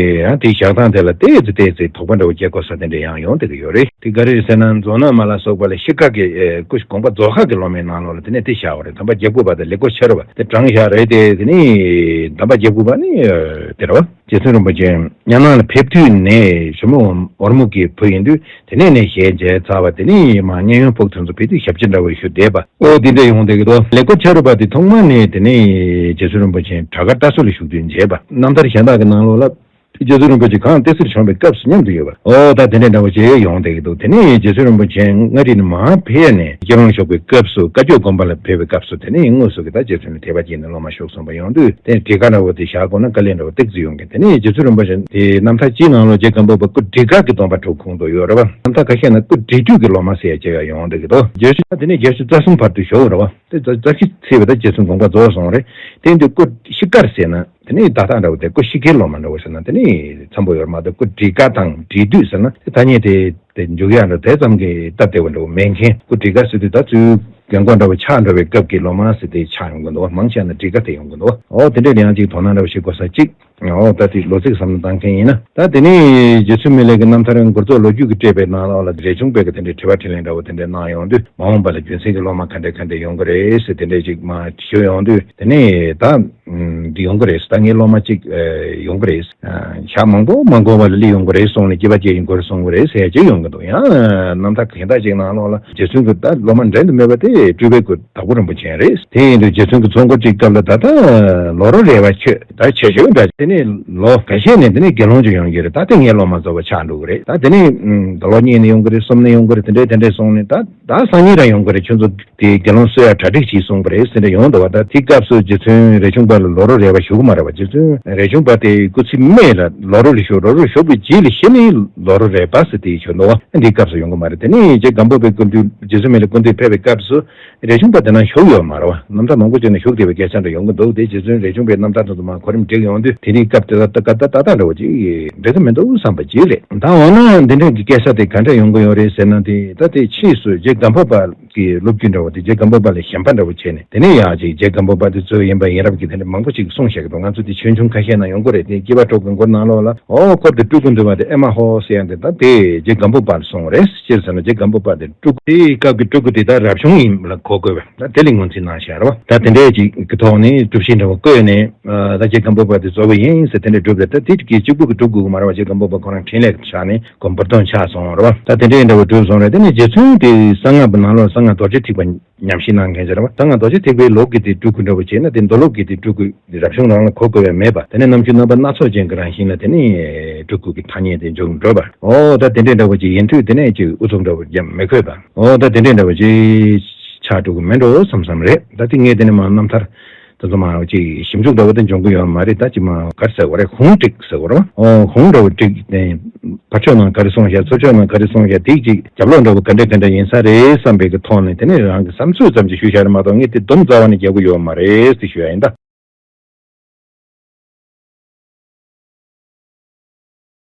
ཡང་དེའི་ཞག་ཐང་དེ་ལ་ཏོག་ཙམ་ཏོག་ཙམ་དོགས་པ་འདྲ་བོ་སྐྱེ་དགོས་ས་དེ་འདྲ་ཡང་ཡོང་བསྡད་ཀྱི་ཡོད་རེད། དེ་ག་རེ་རེད་ཟེར་ན་མཛོ་ནག་མ་ལ་སོགས་པ་ལ་ཤི་ཁ་གི་སྐུ་དགོངས་པ་རྫོགས་ཁ་གི་སློབ་མའི་ནང་ལོགས་ལ་དེ་ནས་དེ་བཞག་པ་རེད། དམ་པ་རྒྱལ་པོ་པ་དང་ལེགས་པོ་ཆེ་རུ་བ་དེ་བགྲངས་བཞག་རེད་དེ། དེ་ནས་དམ་པ་རྒྱལ་པོ་པ་ནི་དེ་རེད་བ། རྗེ་བཙུན་རིན་པོ་ཆེ་གཉའ་ནང་ལ་ཕེབས་དུས་ནས་ཞྭ་མོ་འོར་མོ་གི་བུ་ཡིན་དུས་དེ་ནས་ནས་ཞལ་མཇལ་ཚར་བ། དེ་ནས་མ་གཉན་ཡོན་ཕོག་དོན་ཚོ་ཕེབས་དུས་ཞབས་ཕྱི་འདྲ་བོ་ཞུ་བསྡད་པ། ཨོ་དེ་འདྲ་ཡོང་བསྡད་ཀྱི་འདུག་ལེགས་པོ་ཆེ་རུ་བ་དེ་ཐོག་མ་ནས་དེ་ནས་རྗེ་བཙུན་རིན་པོ་ཆེ་བྲག་དཀར་རྟ་སོ་ལ་བཞུགས་དུས་མཇལ་བ། རྣམ་ཐར་གཞན་དག་གི་ནང་ལོགས་ལ། རྗེ་བཙུན་རིན་པོ་ཆེ་གངས་ཏི་སེར་བྱོན་པའི་སྐབས་སུ་མཉམ་དུ་ཡོད་པ། ཨོ་ད་དེ་འདྲའི་འདྲ་བོ་ཅིག་ཡོང་བསྡད་ཀྱི་འདུག་དེ་ནས་རྗེ་བཙུན་རིན་པོ་ཆེ་མངའ་རིས་ནས་མར་ཕེབས་ནས་སྐྱེ་རང་ཞོགས་པའི་སྐབས་སུ་བཀའ་བརྒྱུད་དགོན་པ་ལ་ཕེབས་པའི་སྐབས་སུ་དེ་ནས་དངོས་སུ་གི་ད་རྗེ་བཙུན་ལ་དད་པ་སྐྱེས་ནས་སློབ་མ་ཞུགས་སོང་བ་ཡོང་དུས་དེ་ནས་བྲི་ཀ་འདྲ་བོ་དེ་བཞག་དགོས་ན་དཀའ་ལས་འདྲ་བོ་ཏོག་ཙམ་ཡོང་གི། དེ་ནས་རྗེ་བཙུན་རིན་པོ་ཆེ་དེའི་རྣམ་ཐར་སྤྱིའི་ནང་ལོགས་རྗེ་སྒམ་པོ་པ་སྐུ་བྲི་ཀ་གི་སྡོམ་པ་གྲུབ་ཁུངས་དུ་ཡོད་རེད་བ། རྣམ་ཐར་ཁ་ཤས་ན་སྐུ་བྲི་དུས་ཀྱི་སློབ་མ་ཟེར་ཡ་ཅིག་ཡང་ཡོང་བསྡད་ཀྱི་འདུག་རྗེ་བཙུན་དེ་ནས་བརྒྱད་ཅུ་རྩ་གསུམ་བར་དུ་བཞུགས་རེད་བ། དེ་རྩ་བཞི་ཚེས་པ་ད་རྗེ་བཙུན་དགོངས་པ་རྫོགས་སོང་རེད། དེ་དུས་སྐུ་ཤི་དཀར་ཟེར་ན། དེ་ནས་ད་ལྟ་འདྲ་བོ་དེ་སྐུ་ཤི་ཁའི་སློབ་མ་འདྲ་བོ་ཟེར་ན་དེ་ནས་འཚམ་པོ་ཡོད་མ་གཏོགས་སྐུ་བྲི་ཀ་དང་བྲི་དུས་ཟེར་ན་དེ་ཐ་སྙད་དེ་དེ་འཇུག་ཡག་འདྲ་དེ་ཙམ་གྱི་སྟབས་བདེ་བོ་འདྲ་བོ་མེད་མཁན། སྐུ་བྲི་ཀ་ཟེར་དུས་ད་ཚུར་རྒན་གོག་འདྲ་བོ་ཆགས་འགྲོ་བའི་སྐབས་ཀྱི་སློབ་མ་ཟེར་དེ་ཆགས་ཡོང་གི་འདུག་མང་ཆེ་ན་བྲི་ཀ་དེ་ཡོང་གི་འདུག་འོ་དེ་འདྲས་ཡང་ཅིག་དོ་སྣང་འདྲ་བོ་ཞིག་དགོས་ས་གཅིག་འོ་ད་དེ་ལོ་ཚིགས་བསམ་བློ་བཏང་མཁན་ཡིན་ན་ད་དེ་ནས་རྗེ་བཙུན་མི་ལའི་གི་རྣམ་ཐར་མགུར་མཚོ་ལོ་རྒྱུས་ཀྱི་བཀྲལ་བའི་ནང་ལོགས་ལ་རས་ཆུང་པས་གི་དེ་འདྲའི་དྲི་བ་དྲིས་ལན་འདྲ་བོ་དེ་འདྲས་གནང་ཡོང་དུས་མ་འོངས་པ་ལ་རྒྱུན་སྲིང་གི་སློབ་མ་ག་འདྲས་ག་འདྲས་ཡོང་གི་རེད་ཟེར་དེ་འདྲས་ཅིག་མ་ཞུ་ཡོང་དུས་དེ་ནས་ད། འདི་ཡོང་གི་རེད། ད་ངའི་སློབ་མ་གཅིག་ཡོང་གི་རེད། ཞག་མང་པོ་མ་འགོར་བ་ལ་སླེབས་ཡོང་གི་རེད་གསུངས་ནས་སྐྱེས་པ་སྐྱེས་ཡིན་དགོས་རེད་གསུང་གི་རེད་ཟེར་ཡ་ཅིག་ཡོང་གི་འདུག་ཡང་རྣམ་ཐར་གཞན་དག་ཅིག་ནང་ལོགས་ལ་རྗེ་བཙུན་གྱི་ད་སློབ་མ་འགྲན་དུ་མེད་པ་དེ་སྤྲུལ་པའི་སྐུ་དྭགས་པོ་རིན་པོ་ཆེ་རེད། དེ་ཡིན་དུས་རྗེ་བཙུན་གྱི་ཚོགས་འཁོར་གཅིག་སྐབས་ལ་ད་ལྟ་ལོ་རོ་རས་པ་ཁྱོད་ད་ཆེ་ཤོས་འདྲ་དེ་ནས་ལོ་འགའ་ཤས་ནས་དེ་ནས་དགེ་སློང་ཅིག་ཡོང་གི་རེད། ད་དེ་ངའི་སློབ་མ་གཙོ་བོ་ཆགས་འགྲོ་གི་རེད། ད་དེ་ནས་ད་ལོ་གཉིས་ནས་ཡོང་གི་རེད། གསུམ་ནས་ཡོང་གི་རེད། དེ་འདྲས་དེ་འདྲས་གསུངས་ནས་ད། ད་སང་ཉིན་རང་ཡོང་གི་རེད། ཁྱོད་ཚོ་དེ་དགེ་སློང་གསོལ་ཡ་གྲ་སྒྲིག་བྱེད་གསུངས་པ་རེད་ཟེར་འདྲ་ཡོང་འདུག་བ། ད་དེ་སྐབས་སུ་རྗེ་བཙུན་རས་ཆུང་པ་ལ་ལོ་རོ་རས་པ་ཞུ་གི་མ་རེད་བ། རྗེ་བཙུན་རས་ཆུང་པ་དེ་སྐུ་ཚེ་སྨད་ལ་ལོ་རོ་ལ་བཞུགས། ལོ་རོ་བཞུགས་པའི་རྗེས་ལ་གཞི་ནས་ལོ་རོ་རས་པ་ཟེར་དེ་ཞུ་འདུག་བ། འདི་སྐབས་སུ་ཡོང་གི་མ་རེད། དེ་ནས་རྗེ་སྒམ་པོ་པའི་སྐུ་མདུན་རྗེ་བཙུན་མི་ལའི་སྐུ་མདུན་ཕེབས་པའི་སྐབས་སུ་རས་ཆུང་པ་དེ་ན་བཞུགས་ཡོད་མ་རེད་བ། རྣམ་ཐར་མང་པོ་ཅིག་ན་བཞུགས་བསྡད་པའི་སྐད་ཆ་འདྲ་ཡོང་གི་འདུག་དེ་རྗེ་བཙུན་རས་ཆུང་པའི་རྣམ་ཐར་དེ་ཚོ་མར་གོ་རིམ་བསྒྲིགས་ཡོང་དུས་དེ་རིང་སྐབས་དེ་ད་ད་ད་ད་ད་འདྲ་བོ་ཅིག་འགྲིག་གི་མི་འདུག་བསམ་པ་ཅིག་རེད། ད་འོ་ན་འདི་འདྲ་གི་སྐད་ཆ་དེ་ག་འདྲ་ཡོང་གི་ཡོད་རེད་ཟེར་ན། དེ་ད་དེ་ཕྱིས་སུ་རྗེ་སྒམ་པོ་པ། གི་སློབ་བརྒྱུད་འདྲ་བོ་དེ་རྗེ་སྒམ་པོ་པ་ལ་ཞེན་པ་འདྲ་བོ་བྱས་ནས། དེ་ནས་ཡང་ཅིག་རྗེ་སྒམ་པོ་པ་དེ་གཙོས་ཡིན་པ་ཡིན་རབས་ཀྱི་དེ་འདྲ་མང་པོ་ཅིག་གསུངས་བཞག་གི་འདུག་ང་ཚོ་དེ་ཆོས་འབྱུང་ཁ་ཤས་ན་ཡོང་གི་རེད། དེ་སྐྱེས་པ་སྤྲུལ་སྐུ་མགོ་ནང་ལོགས་ལ། ཨོ་ཁོ་དེ་སྤྲུལ་སྐུ་འདུལ་བ་དེ་ཨེ་མ་ཧོ་ཟེར་ཡ་དེ་ད་དེ་རྗེ་སྒམ་པོ་པ་ལ་སོང་བ་རེད། སྤྱིར་ཟེར་ན་རྗེ་སྒམ་པོ་པ་དེ་སྤྲུལ་སྐུ་དེའི་སྐབས་ཀྱི་སྤྲུལ་སྐུ་དེ་ད་རབ་བྱུང་ཡིན་པ་ལ་གོ་དགོས་པས། ད་དེ་ལས་ངོས་འཛིན་གནང་བཞག་རེད་བ། ད་དེ་འདྲའི་ཅིག་གི་ཐོག་ནས་སྒྲུབ་གཞི་འདྲ་བོ་བཀོད་ནས། ཨ་ད་རྗེ་སྒམ་པོ་པ་དེ་རྫོགས་པ་ཡིན་ཟེར་དེ་འདྲ་སྒྲུབ་རེད། ད་དེ་གི་གཅིག་པུ་གི་སྒྲུབ་དགོས་ཀྱི་མ་རེད་བ། རྗེ་སྒམ་པོ་པ་ཁོ་རང་འཕྲིན་ལས་ཀྱི་ཆ་ནས་གོ་འབུར་དོན་ཆགས་སོང་རེད་བ། ད་དེ་འདྲའི་འདྲ་བོ་སྒྲུབ་སོང་རེད། དེ་ནས་རྗེ་བཙུན་དེ་གསང་སྔགས་པ་ནང་ལོགས་གསང་སྔགས་རྡོ་རྗེ་ཐེག་པ་ཉམས་ཞིབ་གནང་མཁན་ཅིག་རེད་བ། གསང་སྔགས་རྡོ་རྗེ་ཐེག་པའི་ལུགས་ཀྱི་དེ་སྤྲུལ་སྐུ་འདྲ་བོ་བྱས་ན། དེ་མདོ་ལུགས་ཀྱི་དེ་སྤྲུལ་སྐུ་རབ་བྱུང་རང་ལ་གོ་དགོས་པ་མེད་པ། དེ་ནས་རྣམ་འགྱུར་རྣམ་པ་སྣ་ཚོགས་ཅན་གྱི་རང་བཞིན་ལ་དེ་ནས་སྤྲུལ་སྐུ་གི་ཐ་སྙད་དེ་འཇོག་འགྲོ་བ། ཨོ་ད་དེ་འདྲའི་འདྲ་བོ་ཅིག་ཡིན་དུས་དེ་ནས་ཅིག་ཨུ་ཚུགས་འདྲ་བོ་རྒྱབ་མི་དགོས་པ། ཨོ་ད་དེ་འདྲའི་འདྲ་བོ་ཅིག་ཆགས་འགྲོ་གི་མེད་འགྲོ་བསམ་བསམ་རེད། ད་དེ་ངས་དེ་ནས་མ་རྣམ་ཐར་དེ་ཚོ་མ་ཅིག་ཞིབ་འཇུག་འདྲ་བོ་དེ་འབྱུང་གི་ཡོད་མ་རེད། ད་ཅིག་མ་ག་རེ་ཟེར་དགོས་རེད། ཧོང་ཀྲིག་ཟེར་དགོས་རེད་བ། ཨོ་ཧོང་འདྲ་བོ་ཀྲིག་དེ་ཕར་ཕྱོགས་ནང་ག་རེ་གསུངས་བཞག་ཚུར་ཕྱོགས་ནང་ག་རེ་གསུངས་བཞག་དེ་ཅིག་རྒྱབ་ལོགས་འདྲ་བོ་ག་འདྲ་ག་འདྲ་ཡིན་ས་རེད་བསམ་པའི་གི་ཐོག་ནས། དེ་ནས་རང་གི་བསམ་ཚུལ་ཙམ་ཅིག་ཞུས་བཞག་རེད་མ་གཏོགས། ངས་དེ་དུམ་རྩ་བ་ནས་རྒྱབ་གི་ཡོད་མ་རེད་ཟེར་ཞུ་ཡ་ཡིན་ད།